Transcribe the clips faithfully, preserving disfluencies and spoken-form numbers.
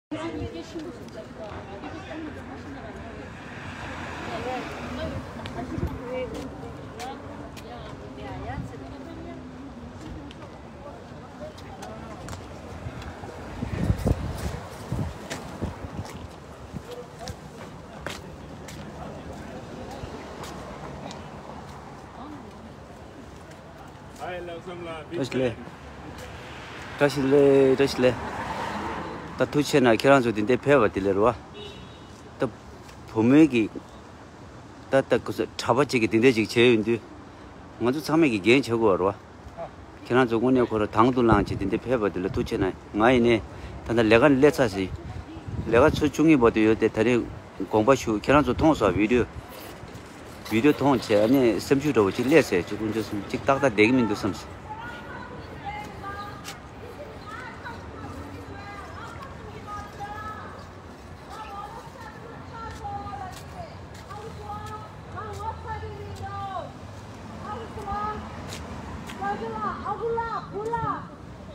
བཀྲ་ཤིས་བདེ་ལེགས། བཀྲ་ཤིས་བདེ་ལེགས། བཀྲ་ཤིས་བདེ་ལེགས། ད་ཐུགས་ཆེ་གནང་། ཁྱེད་རང་ཚོ་འདི་འདྲའི་ཕེབས་པ་དེ་ལས་རེད་བ། ད་བུ་མོའི་གི་ད་ད་ག་ཚོད་གྲྭ་པ་ཅིག་གིས་འདི་འདྲ་ཅིག་བྱས་ཡོང་དུས། ང་ཚོ་ཚང་མས་ཀྱི་འགན་བྱེད་དགོས་པ་རེད་བ། ཁྱེད་རང་ཚོ་དངོས་གནས་ཁོ་རང་དང་དུ་བླངས་བྱས་དེ་འདྲ་ཕེབས་པ་དེ་ལ་ཐུགས་ཆེ་གནང་། ང་ཡིན་ནའི་ད་ལྟ་ལས་ཀ་ནས་སླེབས་ཚར་ཟིན། ལས་ཀ་ཚོ་བཅུ་གཉིས་བར་དུ་ཡོད་དེ། ད་རེས་དགོངས་པ་ཞུ། ཁྱེད་རང་ཚོ་མཐོང་སོང་། བི་ཌིའོ་བི་ཌིའོ་མཐོང་བྱས། ཨ་ནི་སེམས་ཤུགས་འདྲ་བོ་ཅིག་སླེབས་ཟེར། ཅིག་དཀོན་མཆོག་གསུམ། ཅིག་ཏག་ཏག་བསྡད་ཀྱི་མི་འདུག་བསམ་སོང་།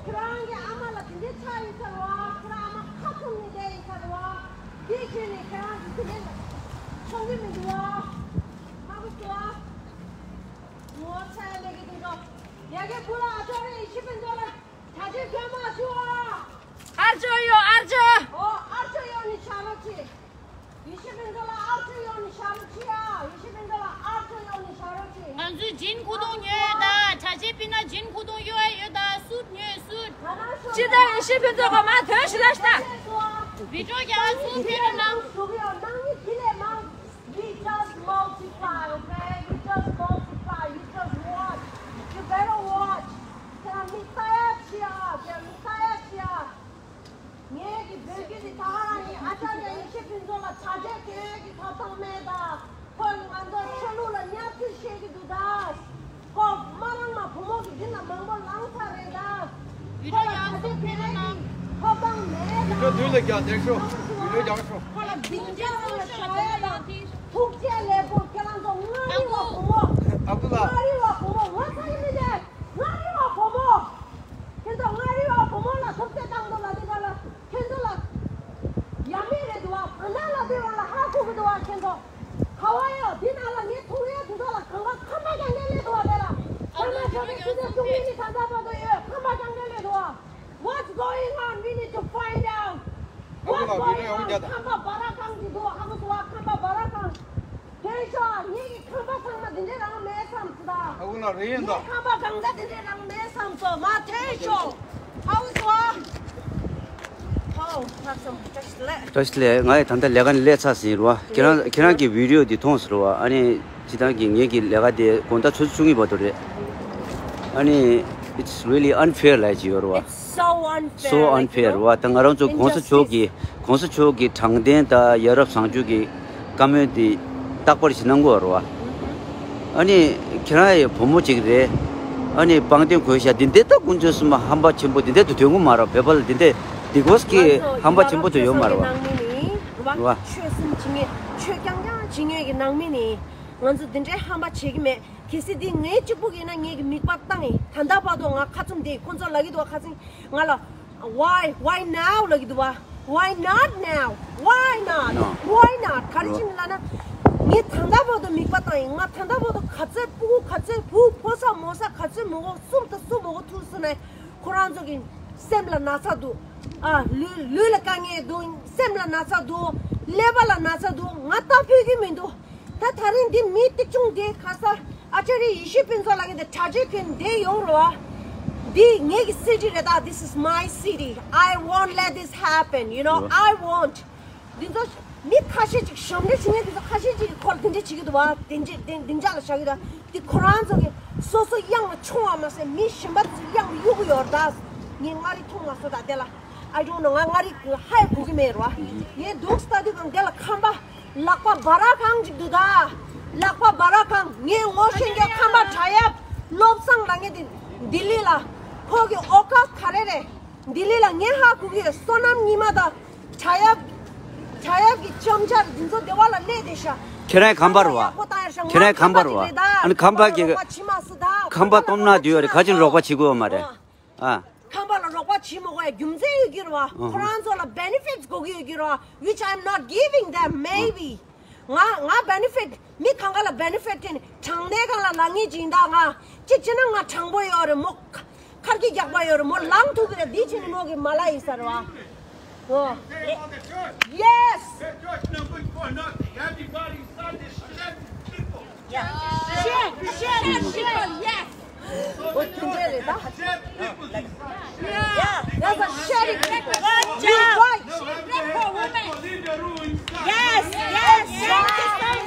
ཁྱེད་རང་གི་ཨ་མ་ལ་དེ་འདྲའི་ཆགས་ཡིན་ཚར་བ། ཁྱེད་རང་ཨ་མ་ཁ་ཚུམ་ནས་བསྡད་ཡིན་ཚར་བ། དེའི་རྗེས་ནས་ཁྱེད་རང་གི་དེ་འདྲའི་མཆོང་གི་མི་འདུག་བ། ཧ་གོ་སོང་། ངོ་ཚ་ཡ་མེད་ཀི་དེ་འདྲ། ཡ་གི་བུ་ལ་ཨ་ཅོ་རེ་ཡེ་ཤེས་ཕུན་ཚོགས་ལ་གྲྭ་ཆས་གྱོན་མ་ཞུ་བ། ཨར་ཅོ་ཡོད། ཨར་ཅོ། ཨོ་ཨར་ཅོ་ཡོད་ནི་ཤ་རོ་ཆི། ཡེ་ཤེས་ཕུན་ཚོགས་ལ་ཨར་ཅོ་ཡོད་ནི་ཤ་རོ་ཆི་ཡ། ཡེ་ཤེས་ཕུན་ཚོགས་ལ་ཨར་ཅོ་ཡོད་ནི་ཤ་རོ་ཆི། ང་ཚོས་ཇིན་ཁུ་ཏུང་ཉོས་ཡོད་ད། གྲྭ་ཆས་པི་ན་ཇིན་ཁུ་ཏུང་གཡོག་ཡ་ཡོད་ད། སུད་ཉོས་སུད། ཅི་ད་ཡེ་ཤེས་ཕུན་ཚོགས་ག་མ་ཐོན་ཞིག་ལ་ཤ་ད། བི་ཌིའོ་རྒྱག་སུད་ཕེ་ན་ནང་། ཞུ་གི་ཡོད། ནང་མི་དེ་ལས་མང་། We just multiply, okay? We just multiply. You just watch. You better watch. ཁྱེད་རང་མིག་ལྟ་ཡ་བྱེད་ཨ། ཁྱེད་རང་མིག་ལྟ་ཡ་བྱེད་ཨ། ངས་ཀྱི་བོད་སྐད་འདི་ད་ཧ་རང་ཡིན། ཨ་ཅར་ཡ་ཡེ་ཤེས་ཕུན་ཚོགས་ལ་གྲྭ་ཆས་གྱོན་ཡ་གི་ཐོབ་ཐང་མེད་ད། ཁོས་ང་ཚོ་ཆོས་ལུགས་ལ་བརྙས་བཅོས་བཤད་ཀྱི་འདུག་ད། ཁོ་མ་རང་མ་བུ་མོ་གི་འདི་ལ་མང་པོ་ལངས་ཚར་རེད་ད། ཁོ་ལ་ག་དུས་ཕེབས་ཀྱི་ཐོབ་ཐང་མེད་ད། བི་ཌིའོ་མདུན་ལ་རྒྱག་བསྡད་ཤོག་བི་ཌིའོ་རྒྱག་ཤོག་ཁོ་ལ་སྡིངས་ཆ་ཁོ་ལ་བྱ་ཡ་ད། ཐུགས་རྗེ་ལེགས་པོ། ཁྱེད་རང་ཚོ་མངའ་རིས་པ་བུ་མོ། ཨ་ཁུ་ལགས། མངའ་རིས་པ་བུ་མོ། ངོ་ཚ་གི་མི་འདུག་མངའ་རིས་པ་བུ་མོ། ཁྱེད་ཚོ་མངའ་རིས་པ་བུ་མོ་ལ་ཐུགས་རྗེ་བཏང་འདུག་ལ་འདི་ག་ལ། ཁྱེད་ཚོ་ལ་ཡ་མེད་རེད་འདུག་བ། གང་ལྟར་ལ་འདི་བ་ལ་ཧ་གོ་གི་འདུག་བ། ཁྱེད་ཚོ་ག་བ་ཡོད། འདི་ནང་ལ་ངས་མཐོང་ཡས་འདུག་ད་ལ། གང་ག་ཁམས་པ་རྐྱང་རྐྱང་སླེབས་འདུག་བ། དེ་ལ་ཁམས་པ་ཆོས་པའི་སྐུ་ཚེ་བཅུ་གཉིས་ཀྱི་ད་ལྟ་བར་དུ་ཡོད། ཁམས་པ་རྐྱང་རྐྱང་སླེབས་འདུག་བ། What's going on? We need to find out. What's going on? ཁམས་པ་སྦ་ར་གང་གི་འདུག་ཧ་གོ་སོང་བ། ཁམས་པ་སྦ་ར་གང་། དེ་ཤོག་ངེད་ཀྱི་ཁམས་པ་ཚང་མ་འདི་འདྲའི་རང་མེད་བསམ་སོང་ད། ཨ་ཁུ་ལགས་རེད་ཡིན་ད། ངའི་ཁམས་པ་གང་ག་འདི་འདྲའི་རང་མེད་བསམ་སོང་། མ་ཐོས་ཤོག་ཧ་གོ་སོང་བ། ཧོ་ལྷག་བསམ་བཀྲ་ཤིས་བདེ་ལེགས། བཀྲ་ཤིས་བདེ་ལེགས། ང་ཡི་ད་ལྟ་ལས་ཀ་ནས་སླེབས་ཚར་ཟིན་རེད་བ། ཁྱེད་རང་ཁྱེད་རང་གི་བི་ཌིའོ་འདི་མཐོང་ཟེར་བ། ཨ་ནི་སྤྱིར་བཏང་གི་ངེད་ཀྱི་ལས་ཀ་དེ་དགོང་དག་ཆུ་ཚོད་བཅུ་གཉིས་བར་དུ་རེད། ཨ་ནི་it's really unfair ལབ་ཀྱི་ཡོད་རེད་བ། So unfair. So unfair རེད་བ། ད་ང་རང་ཚོ་གོང་ས་མཆོག་གི་གོང་ས་མཆོག་གི་དྲང་བདེན་དང་ཡ་རབས་བཟང་སྤྱོད་ཀྱི་བཀའ་མོལ་དེ་རྟག་པར་ཞིག་གནང་དགོས་རེད་བ། ཨ་ནི་ཁྱེད་རང་ཡི་བུ་མོ་གཅིག་རེད། ཨ་ནི་པང་གདན་གོན་ཤག་འདི་འདྲ་ད་དཀོན་མཆོག་གསུམ་ཧམ་པ་ཆེན་པོ་འདི་འདྲ་དུ་དོན་གོ་མ་རེད། བོད་པ་ལ་འདི་འདྲ་འདི་གོས་ཀྱི་ཧམ་པ་ཆེན་པོ་དུ་ཡོད་མ་རེད་བ། རེད་བ། ཆོས་གསུམ་བྱེད་མཁན། ཆོས་རྐྱང་རྐྱང་བྱེད་མཁན་གྱི་ནང་མི་ནི་ང་ཚོ་འདི་འདྲའི་ཧམ་པ་བྱེད་ཀྱི་མེད། གལ་སྲིད་འདི་ངའི་གཅིག་པུ་ཡིན་ན་ངེད་ཀྱི་མིག་པ་བཏང་ཡིན། ད་ལྟ་བར་དུ་ང་ཁ་བཙུམ་བསྡད་ཡིན། ཁོང་ཚོ་ལབ་ཀྱི་འདུག་བ། ཁ་སང་ང་ལ་Why, why now ལབ་ཀྱི་འདུག་བ། Why not now? Why not? No. Why not? ག་རེ་བྱས་ནས་ལབ་ན། ངས་ད་ལྟ་བར་དུ་མིག་པ་བཏང་ཡིན། ང་ད་ལྟ་བར་དུ་ག་ཚོད་ཕྲུ་གུ་ག་ཚོད་བུ་ཕོ་ས་མོ་ས་ག་ཚོད་མོ་གོ་གསུམ་དང་གསུམ་མོ་གོ་ཐུག་སོང་ནས་ཁོ་རང་ཚོ་གི་སེམས་ལ་ན་ཚ་འདུག་ཨ་ལུས་ལུས་ལ་དཀའ་ངལ་འདུག་སེམས་ལ་ན་ཚ་འདུག་ཀླད་པ་ལ་ན་ཚ་འདུག་ང་ལྟ་ཕོད་ཀྱི་མི་འདུག་ད་ད་རིང་འདི་མི་ཏིག་ཅུང་འདི་ཁ་ས་ཨ་ཅར་ཡེ་ཤེས་ཕུན་ཚོགས་ལགས་ཀྱི་འདི་གྲ་སྒྲིག་གི་འདི་ཡོང་རོགས། འདི་ངེད་ཀྱི་སི་ཊི་རེད་ད། This is my city. I won't let this happen. You know, I won't. འདི་ཚོ་མི་ཁ་ཤས་ཅིག་ཞབས་འདྲེན་བྱེད་མཁན་འདི་ཚོ་ཁ་ཤས་ཅིག་གིས་ཁོ་ལ་དེ་འདྲ་བྱེད་ཀྱི་འདུག་བ། དེ་འདྲ་དེ་འདི་འཇགས་ལ་བཞག་གི་འདུག་འདི་ཁོ་རང་ཚོ་གི་སོ་སོ་གཡང་ལ་མཆོང་བ་མ་ཟད་མི་གཞན་པ་ཚོ་གཡང་ལ་གཡུག་གི་ཡོད་རེད་ད། ངས་མངའ་རིས་མཐོང་མ་སོང་ད་དེ་ལ། I don't know. ང་མངའ་རིས་ཧ་ཡ་གོ་གི་མེད་རེད་བ། ངས་འདུག་ལྟ་དུས་གང་དེ་ལ་ཁམས་པ་ལག་པ་སྦ་ར་གང་ཅིག་འདུག་ད། ལག་པ་སྦ་ར་གང་། ངས་ངོ་ཤེས་མཁན་ཁམས་པ་དྲ་ཡབ་བློ་བཟང་ལབ་མཁན་དེ་ལྡི་ལི་ལ། ཁོ་གི་ཨོ་ཀ་ག་རེ་རེད། ལྡི་ལི་ལ་ངས་ཧ་གོ་གི་ཡོད། བསོད་ནམས་ཉི་མ་དང་དྲ་ཡབ་དྲ་ཡབ་ཀྱི་ལྕམ་ཆར་འདི་ཚོ་སྡེ་བ་ལ་གནས་བསྡད་ཤག་ཁྱེད་རང་ཁམས་པ་རེད་བ། ཡག་པོ་བཏང་ཡ་ཤག་ཁྱེད་རང་ཁམས་པ་རེད་བ། ང་ཁམས་པ་ཅིག་རེད་ད། ཨ་ནི་ཁམས་པ་གི་རོགས་པ་བྱེད་མ་སོང་ད། ཁམས་པ་སྟོབས་ན་དུས་ཡོད་རེད། ག་ཅིན་རོགས་པ་བྱེད་དགོས་མ་རེད། ཨ། ཁམས་པ་ལ་རོགས་པ་ ཅི་མོ་གོ་ཡ་རྒྱུ་མཚན་ཡོད་ཀྱི་རེད་བ། ཁོ་རང་ཚོ་ལ་benefits་དགོས་ཀྱི་ཡོད་ཀྱི་རེད་བ། Which I'm not giving them, maybe. ང་ང་benefit མི་གང་ག་ལ་benefit་ཐེན་དྲང་གནས་གང་ལ་ལང་ངེས་ཅིག་ད་ང་ཅི་ཅི་ན་ང་དྲང་པོ་ཡོད་རེད་མོ། ཁར་གྱི་རྒྱག་པ་ཡོད་རེད་མོ་ལང་ཐུབ་ཀྱི་རེད་འདི་ཅི་ནི་མོ་གི་མ་ལ་ཡིན་ས་རེད་བ། ཨོ། Yes. Shit, shit, shit, yes. ཨོ་དེ་འདྲ་རེད་ད། Yeah, that's a sharing people. Good job. Right. Yes, yes, yes.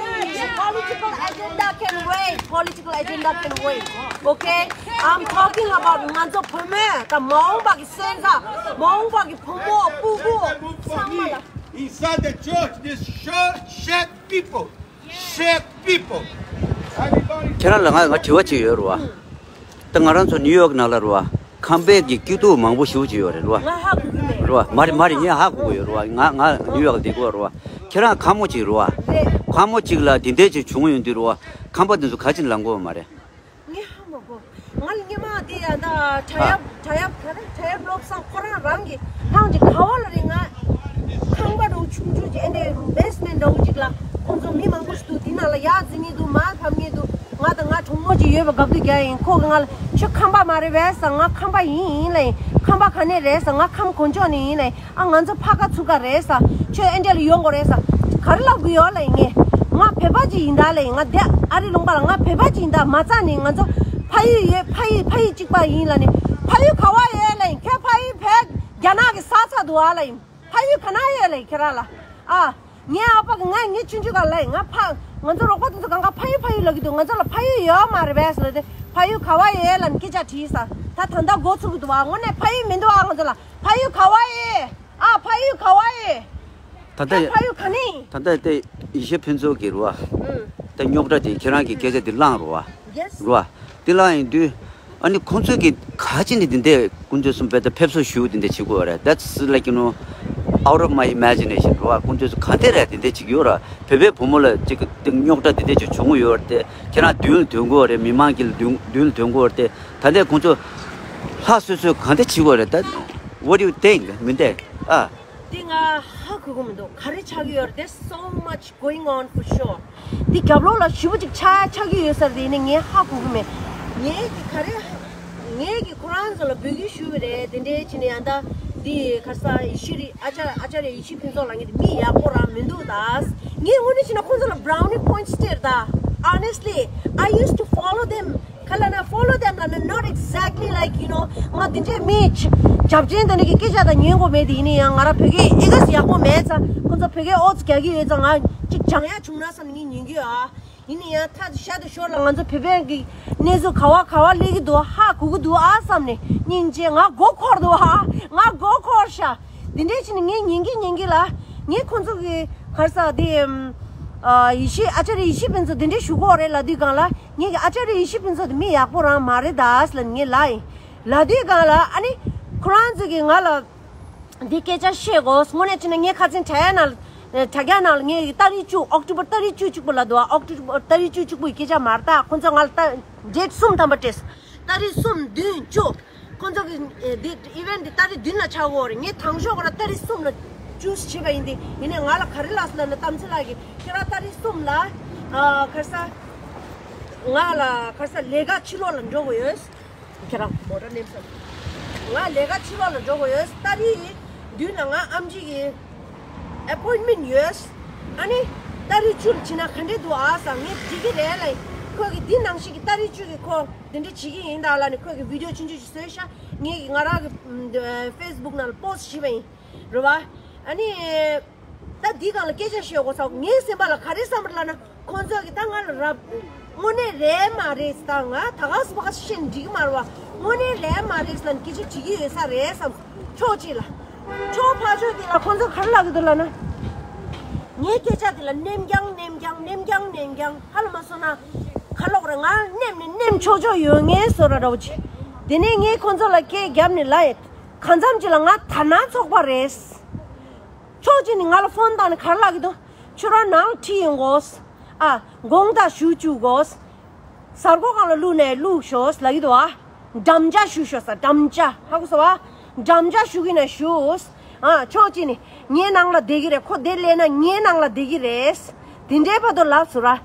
Political agenda can wait. Political agenda can wait. Okay? I'm talking about ང་ཚོ་བུད་མེད་དང་མ་འོངས་པ་གི་སོན་རྩ། མ་འོངས་པ་གི་བུ་མོ་སྤུ་གུ་ཚང་མ་ལ། Inside the church, this short, short people. Shit people. Everybody. ཁྱེད་རང་ལ་ང་ང་དྲི་བ་ཅིག་ཡོད་རེད་བ། ད་ང་རང་ཚོ་ནིའུ་ཡོག་ནང་ལ་རེད་བ། ཁམས་པའི་གི་སྐྱིད་སྡུག་མང་པོ་ཞེ་པོ་ཅིག་ཡོད་རེད་རེད་བ། ང་ཧ་གོ་གི་མེད། རེད་བ། མ་རེད་མ་རེད། ངས་ཧ་གོ་གི་ཡོད་རེད་བ། ང་ང་ནིའུ་ཡོག་ལ་བསྡད་ཀྱི་ཡོད་རེད་བ། ཁྱེད་རང་ཁ་མོ་ཅིག་རེད་བ། རེད། ཁ་མོ་ཅིག་ལ་དེ་འདྲས་ཅིག་བྱུང་ཡོང་དུས་རེད་བ། ཁམས་པ་དེ་ཚོ་ག་ཅིག་ལང་དགོས་མ་རེད། ངས་ཧ་མ་གོ། ང་ལ་སྔོན་མ་དེ་ཡ་ད་དྲ་ཡབ་དྲ་ཡབ་ག་རེ་དྲ་ཡབ་བློ་བཟང་ཁོ་རང་རང་གི་ཧང་གི་ག་བ་ལ་རེད། ང་ཁང་པ་རུ་ཆུང་ཆུང་ཅིག་ཨེ་འདྲའི་basement་འདྲ་བོ་ཅིག་ལ་ཁོང་ཚོ་མི་མང་པོ་ཞིག་འདུག་དེ་ནང་ལ་ཡར་འཛེག་མཁན་འདུག་མར་ཕབ་མཁན་འདུག་ང་དང་ང་གྲོགས་མོ་ཅིག་ཡོད་པ་དགའ་སྡུག་རྒྱག་ཡིན། ཁོ་གི་ང་ལ་ཁྱོད་ཁམས་པ་མ་རེད་པས་ཟེར། ང་ཁམས་པ་ཡིན་ཡིན་ལབ་ཡིན། ཁམས་པ་ག་ནས་རེད་ཟེར། ང་ཁམས་དཀོན་མཆོག་ནས་ཡིན་ལབ་ཡིན། ཨ་ང་ཚོ་ཕ་ཁ་ཚུགས་ཀ་རེད་ས། ཁྱོད་ཨེ་འདྲ་ལ་ཡོང་དགོས་རེད་ས། ག་རེ་ལབ་དགོས་ཡོད་ལབ་ཡིན་ངས། ང་བོད་པ་ཅིག་ཡིན་ད་ལབ་ཡིན། ང་འདི་ཨ་རི་ལུང་པ་ལ་ང་བོད་པ་ཅིག་ཡིན་ད་མ་རྩ་ནས་ང་ཚོ་ཕ་ཡུལ་ཡོད། ཕ་ཡུལ་ཕ་ཡུལ་གཅིག་པ་ཡིན་ལབ་ནས། ཕ་ཡུལ་ག་བ་ཡོད་ལབ་ཡིན། ཁྱོད་ཕ་ཡུལ་བོད་རྒྱ་ནག་གི་ས་ཚ་འདུག་ཨ་ལབ་ཡིན། ཕ་ཡུལ་ག་ན་ཡོད་ལབ་ཡིན་ཁྱེད་རང་ལ། ཨ། ངའི་ཨ་ཕ་གི་ང་ངའི་ཆུང་ཆུང་ག་ལབ་ཡིན། ང་ཕ་ང་ཚོ་རོགས་པ་དེ་ཚོ་གང་ག་ཕ་ཡུལ་ཕ་ཡུལ་ལབ་ཀྱི་འདུག་ང་ཚོ་ལ་ཕ་ཡུལ་ཡོད་མ་རེད་པས་ལབ་དེ། ཕ་ཡུལ་ག་བ་ཡོད་ལབ་ནས་སྐད་ཆ་དྲིས་ས། ད་ད་ལྟ་འགོ་ཚུགས་ཀྱི་འདུག་ཨ། དངོས་གནས་ཕ་ཡུལ་མི་འདུག་ཨ་ང་ཚོ་ལ། ཕ་ཡུལ་ག་བ་ཡོད། ཨ་ཕ་ཡུལ་ག་བ་ཡོད། ད་ལྟ་ཨ་ཕ་ཡུལ་ག་ནས་ཡིན། ད་ལྟ་དེ་ཡེ་ཤེས་ཕུན་ཚོགས་ཀྱི་རུ་བ། ཨུ། ད་རྙོག་དྲ་དེ་ཁྱེད་རང་གི་སྐད་ཆ་དེ་བླངས་རུ་བ། Yes. རུ་བ། དེ་བླངས་ཡིན་དུས། ཨ་ནི་ཁོང་ཚོས་ཀྱི་ག་ཅི་ནས་དེ་འདྲའི་ཀུན་སྤྱོད་གསུམ་དཔེ་ད་ཕེབས་བསུ་ཞུ་དེ་འདྲ་བྱེད་དགོས་རེད། That's like, you know, out of my imagination. རུ་བ། ཀུན་སྤྱོད་གསུམ་ག་འདྲ་རེད་དེ་འདྲ་བྱེད་ཀྱི་ཡོད་ར། བོད་པའི་བུ་མོ་ལ་ཅིག་དེ་རྙོག་དྲ་དེ་འདྲ་ཅིག་བྱུང་གི་ཡོད་རེད་དེ། ཁྱེད་རང་མདུན་ལ་ཐོན་དགོས་རེད། མི་མང་གི་མདུན་མདུན་ལ་ཐོན་དགོས་རེད་དེ། ད་ལྟའི་ཁོང་ཚོ་ལྷ་སོ་སོས་གང་འདྲ་བྱེད་དགོས་རེད་ད། What do you think? མི་འདྲ་ཨ། འདི་ང་ཧ་གོ་གི་མི་འདུག་ག་རེ་ཆགས་ཀྱི་ཡོད་རེད་དེ། So much going on for sure. འདི་རྒྱབ་ལོགས་ལ་ཞེ་པོ་ཅིག་ཆགས་ཆགས་ཀྱི་ཡོད་ས་རེད། ནི་ངས་ཧ་གོ་གི་མེད། ངས་ཀྱི་ག་རེ་ངས་ཀྱི་ཁོ་རང་ཚོ་ལ་འབོད་སྐུལ་ཞུས་པ་རེད། དེ་འདྲའི་ཕྱིན་ནས་ཡང་ད་འདི་ཁ་ས་ཡེ་ཤེས་རི་ཨ་ཅར་ཨ་ཅར་ཡེ་ཤེས་ཕུན་ཚོགས་ལབ་མཁན་དེ་མི་ཡག་པོ་རང་མི་འདུག་ད་ངས་དངོས་གནས་བྱས་ན་ཁོང་ཚོ་ལ་brownie points སྟེར་ད། Honestly, I used to follow them. ག་ལབ་ན་follow them ལབ་ན་not exactly like, you know, ང་དེ་འདྲའི་མི་རྒྱབ་ཆེན་དེ་འདྲ་གི་སྐད་ཆ་དང་ཉན་དགོས་མེད་དེ། ཡིན་ན་ཡང་ང་རང་བོད་སྐད་ཨེ་ག་ཡག་པོ་མེད་ཙང་ཁོང་ཚོ་བོད་སྐད་ཨོ་ཙི་རྒྱག་གི་ཡོད་ཙང་ང་ཅིག་སྦྱང་ཡག་བྱུང་ན་བསམ་ནས་ངས་ཉན་གི་ཡོད་ཨ། ཡིན་ན་ཡང་ད་ཤ་དང་ཞོར་ལ་ང་ཚོ་བོད་པའི་གི་གནས་ཚུལ་ག་བ་ག་བ་སླེབས་ཀྱི་འདུག་ཧ་གོ་གི་འདུག་ཨ་བསམ་ནས་སྙིང་རྗེ། ང་མགོ་འཁོར་འདུག་ཨ། ང་མགོ་འཁོར་ཤག་དེ་འདྲའི་ཕྱིན་ནས་ངས་ཉན་གི་ཉན་གི་ལ། ངས་ཁོང་ཚོ་གི་ག་རེ་ཟེར་དེ། ཨ། ཡེ་ཤེས་ཨ་ཅར་ཡེ་ཤེས་ཕུན་ཚོགས་དེ་འདྲའི་ཞུ་གི་ཡོད་རེད་ལབ་དུས་སྒང་ལ། ངས་ཀྱི་ཨ་ཅར་ཡེ་ཤེས་ཕུན་ཚོགས་དེ་མི་ཡག་པོ་རང་མ་རེད་ད་ཟེར་ལབ་ནས་ངས་ལབ་ཡིན། ལབ་དུས་སྒང་ལ་ཨ་ནི་ཁོ་རང་ཚོས་ཀྱིས་ང་ལ་འདི་སྐད་ཆ་བཤད་དགོས། དངོས་གནས་བྱས་ན་ངས་ཁ་སང་དྲ་རྒྱ་ནང་ལ་དྲ་རྒྱ་ནང་ལ་ངས་ཀྱི་ཏ་རིག་བཅུ། ཨོག་ཊོ་བར་ཏ་རིག་བཅུ་གཅིག་པོ་ལབ་འདུག་ཨོག་ཊོ་བར་ཏ་རིག་བཅུ་གཅིག་པོ་ཡི་སྐད་ཆ་མ་རེད་ད། ཁོ་ཚོས་ང་ལ་ད་ཌེཊ་གསུམ་ཐམ་པ་སྤྲད་སོང་། ཏ་རིག་གསུམ། བདུན། བཅུ། ཁོ་ཚོ་གི་ཨེ་འདི་ཨི་ཝེན་ཊི་འདི་ཏ་རིག་བདུན་ལ་ཆགས་ཡོད་རེད། ངས་དང་ཤོག་ཁོ་ར་ཏ་རིག་གསུམ་ལ་ཅུས་བྱས་པ་ཡིན་ཏེ། ཡིན་ནའི་ང་ལ་ག་རེ་ལབ་སོང་ལབ་ན། གཏམ་ཚེ་ལགས་ཀྱིས་ཁྱེད་རང་ཏ་རིག་གསུམ་ལ་ཨ་ག་རེ་ཟེར། ང་ལ་ག་རེ་ཟེར། ལས་ཀ་ཕྱི་ལོགས་ལ་འགྲོ་དགོས་ཡོད། ཁྱེད་རང་མོ་ཊ་ནེམ་སོང་། ང་ལས་ཀ་ཕྱི་ལོགས་ལ་འགྲོ་དགོས་ཡོད། ཏ་རིག་བདུན་ལ་ང་ཨེམ་ཆི་གི་ཨེ་པོའིན་མེན་ཊི་ཡོད། ཨ་ནི་ཏ་རིག་བཅུ་ལ་ཕྱིན་ན་ག་འདྲས་འདུག་ཨ་ཟེར། ངས་འགྲིག་གི་རེད་ལབ་ཡིན། ཁོས་ཀྱིས་འདི་ནང་བཞིན་གྱི་ཏ་རིག་བཅུ་གི་ཁོ་འདི་འདྲ་བྱེད་ཀྱི་ཡིན་ད་ལབ་ནས་ཁོས་ཀྱིས་བི་ཌི་ཡོ་ཆུང་ཆུང་ཞིག་བཟོས་ཤག་ངས་ཀྱིས་ང་རང་གི་ཨམ་ཕེ་སི་བུག་ནང་ལ་པོ་སི་ཊི་བྱས་པ་ཡིན། རེད་བ། ཨ་ནི་ད་འདི་སྒང་ལ་སྐད་ཆ་བཤད་དགོས་ས། ངའི་སེམས་པ་ལ་ག་རེ་བསམ་པ་ལབ་ན། ཁོང་ཚོ་གིས་ད་ང་ལ་རབ་དངོས་གནས་རེད་མ་རེད་ཟེར། ད་ང་ད་ག་སེ་ཕར་ཕྱིན་འགྲིག་གི་མ་རེད་བ། དངོས་གནས་རེད་མ་རེད་ཟེར་ལབ་ནས་སྐད་ཆ་དྲི་གི་ཡོད་ས་རེད་བསམ། ཕྱོགས་གཅིག་ལ། ཕྱོགས་ཕར་ཕྱོགས་དེ་ལ་ཁོང་ཚོ་ག་རེ་ལབ་ཀྱི་འདུག་ལབ་ན། ངའི་སྐད་ཆ་དེ་ལ་ནེམ་རྐྱང་ནེམ་རྐྱང་ནེམ་རྐྱང་ནེམ་རྐྱང་། ཧ་ལས་མ་སོང་ན་ག་ལབ་དགོས་རེད། ང་ནེམ་ནས་ནེམ་ཆོག་ཆོག་ཡོད་ངེས་བཟོ་འདྲ་འདྲ་བོ་ཅིག་དེ་ནས་ངས་ཁོང་ཚོ་ལ་སྐད་བརྒྱབ་ནས་ལབ་ཡོད། གང་འཚམ་ཅིག་ལ་ང་དར་ནག་ཚོགས་པ་རེད། ཕྱོགས་གཅིག་ནས་ང་ལ་ཕོན་བཏང་ནས་ག་རེ་ལབ་ཀྱི་འདུག་ཁྱོད་རང་ནང་ལ་ཁྲིད་ཡོང་དགོས། ཨ། དགོང་དག་ཞུ་བཅུག་དགོས། གཟའ་སྐར་སྒང་ལ་བླུགས་ནས་བླུགས་ཤོག་ལབ་ཀྱི་འདུག་ཨ། འགྲམ་ལྕག་ཞུ་ཤོག་ཟེར། འགྲམ་ལྕག་ཧ་གོ་སོང་ཨ། འགྲམ་ལྕག་ཞུ་གི་ན་ཞུ། ཨ་ཕྱོགས་གཅིག་ནས་ངའི་ནང་ལ་བསྡད་ཀྱི་རེད། ཁོ་དེ་སླེབས་ན་ངའི་ནང་ལ་བསྡད་ཀྱི་རེད། དེ་འདྲའི་བར་དུ་ལབ་སོང་ར།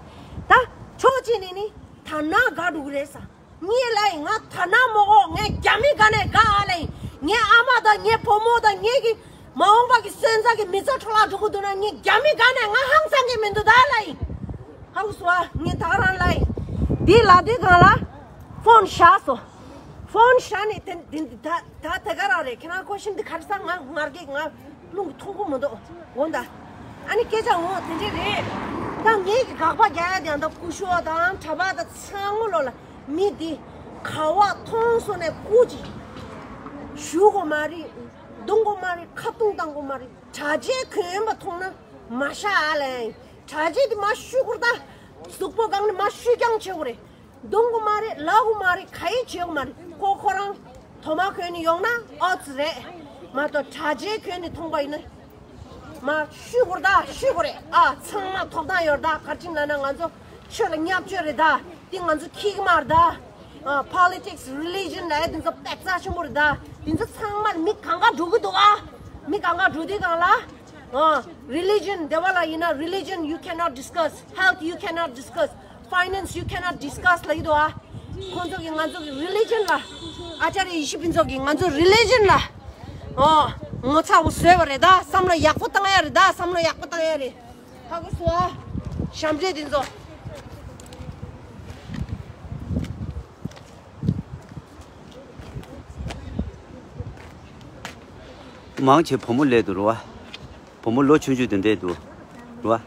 ད་ཕྱོགས་གཅིག་ནས་ནི་དར་ནག་དགའ་འགྲོ་གི་རེད་ས། ངས་ལབ་ཡིན། ང་དར་ནག་མ་དགོས། ངས་རྒྱ་མི་དགའ་ནས་དགའ་ཨ་ལབ་ཡིན། ངའི་ཨ་མ་དང་ངའི་བུ་མོ་དང་ངེད་ཀྱི་མ་འོངས་པ་གི་སོན་རྩ་གི་མི་ཚེ་འཕྲོ་བརླག་འགྲོ་གི་འདུག་ན་ངས་རྒྱ་མི་དགའ་ནས་ང་ཧང་སང་གི་མི་འདུག་ད་ལབ་ཡིན། ཧ་གོ་སོང་ཨ། ངས་ད་ག་རང་ལབ་ཡིན། འདི་ལབ་དུས་གང་ལ་ཕོན་བཞག་སོང་། ཕོན་བཞག་ནས་དེ་འདི་འདི་ད་ད་དེ་ག་རང་རེད། ཁྱེད་རང་ཀོ་ཤིན་འདི་ག་རེ་ས། ང་ངར་གེ་ང་རླུང་གི་ཐུང་ཀུ་མི་འདུག་འོ་ད། ཨ་ནི་སྐད་ཆ་འོ་དེ་འདྲས་རེད། ད་ངེད་ཀྱི་དགག་པ་རྒྱག་ཡ་དེ་ཡང་ད་སྐུ་ཞབས་དང་གྲྭ་པ་དང་ཚང་མ་ལོ་ལ་མི་འདི་ག་བ་མཐོང་སོང་ནས་སྐུ་ཅིག་ཞུ་དགོས་མ་རེད། རྡུང་དགོས་མ་རེད། ཁ་རྡུང་བཏང་དགོས་མ་རེད། དྲ་རྒྱའི་གོན་པ་མཐོང་ན་མ་ཤ་ཨ་ལས། དྲ་རྒྱའི་དེ་མ་ཤུ་དགོས་རེད། ད་གཟུགས་པོ་གང་ནས་མ་ཤུ་རྐྱང་བྱེད་དགོས་རེད། རྡུང་དགོས་མ་རེད། ལབ་དགོས་མ་རེད། ག་ཡེ་བྱེད་དགོས་མ་རེད། ཁོ་ཁོ་རང་དོ་མ་གོན་ནས་ཡོང་ན་ཨོ་ཙི་རེད་མ་གཏོགས། དྲ་རྒྱའི་གོན་ནས་མཐོང་པ་ཡིན་ན་མ་ཤུ་དགོས་རེད། ད་ཤུ་དགོས་རེད། ཨ་ཚང་མ་ཐོབ་ཐང་ཡོད་རེད། ད་ག་རེ་བྱས་ན་ང་ཚོ་ཆོས་ལ་བརྙས་བཅོས་རེད། ད་འདི་ང་ཚོ་ཁྱི་གི་མ་རེད། ད་ཨ་politics, religion ལབ་ཡ་འདི་ཚོ་དཔེ་རྩ་ཆེན་པོ་རེད། ད་འདི་ཚོ་ཚང་མ་མི་གང་ག་འགྲོ་གི་འདུག་ཨ། མི་གང་ག་འགྲོ་དུས་གང་ལ་ཨ་religion འདི་བ་ལ་ཡིན་ན། Religion you cannot discuss, health you cannot discuss, finance you cannot discuss ལབ་ཀྱི་འདུག་ཨ། ཁོང་ཚོ་གིས་ང་ཚོ་གི་religion ལ། ཨ་ཅཱརྱ་ཡེ་ཤེས་ཕུན་ཚོགས་ཀྱིས་ང་ཚོ་religion ལ་ཨོ་ངོ་ཚ་བོ་བཟོས་པ་རེད། ད་བསམ་བློ་ཡག་པོ་བཏང་ཡ་རེད། ད་བསམ་བློ་ཡག་པོ་བཏང་ཡ་རེད། ཧ་གོ་སོང་ཨ། ཞབས་འདྲེན་འདི་ཚོ། མང་ཆེ་བུ་མོ་སླེབས་འདུག་རེད་བ། བུ་མོ་ལོ་ཆུང་ཆུང་དེ་འདྲས་འདུག་རེད་བ།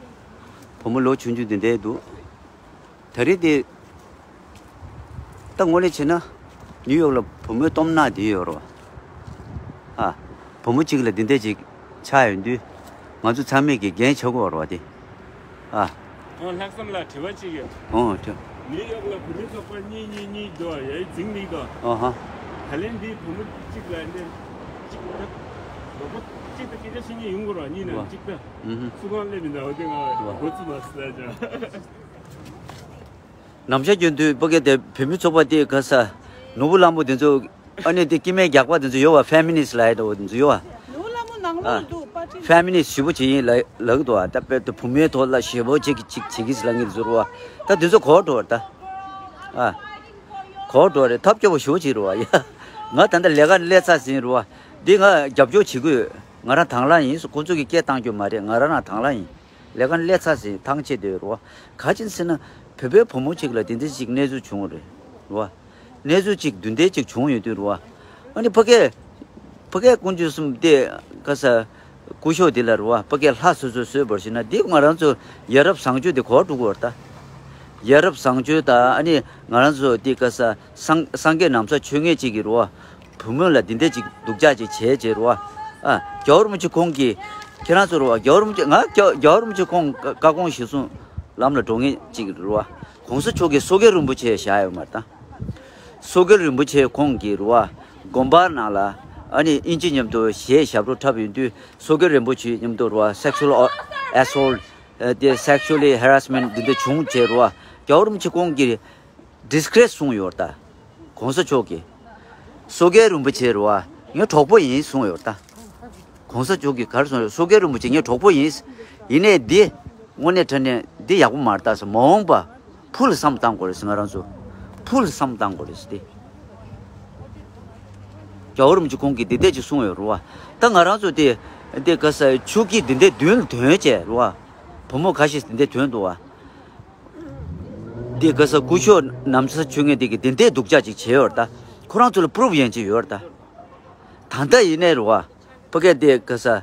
བུ་མོ་ལོ་ཆུང་ཆུང་དེ་འདྲས་འདུག་ད་རེས་དེ། ད་དངོས་གནས་བྱས་ན་ནིའུ་ཡོག་ལ་བུ་མོའི་སྟོབས་ནག་དེ་ཡོད་རེད་བ། ཨ། བུ་མོ་གཅིག་ལ་འདི་འདྲས་ཅིག་ཆགས་ཡོང་དུས། ང་ཚོ་ཚང་མས་ཀྱི་འགན་ཆགས་ཀྱི་ཡོད་རེད་བ་དེ། ཨ། ཨོ་ལྷག་བསམ་ལགས། དྲི་བ་གཅིག་ཡོད། ཨོ་དྲི། ནིའུ་ཡོག་ལ་བུད་མེད་ཚོགས་པ་གཉིས་གཉིས་གཉིས་འདུག་ཡ་ཡི་འཛིང་མི་འདུག་ཨོ་ཧ། ད་ལན་འདིའི་བུ་མོ་གཅིག་ལ་འདི་གཅིག་ད་ལོ་པོ་གཅིག་ད་སྐད་ཆ་བཤད་མཁན་ཡོང་གི་རེད་བ། གཉིས་ནས་གཅིག་ད། ཨུ་ཧུ། སུ་གང་སླེབས་མི་འདུག་འོ་དེ་ང་འགོ་བཙུགས་མ་སོང་ད་ཅང་། ནམ་ཞག་རྒྱུན་དུ་ཕ་གི་དེ་བུད་མེད་ཚོགས་པ་དེ་ག་ས། ནོར་བུ་གླང་པོ་དེ་ཚོ། ཨ་ནི་དེ་སྐྱེ་དམན་རྒྱགས་པ་དེ་ཚོ་ཡོད་བ། ཕེ་མི་ནིསི་ལབ་ཡ་དེ་ཚོ་ཡོད་བ། ནོར་བུ་གླང་པོ་ནང་ལོགས་ལ་འདུག་པར་ཊི། ཕེ་མི་ནིསི་ཞེ་པོ་བྱེད་ཡིན་ལབ་ལབ་གི་འདུག་བ། ད་དཔེ་དེ་བུད་མེད་ཐོག་ལ་ཞེ་པོ་ཅིག་ཅིག་བྱེད་ཀྱི་ཟེར་ལབ་མཁན་དེ་ཚོ་རེད་བ། ད་དེ་ཚོ་གོ་འགྲོ་བ་ད། ཨ། གོ་འགྲོ་རེད། ཐབས་སྐྱོ་པོ་ཞེ་པོ་ཅིག་རེད་བ་ཡ། ང་ད་ལྟ་ལས་ཀ་སླེབས་ཚར་ཟིན་རེད་བ། འདི་ང་རྒྱབ་སྐྱོར་བྱེད་ཀྱི་ཡོད། ང་རང་དང་བླངས་ཡིན། ཁོང་ཚོ་གིས་སྐད་བཏང་རྒྱུ་མ་རེད། ང་རང་རང་དང་བླངས་ཡིན། ལས་ཀ་སླེབས་ཚར་ཟིན་ཐང་ཆད་བསྡད་ཡོད་རེད་བ། ག་ཅིན་ཟེར་ན། བོད་པའི་བུ་མོ་གཅིག་ལ་དེ་འདྲ་ཅིག་གནས་ཚུལ་བྱུང་བ་རེད་བ། གནས་ཚུལ་གཅིག་འདི་འདྲའི་གཅིག་བྱུང་ཡོད་དུས་རེད་བ། ཨ་ནི་ཕ་གིར། ཕ་གིར་དཀོན་མཆོག་གསུམ་དེ་ག་ས། སྐུ་ཞབས་དེ་ལ་རེད་བ། ཕ་གིར་ལྷ་སོ་སོས་བཟོས་པར་བྱས་ན་འདི་ང་རང་ཚོ་ཡ་རབས་བཟང་སྤྱོད་དེ་གོ་འགྲོ་གི་ཡོད་རེད་ད། ཡ་རབས་བཟང་སྤྱོད་དང་ཨ་ནི་ང་རང་ཚོ་འདི་ག་ས་སངས་སངས་རྒྱས་ནམ་མཁའི་ཆོས་ཉིད་ཅིག་གི་རེད་བ། བུ་མོ་ལ་འདི་འདྲ་ཅིག་སྡུག་ཅག་ཅིག་བྱས་བྱས་རེད་བ། ཨ། རྒྱལ་བ་རིན་པོ་ཆེ་ཁོང་གིས། ཁྱེད་རང་ཚོ་རེད་བ། རྒྱལ་བ་རིན་པོ་ཆེ། ང་རྒྱལ་རྒྱལ་བ་རིན་པོ་ཆེ་ཁོང་བཀའ་དགོངས་གཞིར་བཟུང་ལམ་ལ་འགྲོ་མཁན་ཅིག་རེད་བ། གོང་ས་མཆོག་གིས་བསོད་དགེ་རིན་པོ་ཆེ་བཞག་ཡོད་མ་རེད་ད། བསོད་དགེ་རིན་པོ་ཆེ་ཁོང་གིས་རེད་བ། དགོན་པ་ནང་ལ་ཨ་ནི་དབྱིན་ཇི་མཉམ་དུ་གཞས་ཞབས་བྲོ་འཁྲབ་ཡོང་དུས་བསོད་དགེ་རིན་པོ་ཆེ་མཉམ་དུ་རེད་བ། sexual assault དེ་sexually harassment འདི་འདྲ་བྱུང་བྱས་རེད་བ། རྒྱལ་བ་རིན་པོ་ཆེ་ཁོང་གིས་disgrace གསུངས་ཡོད་ད། གོང་ས་མཆོག་གིས། བསོད་དགེ་རིན་པོ་ཆེ་རེད་བ། ངའི་གྲོགས་པོ་ཡིན་གསུངས་ཡོད་ད། གོང་ས་མཆོག་གིས་ག་རེ་གསུངས་ཡོད། བསོད་དགེ་རིན་པོ་ཆེ་ངའི་གྲོགས་པོ་ཡིན། ཡིན་ནའི་འདི། དངོས་གནས་དྲང་གནས་འདི་ཡག་པོ་མ་རེད་ད་ཟེར། མ་འོངས་པ་ཕུལ་བསམ་བཏང་དགོས་རེད་ཟེར། ང་རང་ཚོ་ཕུལ་བསམ་བཏང་དགོས་རེད་ཟེར་ཏེ། རྒྱལ་བ་རིན་པོ་ཆེ་ཁོང་གིས་འདི་འདྲས་ཅིག་གསུངས་ཡོད་རེད་བ། ད་ང་རང་ཚོ་དེ་འདི་ག་ས་ཆུ་སྐྱིད་འདི་འདྲས་མདུན་ལ་ཐོན་བྱས་རེད་བ། བུ་མོ་ཁ་ཤས་འདི་འདྲས་ཐོན་འདུག་བ། འདི་ག་ས་སྐུ་ཞབས་ནམ་མཁའི་ཆོས་ཉིད་འདི་གིས་འདི་འདྲས་སྡུག་ཅག་ཅིག་བྱས་ཡོད་རེད་ད། ཁོ་རང་ཚོ་ལ་པུ་རུབ་ཡན་ཆད་ཡོད་རེད་ད། ད་ལྟ་ཡིན་ནའི་རེད་བ། ཕ་གིར་འདི་ག་ས།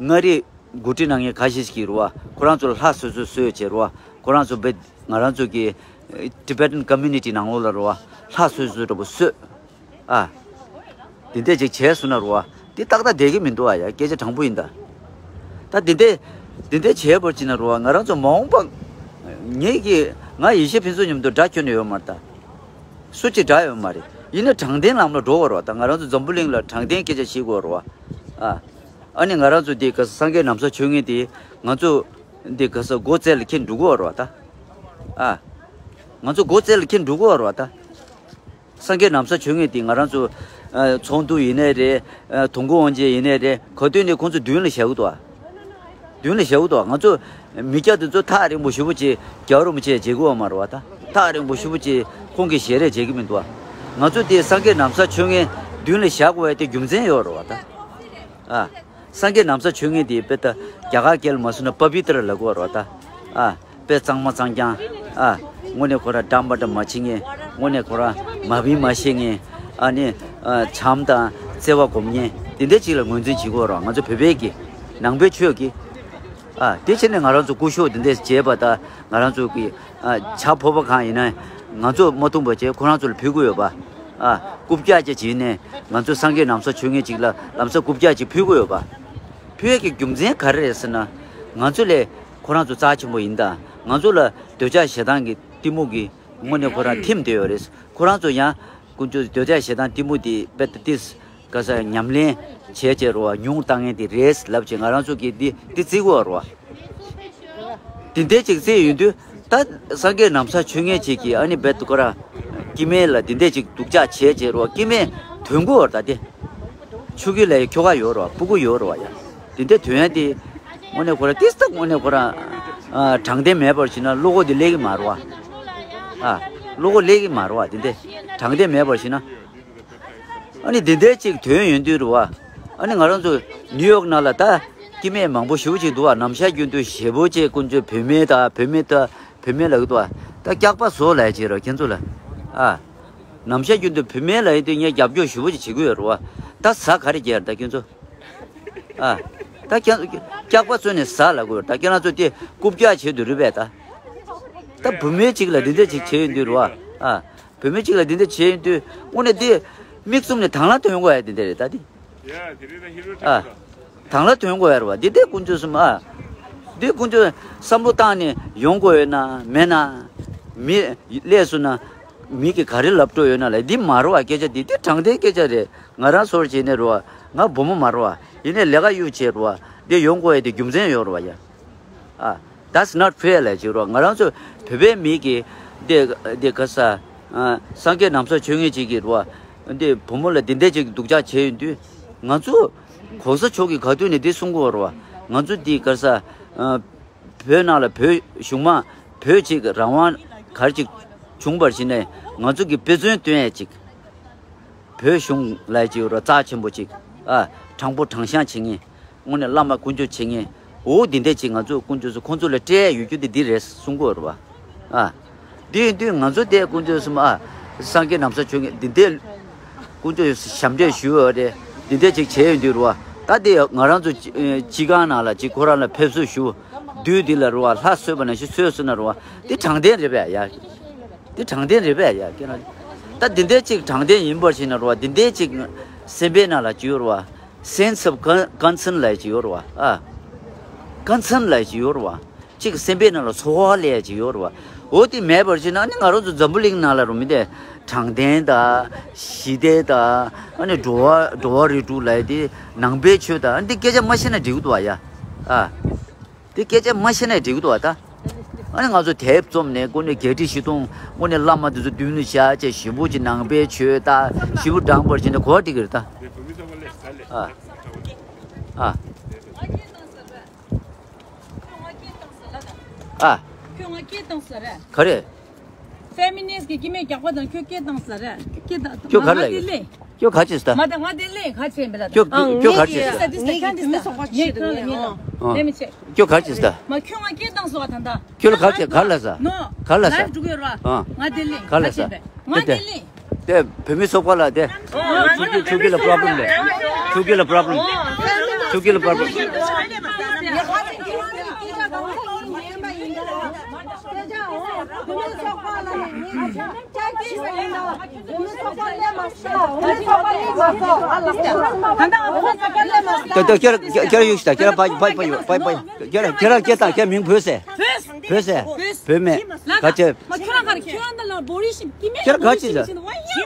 མངའ་རིས་འགོ་ཁྲིད་གནང་མཁན་ཁ་ཤས་ཤིག་གིས་རེད་བ། ཁོ་རང་ཚོ་ལ་ལྷ་བཟོས་བཟོས་བཟོས་བྱས་རེད་བ། ཁོ་རང་ཚོ་བེ་ང་རང་ཚོ་གི་Tibetan community ནང་ལོགས་ལ་རེད་བ། ལྷ་བཟོས་བཟོས་འདྲ་པོ་བཟོས། ཨ། དེ་འདྲས་ཅིག་བྱས་སོང་ན་རེད་བ། དེ་ཏག་ཏག་བསྡད་ཀྱི་མི་འདུག་ཨ་ཡ། སྐད་ཆ་དྲང་པོ་ཡིན་ད། ད་དེ་འདྲས་དེ་འདྲས་བྱས་པར་བྱས་ན་རེད་བ། ང་རང་ཚོ་མ་འོངས་པ། ངེད་ཀྱིས་ང་ཡེ་ཤེས་ཕུན་ཚོགས་མཉམ་དུ་དགྲ་ཁྱོན་ནས་ཡོད་མ་རེད་ད། སུ་གཅིག་དགྲ་ཡོད་མ་རེད། ཡིན་ན་དྲང་བདེན་ལམ་ལ་འགྲོ་བ་རེད་བ། ད་ང་རང་ཚོ་འཛམ་བུ་གླིང་ལ་དྲང་བདེན་སྐད་ཆ་བཤད་དགོས་རེད་བ། ཨ། ཨ་ནི་ང་རང་ཚོ་འདི་ག་སངས་རྒྱས་ནམ་མཁའི་ཆོས་ཉིད་དེ་ང་ཚོ་འདི་ག་ས་མགོ་རྩེ་ལ་འཁྱེར་འགྲོ་གི་ཡོད་རེད་བ་ད། ཨ། ང་ཚོ་མགོ་རྩེ་ལ་འཁྱེར་འགྲོ་གི་ཡོད་རེད་བ་ད། སངས་རྒྱས་ནམ་མཁའི་ཆོས་ཉིད་དེ་ང་རང་ཚོ་ ཚོགས་འདུ་ཡིན་ནའི་རེད། དུས་འཁོར་དབང་ཆེན་ཡིན་ནའི་རེད། ག་དུས་ནས་ཁོང་ཚོ་མདུན་ལ་བཞག་གི་འདུག་མདུན་ལ་བཞག་གི་འདུག་ང་ཚོ་མི་སྐྱ་དེ་ཚོ་ཐག་རིང་པོ་ཞེ་པོ་ཅིག་རྒྱལ་བ་རིན་པོ་ཆེ་མཇལ་གི་ཡོད་མ་རེད་བ། ད་ཐག་རིང་པོ་ཞེ་པོ་ཅིག་ཁོང་གི་ཞལ་རས་མཇལ་གི་མི་འདུག་བ། ང་ཚོ་དེ་སངས་རྒྱས་ནམ་བཟའ་ཆོས་རྒྱན་མདུན་ལ་བཞག་དགོས་ཡ་དེ་རྒྱུ་མཚན་ཡོད་རེད་བ་ད། ཨ། སངས་རྒྱས་ནམ་བཟའ་ཆོས་རྒྱན་དེ་དཔེ་ད་རྒྱ་གར་སྐད་ལ་མ་སོང་ན་པ་བི་ཏྲ་ལབ་ཀྱི་ཡོད་རེད་བ་ད། ཨ། དཔེ་གཙང་མ་གཙང་རྐྱང་། ཨ། དངོས་གནས་ཁོ་རང་འདྲ་མ་འདྲ་མ་བྱེད་མཁན། དངོས་གནས་ཁོ་རང་མ་བིན་མ་བཤད་མཁན། ཨ་ནི། ཨ། བྱམས་དང་བརྩེ་བ་སྒོམ་མཁན་དེ་འདྲ་ཅིག་ལ་ངོས་འཛིན་བྱེད་དགོས་རེད། ང་ཚོ་བོད་པའི་གི། ནང་པའི་ཆོས་ཀྱི། ཨ། དེ་བྱས་ནས་ང་རང་ཚོ་སྐུ་ཞབས་དེ་འདྲ་བྱས་པ་དང་ང་རང་ཚོ་གི། ཨ། བྱ་ཕོར་པ་གང་ཡིན་ན་ང་ཚོ་མ་འཐུང་བ་བྱས་ཁོ་རང་ཚོ་ལ་ཕུལ་གྱི་ཡོད་པ། ཨ། རྐུབ་བཀྱག་ཅིག་བྱས་ནས་ང་ཚོ་སངས་རྒྱས་ནམ་བཟའ་ཆོས་རྒྱན་ཅིག་ལ་ལམ་སང་རྐུབ་བཀྱག་ཅིག་ཕུལ་གྱི་ཡོད་པ། ཕུལ་ཡས་ཀྱི་རྒྱུ་མཚན་ག་རེ་རེད་ཟེར་ན། ང་ཚོ་ལས་ཁོ་རང་ཚོ་རྩ་ཆེན་པོ་ཡིན་ད། ང་ཚོ་ལ་འདོད་ཆགས་ཞེ་སྡང་གི་གཏི་མུག་གི་དངོས་གནས་ཁོ་རང་ཐིམ་བསྡད་ཡོད་རེད། ཁོ་རང་ཚོ་ཡང་ཀུན་སྤྱོད་འདོད་ཆགས་ཞེ་སྡང་གཏི་མུག་དེ་དཔེ་ཏ་ཏིས་ག་ས་ཉམས་ལེན་བྱས་བྱས་རོ་བ་ཉུང་བཏང་ངེས་དེ་རེད་ལབ་བྱས་ང་རང་ཚོ་གིས་འདི་འདི་བརྩི་དགོས་རོ་བ། དེ་འདྲ་ཅིག་བརྩི་ཡོང་དུས་ད་སངས་རྒྱས་ནམ་བཟའ་ཆོས་རྒྱན་ཅིག་གིས་ཨ་ནི་རྦད་དེ་ཁོ་ར་སྐྱེ་དམན་ལ་དེ་འདྲ་ཅིག་སྡུག་ཅག་བྱས་བྱས་རོ་བ། སྐྱེ་དམན་དོན་གོ་བར་ད་དེ་ཆུ་གི་ལ་ཡི་ཁྱོ་ག་ཡོད་རོ་བ། སྤུ་གུ་ཡོད་རོ་བ་ཡ། དེ་འདྲ་དོན་ཡ་དེ་དངོས་གནས་ཁོ་ར་ཏིས་ཏག་དངོས་གནས་ཁོ་ར་ཨ་དྲང་བདེན་མེད་པར་ཕྱིན་ན་བློ་ཁོག་དེ་སླེབས་ཀྱི་མ་རོ་བ། ཨ་བློ་ཁོག་སླེབས་ཀྱི་མ་རོ་བ། དེ་འདྲ་དྲང་བདེན་མེད་པར་ཕྱིན་ན། ཨ་ནི་འདི་འདྲའི་ཅིག་དོན་ཡོང་དུས་རེད་བ། ཨ་ནི་ང་རང་ཚོ་ནིའུ་ཡོག་ནང་ལ་ད་སྐྱེ་དམན་མང་པོ་ཞེ་པོ་ཅིག་འདུག་བ། ནམ་ཞག་རྒྱུན་དུ་ཞེ་པོ་ཅིག་ཀུན་སྤྱོད་བུད་མེད་དང་བུད་མེད་དང་བུད་མེད་ལབ་ཀྱི་འདུག་བ། ད་སྐྱག་པ་བཟོ་ལབ་ཡ་ཅིག་རེད་ཁྱེད་ཚོ་ལ། ཨ། ནམ་ཞག་རྒྱུན་དུ་བུད་མེད་ལབ་ཡ་དེ་ངས་རྒྱབ་སྐྱོར་ཞེ་པོ་ཅིག་བྱེད་ཀྱི་ཡོད་རེད་བ། ད་ཟ་ག་རེ་རྒྱག་ད་ཁྱེད་ཚོ། ཨ། ད་ཁྱེད་སྐྱག་པ་བཙོས་ནས་ཟ་ལབ་དགོས་རེད། ད་ཁྱེད་རང་ཚོ་དེ་རྐུབ་བཀྱག་བྱེད་དུ་རེད་པས་ད། ད་བུད་མེད་ཅིག་ལ་འདི་འདྲ་ཅིག་བྱེད་ཡོང་དུས་རེད་བ། ཨ། བུད་མེད་ཅིག་ལ་འདི་འདྲ་བྱས་ཡོང་དུས་དངོས་གནས་འདི་མིག་བཙུམ་ནས་དང་བླངས་ཐོན་དགོས་ཡ་འདི་འདྲ་རེད་ད་འདི། ཡ་དེ་རིང་ད་ཧི་རོ་ཨ། ཁྲིད་དང་བླངས་ཐོན་དགོས་ཡ་རེད་བ། འདི་འདྲ་ཀུན་སྤྱོད་གསུམ་ཨ། འདི་ཀུན་སྤྱོད་བསམ་བློ་བཏང་ནས་ཡོང་དགོས་ཡོད་ན་མེད་ན། མི་སླེབས་སོང་ན་མི་གིས་ག་རེ་ལབ་འགྲོ་ཡོད་ན་ལ་འདི་མ་རེད་བ། སྐད་ཆ་འདི་འདི་དྲང་བདེན་སྐད་ཆ་རེད། ང་རང་ཚོར་བྱས་ནས་རེད་བ། ང་བུ་མོ་མ་རེད་བ། ཡིན་ནའི་ལས་ཀ་གཡུག་བྱས་རེད་བ། འདི་ཡོང་དགོས་ཡ་འདི་རྒྱུ་མཚན་ཡོད་རེད་བ་ཡ། ཨ། That's not fair ལབ་ཅིག་རོ། ང་རང་ཚོ་བོད་པའི་མི་གི་འདི་འདི་ག་ས། ཨ། སངས་རྒྱས་ནམ་བཟའ་ཆོས་རྒྱན་ཅིག་གི་རོ། འདི་བུ་མོ་ལ་འདི་འདྲ་ཅིག་སྡུག་ཅག་བྱས་ཡོང་དུས། ང་ཚོ་གོང་ས་མཆོག་གི་ག་དུས་ནས་འདི་གསུང་གི་ཡོད་རོ། ང་ཚོ་འདི་ག་ས། ཨ། བོད་ནང་ལ་བོད་གཞུང་མང་བོད་ཅིག་རང་དབང་ག་རེ་ཅིག་བྱུང་བར་ཕྱིན་ནས་ང་ཚོ་གི་དཔེ་མཚོན་སྟོན་ཡས་ཅིག་བོད་གཞུང་ལབ་ཅིག་ཡོད་རོ། རྩ་ཆེན་པོ་ཅིག་ཨ། དྲང་པོ་དྲང་བཞག་བྱེད་མཁན། དངོས་གནས་བླ་མ་ཀུན་སྤྱོད་བྱེད་མཁན། འོ་འདི་འདྲ་ཅིག་ང་ཚོ་ཀུན་སྤྱོད་ཚོ་ཁོང་ཚོ་ལ་སྤྲད་ཡོད་རྒྱུ་དེ་འདི་རེད་གསུང་གི་ཡོད་རེད་བ། ཨ། འདི་ཡིན་དུས་ང་ཚོ་དེ་ཀུན་སྤྱོད་གསུམ་ཨ། སངས་རྒྱས་ནམ་བཟའ་ཆོས་རྒྱན་འདི་འདྲའི་ཀུན་སྤྱོད་ཞབས་འདྲེན་ཞུ་ཡོད་རེད། འདི་འདྲ་ཅིག་བྱས་ཡོད་འདུག་རེད་བ། ད་དེ་ང་རང་ཚོ་སྤྱི་སྤྱི་ཁང་ནང་ལ་ཅིག་ཁོ་རང་ལ་ཕེབས་བསུ་ཞུ། དུས་འདི་ལ་རེད་བ། ལྷ་གསོལ་བ་ནང་བཞིན་གསོལ་སོང་ན་རེད་བ། འདི་དྲང་བདེན་རེད་པས་ཡ། འདི་དྲང་བདེན་རེད་པས་ཡ། ཁྱེད་རང་། ད་འདི་འདྲའི་ཅིག་དྲང་བདེན་ཡིན་པར་བྱས་ན་རེད་བ། འདི་འདྲའི་ཅིག་སེམས་པའི་ནང་ལ་ཅིག་ཡོད་རེད་བ། Sense of con- concern ལབ་ཅིག་ཡོད་རེད་བ། ཨ། Concern ལབ་ཅིག་ཡོད་རེད་བ། ཅིག་སེམས་པའི་ནང་ལ་ཚོར་བ་སླེབས་ཅིག་ཡོད་རེད་བ། འོ་དེ་མེད་པར་བྱས་ན་ཨ་ནི་ང་རང་ཚོ་འཛམ་བུ་གླིང་ནང་ལ་རུ་མི་དེ་དྲང་བདེན་དང་ཞི་བདེ་དང་ཨ་ནི་འགྲོ་བ་འགྲོ་བ་རིགས་དྲུག་ལབ་དེ་ནང་པའི་ཆོས་དང་ཨ་ནི་འདི་སྐད་ཆ་མ་བཤད་ན་འགྲིག་གི་འདུག་བ་ཡ། ཨ། འདི་སྐད་ཆ་མ་བཤད་ན་འགྲིག་གི་འདུག་བ་ད། ཨ་ནི་ང་ཚོ་དེབ་རྩོམ་ནས་ཀུན་ནས་རྒྱལ་སྲས་ཞི་མཐོང་ཀུན་ནས་བླ་མ་འདི་ཚོ་མདུན་ལ་བཞག་བྱས་ཞིབ་པོ་ཅིག་ནང་པའི་ཆོས་དང་ཞིབ་པོ་དྲངས་པར་བྱས་ནས་གོ་བ་འགྲིག་གི་རེད་ད། ཨ། ཨ། ཨ། ཁྱོད་ང་སྐད་བཏང་ཟེར་རེད། ག་རེ། ཧྥེ་མི་ནིས་ཀྱི་སྐྱེ་དམན་རྒྱག་པ་དང་ཁྱོད་སྐད་བཏང་ཟེར་རེད། སྐད་བཏང་། ཁྱོད་ག་རེ་ལབ་ཡོད། ཁྱོད་ག་རེ་བྱས་ཟེར་ད། མ་ད་ང་དེ་ལས་ག་བྱས་མི་ལ། ཁྱོད་ཨང་ཁྱོད་ག་རེ་བྱས་ཟེར། ངས་ཀྱི་ངས་ཀྱི་ཁྱོད་ག་རེ་བྱས་ཟེར་ད། མ་ཁྱོད་ང་སྐད་བཏང་ཟེར་བ་ད་ད། ཁྱོད་ལ་ག་རེ་བྱས། ག་རེ་ལབ་ཟེར། ནོ། ག་རེ་ལབ་ཟེར། ལའིབ་འགྲོ་གི་ཡོད་ར། ཨ། ང་དེ་ལས་ག་རེ་ལབ་ཟེར། ང་དེ་ལས། དེ་བོད་མི་ཚོགས་པ་ལ་དེ། ཆུ་སྐྱེས་ཆུ་སྐྱེས་ལ་པྲོབ་ལེམ་ལས། ཆུ་སྐྱེས་ལ་པྲོབ་ལེམ། ཆུ་སྐྱེས་ལ་པྲོབ་ལེམ། ད་ད་ཁྱེད་རང་ཁྱེད་རང་ཡུག་ཤི་ད། ཁྱེད་རང་ཕ་ཕ་ཕ་ཡུག་ཕ་ཕ་ཡུག་ཁྱེད་རང་ཁྱེད་རང་སྐད་བཏང་། ཁྱེད་མིང་བོད་ཟེར། བོད་ཟེར། བོད་མེད། ག་ཅི། མ་ཁྱོད་རང་ག་རེ། ཁྱོད་རང་ད་ལ་བོ་རི་ཤི་སྐྱེ་དམན། ཁྱོད་རང་ག་ཅི་ཟེར།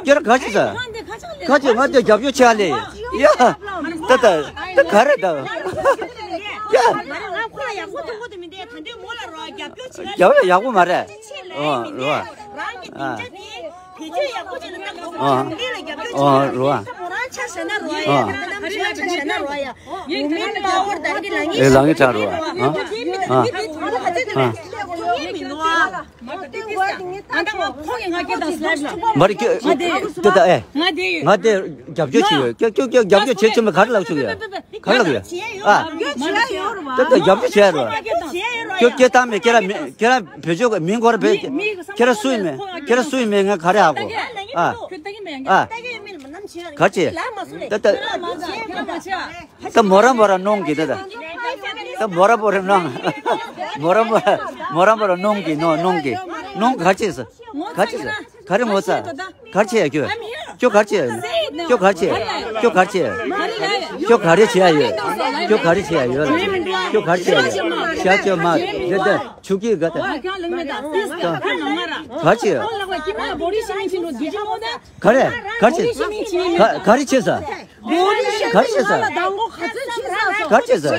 ཁྱོད་རང་ག་ཅི་ཟེར། ཁྱོད་རང་དེ་ཁ་ཆག་ལས། ཁ་ཅི། ང་དེ་རྒྱབ་སྐྱོར་བྱེད་ཡ་ལས། ཡ། ད་ད་ད་ག་རེ་ད། ཡ། ང་ཁོ་ལ་ཡག་པོ་མཐོང་གི་འདུག་མི་འདུག་ད་འདི་མོ་ལ་རོ་རྒྱབ་སྐྱོར་བྱེད་ཡ། རྒྱབ་ཡ་ཡག་པོ་མ་རེད། ཨོ་རོ། རང་གི་སྡིངས་ཆ་དེ་བེད་སྤྱོད་ཡག་པོ་བྱེད་ན་ད་ཁོ་ཚོ་འདི་ལ་རྒྱབ་སྐྱོར་བྱེད་ཡ་རེད། ད་མོ་རང་ ཆ་བཞག་ན་རོ་ཡ། ཨ། ད་ནམ་ཆ་ཆ་བཞག་ན་རོ་ཡ། ཡུ་མེན་པ་ཝར་ད་འདི་ལ་ངེས་ཨེ་ལ་ངེས་ཆགས་རོ། ཨ། ཨ། ཨ། མར་ཀི་ཏེ་ད་ཨེ། ང་དེ་ཡོད། ང་དེ་རྒྱབ་སྐྱོར་བྱེད་ཡོད། ཀྱོ་ཀྱོ་ཀྱོ་རྒྱབ་སྐྱོར་བྱེད་ཆོག་མེད་ག་རེ་ལབ་ཆོག་ཡ། ག་རེ་ལབ་ཡ། ཨ། ད་ད་རྒྱབ་སྐྱོར་བྱེད་རོ། ཀྱོ་ཀྱོ་ད་མེད་ཁྱེད་ར་མེད་ཁྱེད་ར་བེད་སྤྱོད་མིང་སྐོར་བེད། ཁྱེད་ར་སུ་ཡིན་མེད་ཁྱེད་ར་སུ་ཡིན་མེད་ང་ག་རེ་ཧ་གོ། ཨ། ཨ། ག་ཅི། ད་ད། ད་མོ་ར་མོ་ར་གནོང་གི་ད་ད། ད་མོ་ར་མོ་ར་གནོང་། མོ་ར་མོ་ར་མོ་ར་མོ་ར་གནོང་གི་གནོང་གནོང་གི། གནོང་ག་ཅི་ཟེར། ག་ཅི་ཟེར། ག་རེ་ངོ་ཚ། ག་རེ་བྱེད་ཡ་ཁྱོད། ཁྱོད་ག་རེ་བྱེད་ཡ་ཡོད། ཁྱོད་ག་རེ་བྱེད་ཡ། ཁྱོད་ག་རེ་བྱེད་ཡ་ཡོད། ཁྱོད་ག་རེ་བྱེད་ཡ་ཡོད། ཁྱོད་ག་རེ་བྱེད་ཡ་ཡོད། ཤ་ཁྱོད་མ་རེད་ད། ཆུ་སྐྱིད་ག་ད། ག་རེ་བྱེད་ཡ། ག་ག་རེ་བྱེད་ཡ། ག་ག་རེ་བྱེད་ས། ག་རེ་བྱེད་ས། ག་རེ་བྱེད་ས།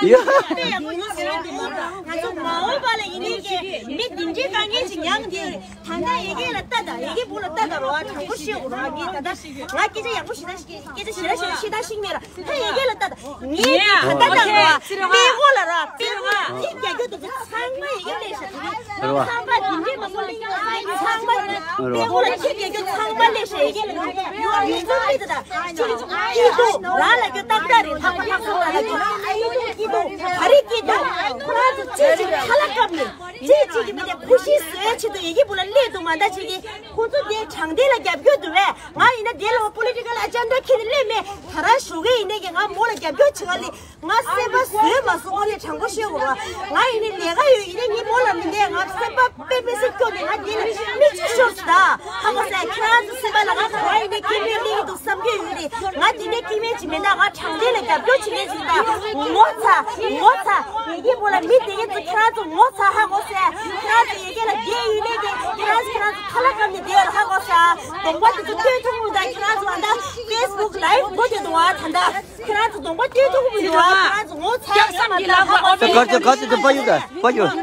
ཡ། ང་ཚོ་མ་འོངས་པ་ལ་ཡིན་ནའི་ཀྱེ་མི་འདི་འདྲའི་དཀའ་ངལ་ཅིག་མྱངས་ཏེ། ད་ལྟ་ཡི་གེ་ལ་ལྟ་དང་ཡི་གེ་བུ་ལ་ལྟ་དང་རོ། དྲང་པོ་བཤད་དགོས་རོ། ངས་ད་ལྟ་ང་སྐད་ཆ་ཡག་པོ་ཞེ་དྲག་སྐད་ཆ་ཞེ་དྲག་ཞེ་དྲག་ཤིག་མེད་ར། ད་ཡི་གེ་ལ་ལྟ་དང་ངས་ད་ལྟ་དང་རོ། པེ་ཧོ་ལ་ར་པེ་ཧོ་ལ་ཅིག་རྒྱག་རྒྱུ་དེ་ཚོ་ཚང་མ་ཡི་གེ་ལས་ཤ། ཚང་མ་འདི་འདྲའི་མ་སོང་ལེ། ཚང་མ་པེ་ཧོ་ལ་ཅིག་རྒྱག་རྒྱུ་ཚང་མ་ལས་ཤ་ཡི་གེ་ལ་ཡོང་ཡོང་ཚོད་མེད་ད། ད་སྐྱིད་སྡུག་རང་ལ་རྒྱུ་ཏག་ཏག་རེད། ལྷག་པ་ལྷག་སོང་ད་ལ་རྒྱུ་སྐྱིད་སྡུག་ག་རེ་སྐྱིད་སྡུག་ཁོ་རང་ཚོ་ཅི་ཅིག་ཁ་ལག་བཀབ་ནས། ཅི་ཅིག་གི་མི་དེ་ཁུ་ཤི་བཟོས་ཆེད་དུ་ཡི་གེ་བུ་ལ་སླེབས་འདུག་མ་འདྲ་ཅིག་གི་ཁོ་ཚོ་དེ་དྲང་བདེན་ལ་རྒྱབ་སྐྱོར་འདུག་བས། ང་ཡིན་ན་དེ་ལ་པོ་ལི་ཊི་ཀལ་ཨ་ཇེན་ཌ་འཁྱེར་ནས་སླེབས་མེད། ད་རང་ཞུ་གི་ཡིན་ནའི་གི་ང་མོ་ལ་རྒྱབ་སྐྱོར་བྱེད་ག་སླེབས། ང་སེམས་པ་བཟོས་མ་སོང་། ཨོ་ལེ་དྲང་པོ་བཤད་དགོས་ར། ང་ཡིན་ནའི་ལས་ཀ་ཡོད་ཡིན་ནའི་ངའི་མོ་ལ་མི་འདས། ང་སེམས་པ་དཔེ་མི་སྲིད་སྐྱོ་ནས་ང་འདི་ནས་མིག་ཆུ་ཤོར་སོང་ད། ཧ་གོ་སོང་། ཁྱེད་རང་ཚོ་སེམས་པ་ལ་ང་ག་རེ་ཡིན་ནའི་སྐྱེ་དམན་སླེབས་ཀྱི་འདུག་བསམ་གྱི་ཡོད་རེད། ང་འདི་ནས་སྐྱེ་དམན་ཅིག་མིན་ད། ང་དྲང་བདེན་ལ་རྒྱབ་སྐྱོར་བྱེད་མཁན་ཅིག་ད། ངོ་ཚ་ངོ་ཚ། ཡི་གེ་བུ་ལ་མི་དེ་གས་ཚོ་ཁྱེད་རང་ཚོ་ངོ་ཚ། ཧ་གོ་སོང་། ཁྱེད་རང་ཚོ་ཡི་གེ་ལ་རྒྱལ་ཡིན་ནའི་གི་ཁྱེད་རང་ཚོ་ཁྱེད་རང་ཚོ་ཁ་ལག་བཀབ་ནས་བསྡད་ཡོད་རེད། ཧ་གོ་སོང་། གདོང་པ་དེ་ཚོ་སྟོན་ཐུབ་མི་འདུག་ད་ཁྱེད་རང་ཚོ་ད་ཕེ་སི་བུག་ལའེབ་འགོ་དེ་འདུག་ཨ། ད་ད་ཁྱེད་རང་ཚོ་གདོང་པ་སྟོན་ཐུབ་མི་འདུག་ཨ། ཁྱེད་རང་ཚོ་ངོ་ཚ་ཡ་ས་མ་ད། ཧ་གོ་སོང་། ད་གར་ཅི་གར་ཅི་དེ་པ་ཡོད་ད་པ་ཡོད།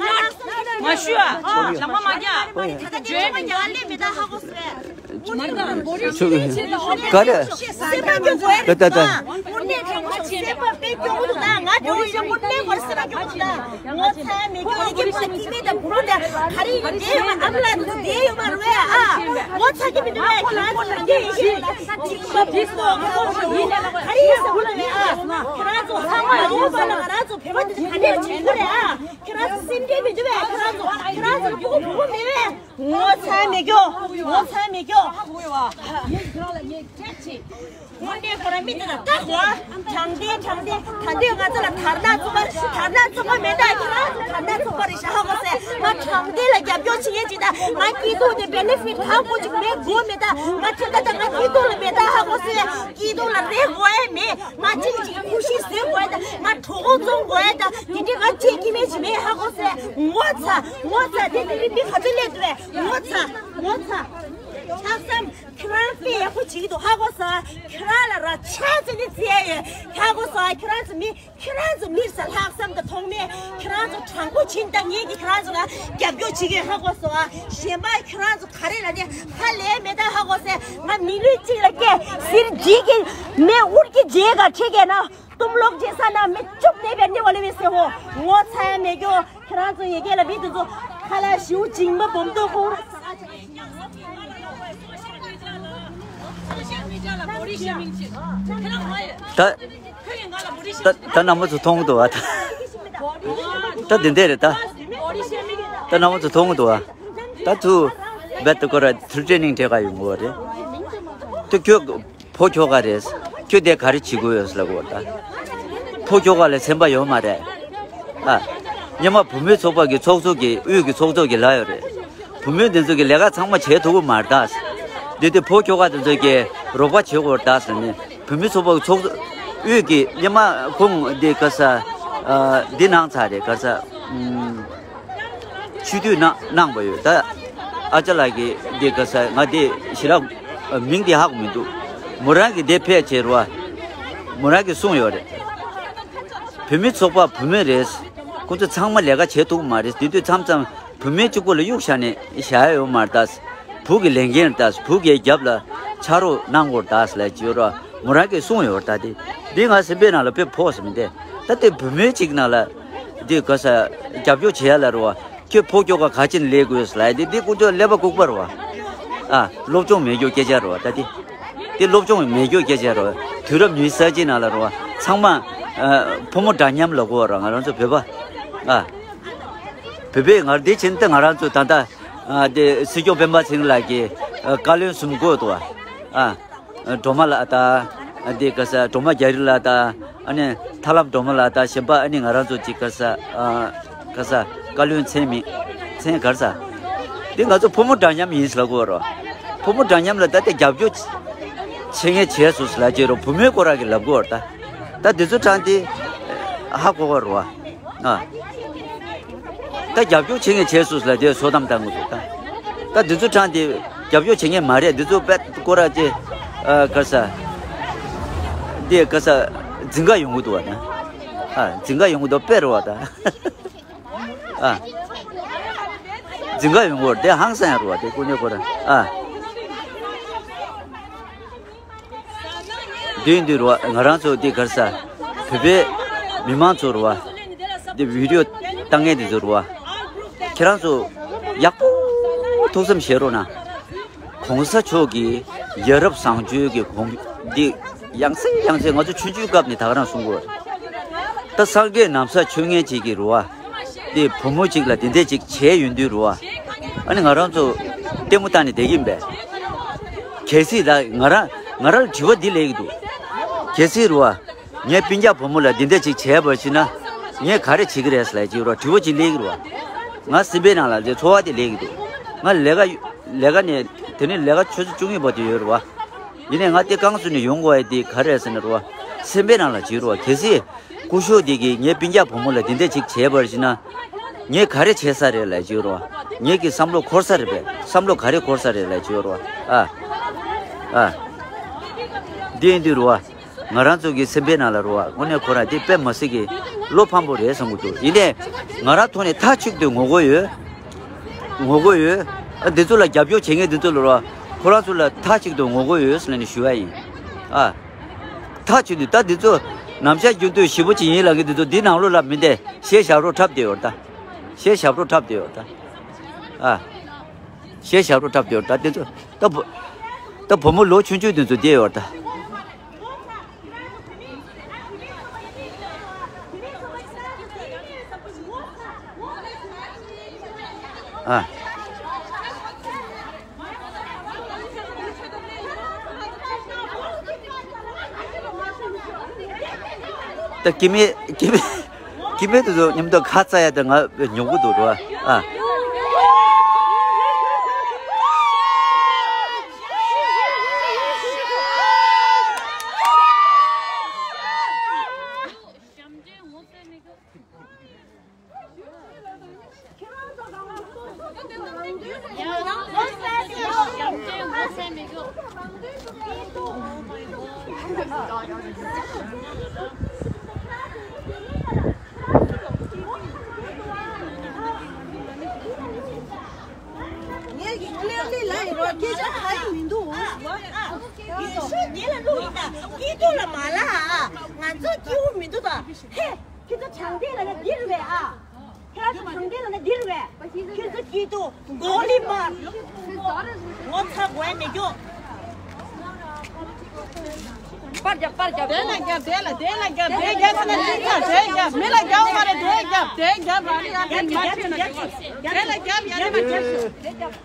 མ་ཞུ་ཨ། ལ་མ་མ་རྒྱ། ད་ད་ཇོས་མ་རྒྱ་ལེ་མི་ད། ཧ་གོ་སོང་། ཆུ་ག་རེ། སེམས་པ་སྐྱོ་དགོས་ད་ད་ད། དངོས་གནས་དྲང་པོ་བྱུང་། སེམས་པ་དཔེ་སྐྱོ་པོ་འདུག་ད་ང་དེ་རིང་ཞོགས་པ་སླེབས་པར་སེམས་པ་སྐྱོ་པོ་འདུག་ད་ངོ་ཚ་མེད་ཀྱི་ཡི་གེ་བུ་ལ་ཐིག་མེད་དང་བུ་རུ་ད་ག་རེ་ཡིན་འདྲེ་ཡོད་མ། ཨ་མ་ལགས་འདུག་འདྲེ་ཡོད་མ་རེད་ཨ། ངོ་ཚ་གི་མི་འདུག་ཨ། ཁྱེད་རང་ཚོ་ལ་འདྲེ་ཡིན་ཞེས་ལ་ཐིག་པ་བུ་སོ་ག་རེ་ཡིན་ཟེར་བུ་ལ་རེད་ཨ། ཁྱེད་རང་ཚོ་ཚང་མ་ཡོང་བ་ལ་ང་རང་ཚོ་བོད་པ་འདི་ཚོ་ག་འདྲས་བྱེད་དགོས་རེད་ཨ། ཁྱེད་རང་ཚོ་སེམས་ཁྲལ་མི་འདུག་པས། ཁྱེད་རང་ཚོ་ཁྱེད་རང་ཚོ་ཕྲུ་གུ་བུ་གུ་མེད་པས། ངོ་ཚ་མེད་ཀྱོ། ངོ་ཚ་མེད་ཀྱོ། དངོས་གནས་ཁོ་རང་མི་དེ་ལ་བལྟ་དགོས། དྲང་བདེན་དྲང་བདེན། ད་དུང་ང་ཚོ་ལ་དར་ནག་ཚོགས་པ། དར་ནག་ཚོགས་པ་མེད་ད། ཁྱེད་རང་ཚོ་དར་ནག་ཚོགས་པ་རེད་ཤག་ཧ་གོ་སོང་། ང་དྲང་བདེན་ལ་རྒྱབ་སྐྱོར་བྱེད་མཁན་ཅིག་ད། ང་སྐྱིད་སྡུག་དེ་བེ་ནེ་ཕིཊ་གང་དགོས་ཅིག་མེད་དགོས་མེད་ད། ང་ཁྱེད་ད་ད་ང་སྐྱིད་སྡུག་ལ་མེད་ད། ཧ་གོ་སོང་། སྐྱིད་སྡུག་ལ་རེ་དགོས་ཡ་མེད། ང་གཅིག་གཅིག་ཁུ་ཤི་བཟོས་དགོས་ཡ་ད། ང་གྲོད་ཁོག་བཙོང་དགོས་ཡ་ད། དེ་འདྲའི་ང་གཅིག་སྐྱིད་མེད་ཅིག་མེད། ཧ་གོ་སོང་། ངོ་ཚ་ངོ་ཚ། དེ་དེ་མི་མི་ག་ཚོད་སླེབས་འདུག་པས། ངོ་ཚ་ངོ་ཚ། ལྷག་བསམ། ཁྱེད་རང་དཔེ་ཡག་པོ་བྱེད་ཀྱི་འདུག་ཧ་གོ་སོང་། ཁྱེད་རང་ལ་ར་ཆ་ཚ་ནི་བརྩི་ཡ་ཡོད། ཧ་གོ་སོང་། ཁྱེད་རང་ཚོ་མི་ཁྱེད་རང་ཚོ་མི་ས་ལྷག་བསམ་དང་ཐོགས་མེད། ཁྱེད་རང་ཚོ་དྲང་པོ་བྱིན་ད། ངས་ཀྱི་ཁྱེད་རང་ཚོ་ལ་རྒྱབ་སྐྱོར་བྱེད་ཀྱི་ཧ་གོ་སོང་། གཞན་པ་ཁྱེད་རང་ཚོ་ག་རེ་ལ་ནི་ཧ་ལས་མེད་ད། ཧ་གོ་སོང་། ང་མི་ལུས་གཅིག་ལ་སྐྱེ་ཟེར་འཇིགས་ཀྱི་མེ་འུར་གྱི་རྗེས་ག་ཁྲིད་གས་ན། གཏུམ་ལོག་རྗེས་ས་ན་མི་བཅུག་ནས་བེར་ནི་བ་ལེ་བི་སེ་ཧོ། ངོ་ཚ་ཡ་མེད་ཀྱོ། ཁྱེད་རང་ཚོ་ཡི་གེ་ལ་མི་དེ་ཚོ་ཁ་ལ་ཞིའུ་བྱིང་མ་སྦོམ་ཏོ་ཁོང་། ད་ད་ད་རྣམ་པ་ཚོ་མཐོང་གི་འདུག་བ། ད་ད་འདི་འདྲ་རེད་ད། ད་རྣམ་པ་ཚོ་མཐོང་གི་འདུག་བ། ད་ཚུ་བེད་དུ་སྐོར་ར་ཐུར་ཊེ་ནིང་སྤྲད་ག་ཡོང་གི་བ་རེད། ད་ཁྱོད། ཕོ་ཁྱོ་ག་རེད། ཁྱོད་དེ་ག་རེ་བྱེད་དགོས་ཡོད་ལབ་གོ་ད། ཕོ་ཁྱོ་ག་ལ་སེམས་པ་ཡོད་མ་རེད། ཨ། སྔོན་མ་བུ་མོའི་ཚོགས་པ་གི་ཚོགས་གཙོ་གི་དབུས་ཀྱི་ཚོགས་གཙོ་གི་ལབ་ཡོད་རེད། བུ་མོ་དེ་ཚོ་གི་ལས་ཀ་ཚང་མ་བྱེད་ཐུབ་ཀྱི་མ་རེད་ད། དེ་དུས་ཕོ་ཁྱོ་ག་དེ་ཚོ་གི་རོགས་པ་བྱེད་དགོས་རེད་ད་ཟེར་ནས། བུ་མོའི་ཚོགས་པ་གི་ཚོགས་གཙོ་དབུས་ཀྱི་སྔོན་མ་ཁོང་འདི་ག་ས། ཨ། འདི་གནང་ཚར་རེད། ག་ས། ཨུམ། ཆོས་དུས་གནང་གནང་བ་ཡོད་ད། ཨ་ཅག་ལགས་ཀྱིས་འདི་ག་ས་ང་འདི་ཞེ་དྲག་མིང་འདི་ཧ་གོ་མི་འདུག་མོ་རང་གིས་འདི་ཕལ་ཆེར་བ། མོ་རང་གིས་གསུངས་ཡོད་རེད། བུད་མེད་ཚོགས་པ་བུད་མེད་རེད། ཁོ་ཚོ་ཚང་མ་ལས་ཀ་བྱེད་ཐུབ་མ་རེད། དེ་དུས་མཚམས་མཚམས་བུད་མེད་གཅིག་པོ་ལ་གཡུག་བཞག་ནས་བཞག་ཡ་ཡོད་མ་རེད་ད། བུ་གི་ལས་འགན་རེད་ད། བུ་གའི་རྒྱབ་ལ་ཕྱག་རོགས་གནང་དགོས་རེད་ད་ལབ་ཀྱི་ཡོད་ར། མོ་རང་གིས་གསུངས་ཡོད་ད་དེ། འདི་ང་སེམས་པའི་ནང་ལ་དཔེ་ཕོག་སོང་མི་འདི། ད་དེ་བུད་མེད་ཅིག་ནང་ལ་འདི་ག་ས་རྒྱབ་སྐྱོར་བྱེད་ཡ་ལ་རུ་བ། ཁྱོད་ཕོ་སྐྱོ་ག་ག་ཅིན་ལས་དགོས་ལ་དེ་འདི་ཀུན་སྤྱོད་ཀླད་པ་ལྐུགས་པ་རུ་བ། ཨ་སློབ་སྦྱོང་མེད་རྒྱུ་སྐད་ཆ་རུ་བ་ད་དེ། དེ་སློབ་སྦྱོང་མེད་རྒྱུ་སྐད་ཆ་རུ་བ། དུས་རབས་ཉི་ཤུ་རྩ་གཅིག་ནང་ལ་རུ་བ་ཚང་མ་ཨ་ཕོ་མོ་འདྲ་མཉམ་ལ་གོ་བ་རུ་ང་རང་ཚོ་བོད་པ། ཨ་བོད་པའི་ངར་འདི་ཕྱིན་ཏེ་ང་རང་ཚོ་ད་ལྟ་ཨ་དེ་སྲིད་སྐྱོང་སྤེན་པ་ཚེ་རིང་ལགས་ཀྱིས་ཨ་བཀའ་བློན་གསུམ་བསྐོས་འདུག་བ། ཨ། སྒྲོལ་མ་ལགས་དང་། འདི་ག་ས་སྒྲོལ་མ་རྒྱ་རི་ལགས་དང་། ཨ་ནི་ཐར་ལམ་སྒྲོལ་མ་ལགས་དང་གཞན་པ་ཨ་ནི་ང་རང་ཚོ་གཅིག་ག་ས། ག་ས་བཀའ་བློན་མཚན་མི་མཚན་ག་ས། འདི་ང་ཚོ་ཕོ་མོ་འདྲ་མཉམ་ཡིན་ཟེར་ལབ་དགོས་རོ། ཕོ་མོ་འདྲ་མཉམ་ལ་ད་ལྟ་རྒྱབ་སྐྱོར་བྱེད་མཁན་བྱས་སོང་ཟེར་ལབ་ཀྱི་རོ། བུ་མོའི་སྐོར་ར་གི་ལབ་དགོས་ར་ད། ད་འདི་ཚོ་དྲང་དེ་ཧ་གོ་ག་རོ། ཨ། ད་རྒྱབ་སྐྱོར་བྱེད་མཁན་བྱས་སོང་ཟེར་ལ་དེ་བསོད་ནམས་བཏང་གི་འདུག་ད། ད་འདི་ཚོ་དྲང་དེ་རྒྱབ་སྐྱོར་བྱེད་མཁན་མ་རེད། འདི་ཚོ་དཔེ་སྐོར་ར་ཅེ། ཨ་ག་ས། འདི་ག་ས། འཛིང་ག་ཡོང་གི་འདུག་བ་ན། ཨ་འཛིང་ག་ཡོང་གི་འདུག་དཔེ་རེད་བ་ད། ཨ། འཛིང་ག་ཡོང་གི་འདུག་དེ་ཧང་སང་ཡ་རེད་བ་དེ་ཀུན་ནས་སྐོར་ར། ཨ། འདི་འདི་རུ་བ་ང་རང་ཚོ་འདི་གར་ས། བོད་པའི་མི་མང་ཚོ་རུ་བ། འདི་བི་ཌིའོ་བཏང་མཁན་འདི་ཚོ་རུ་བ། ཁྱེད་རང་ཚོ་ཡག་པོ་ཐུགས་བསམ་བཞེས་རོགས་གནང་། གོང་ས་མཆོག་གིས་ཡ་རབས་བཟང་སྤྱོད་ཀྱི་གོང་འདི་ཡང་སེ་ཡང་སེ་ང་ཚོ་ཆུང་ཆུང་སྐབས་ནས་ད་ག་རང་གསུང་གོ། ད་སངས་རྒྱས་ན་བཟའ་མཆོད་མཁན་ཅིག་གི་རུ་བ། དེ་བུ་མོ་གཅིག་ལ་དེ་འདྲས་ཅིག་བྱས་ཡོང་དུས་རུ་བ། ཨ་ནི་ང་རང་ཚོ་ལྟད་མོ་བལྟས་ནས་བསྡད་ཀྱི་ཡིན་པས། གལ་སྲིད་ད་ང་རང་ང་རང་ལ་དྲི་བ་འདི་སླེབས་ཀྱི་འདུག་གལ་སྲིད་རུ་བ། ངའི་སྤུན་ཀྱག་བུ་མོ་ལ་འདི་འདྲས་ཅིག་བྱས་པར་བྱས་ན། ངས་ག་རེ་བྱེད་ཀྱི་རེད་ཟེར་ལབ་ཅིག་རུ་བ་དྲི་བ་ཅིག་སླེབས་ཀྱི་རུ་བ། ང་སེམས་པའི་ནང་ལ་དེ་ཚོར་བ་དེ་སླེབས་ཀྱི་འདུག་ང་ལས་ཀ་ལས་ཀ་ནས་དེ་ནས་ལས་ཀ་ཆུ་ཚོད་བཅུ་གཉིས་བར་དུ་ཡོད་རུ་བ། ཡིན་ནའི་ང་དེ་རྐང་བཙུགས་ནས་ཡོང་དགོས་ཡ་དེ་ག་རེ་ཟེར་ན་རུ་བ། སེམས་པའི་ནང་ལ་བྱེད་རུ་བ་གལ་སྲིད། སྐུ་ཞབས་དེ་གིས་ངའི་སྤུན་ཀྱག་བུ་མོ་ལ་དེ་འདྲ་ཅིག་བྱས་པར་བྱས་ན། ངས་ག་རེ་བྱས་ས་རེད་ལབ་ཀྱི་ཡོད་རེད་བ། ངེད་ཀྱི་བསམ་བློ་འཁོར་ས་རེད་པས། བསམ་བློ་ག་རེ་འཁོར་ས་རེད་ལབ་ཀྱི་ཡོད་རེད་བ། ཨ། ཨ། འདི་ཡིན་དུས་རེད་བ། ང་རང་ཚོ་གི་སེམས་པའི་ནང་ལ་རེད་བ། དངོས་གནས་ཁོ་རང་འདི་དཔེ་མི་སྲིད་ཀྱི་བློ་ཕམ་པོ་རེད་བསམ་གྱི་འདུག་ཡིན་ནའི། ང་རང་ཐོག་ནས་མཐའ་གཅིག་ཏུ་ངོ་རྒོལ་ཡོད། ངོ་རྒོལ་ཡོད། ཨ། འདི་ཚོ་ལ་རྒྱབ་སྐྱོར་བྱེད་མཁན་འདི་ཚོ་ལ་རེད་བ། ཁོ་རང་ཚོ་ལ་མཐའ་གཅིག་ཏུ་ངོ་རྒོལ་ཡོད་ཟེར་ནས་ཞུ་བ་ཡིན། ཨ། ཐག་ཆོད་དུས་ད་འདི་ཚོ་ནམ་ཞག་རྒྱུན་དུ་ཞེ་པོ་ཅིག་ཡིན་ལབ་མཁན་འདི་ཚོ་འདི་ནང་ལོགས་ལ་མི་བསྡད། གཞས་ཞབས་བྲོ་འཁྲབ་བསྡད་ཡོད་ད། གཞས་ཞབས་བྲོ་འཁྲབ་བསྡད་ཡོད་ད། ཨ། གཞས་ཞབས་བྲོ་འཁྲབ་བསྡད་ཡོད་ད་འདི་ཚོ། ད་བུ། ད་བུ་མོ་ལོ་ཆུང་ཆུང་འདི་ཚོ་བསྡད་ཡོད་ད། ཨ། ད་སྐྱེ་དམན་སྐྱེ་དམན་སྐྱེ་དམན་དེ་ཚོ་མཉམ་དུ་ཁ་ཚ་ཡ་དེ་ང་ཉོབ་གི་འདུག་རོ། ཨ། ངས་ཀྱི་ཀླད་ཀླད་ལ་ཡི་རོ་སྐད་ཆ་ཧ་ཡི་མི་འདུག་ཨ། ཨ། ཡི་ཤོ་ཉེ་ལ་ལུག་ཡིན་ད། སྐྱིད་སྡུག་ལ་མ་ལ་ཨ། ང་ཚོ་སྐྱིད་པོ་མི་འདུག་ད། ཧེ། ཁྱེད་ཚོ་དྲང་བདེན་ལ་ན་འདི་རུ་བས་ཨ། ཁྱེད་ཚོ་དྲང་བདེན་ལ་ན་འདི་རུ་བས། ཁྱེད་ཚོ་སྐྱིད་སྡུག་མགོ་ལི་མར། ངོ་ཚ་དགོས་མེད་སྐྱོ། པར་རྒྱབ་པར་རྒྱབ། དེ་ལ་རྒྱབ་དེ་ལ་དེ་ལ་རྒྱབ་དེ་རྒྱབ་ས་ན་ཅི་ཚ་དེ་རྒྱབ་མི་ལ་རྒྱབ་མ་རེད་དེ་རྒྱབ་དེ་རྒྱབ་ར་རི་ཡ་དེ་མ་ཆེ་ན་ཅི་དེ་ལ་རྒྱབ་ཡ་ལ་མ་ཆེ།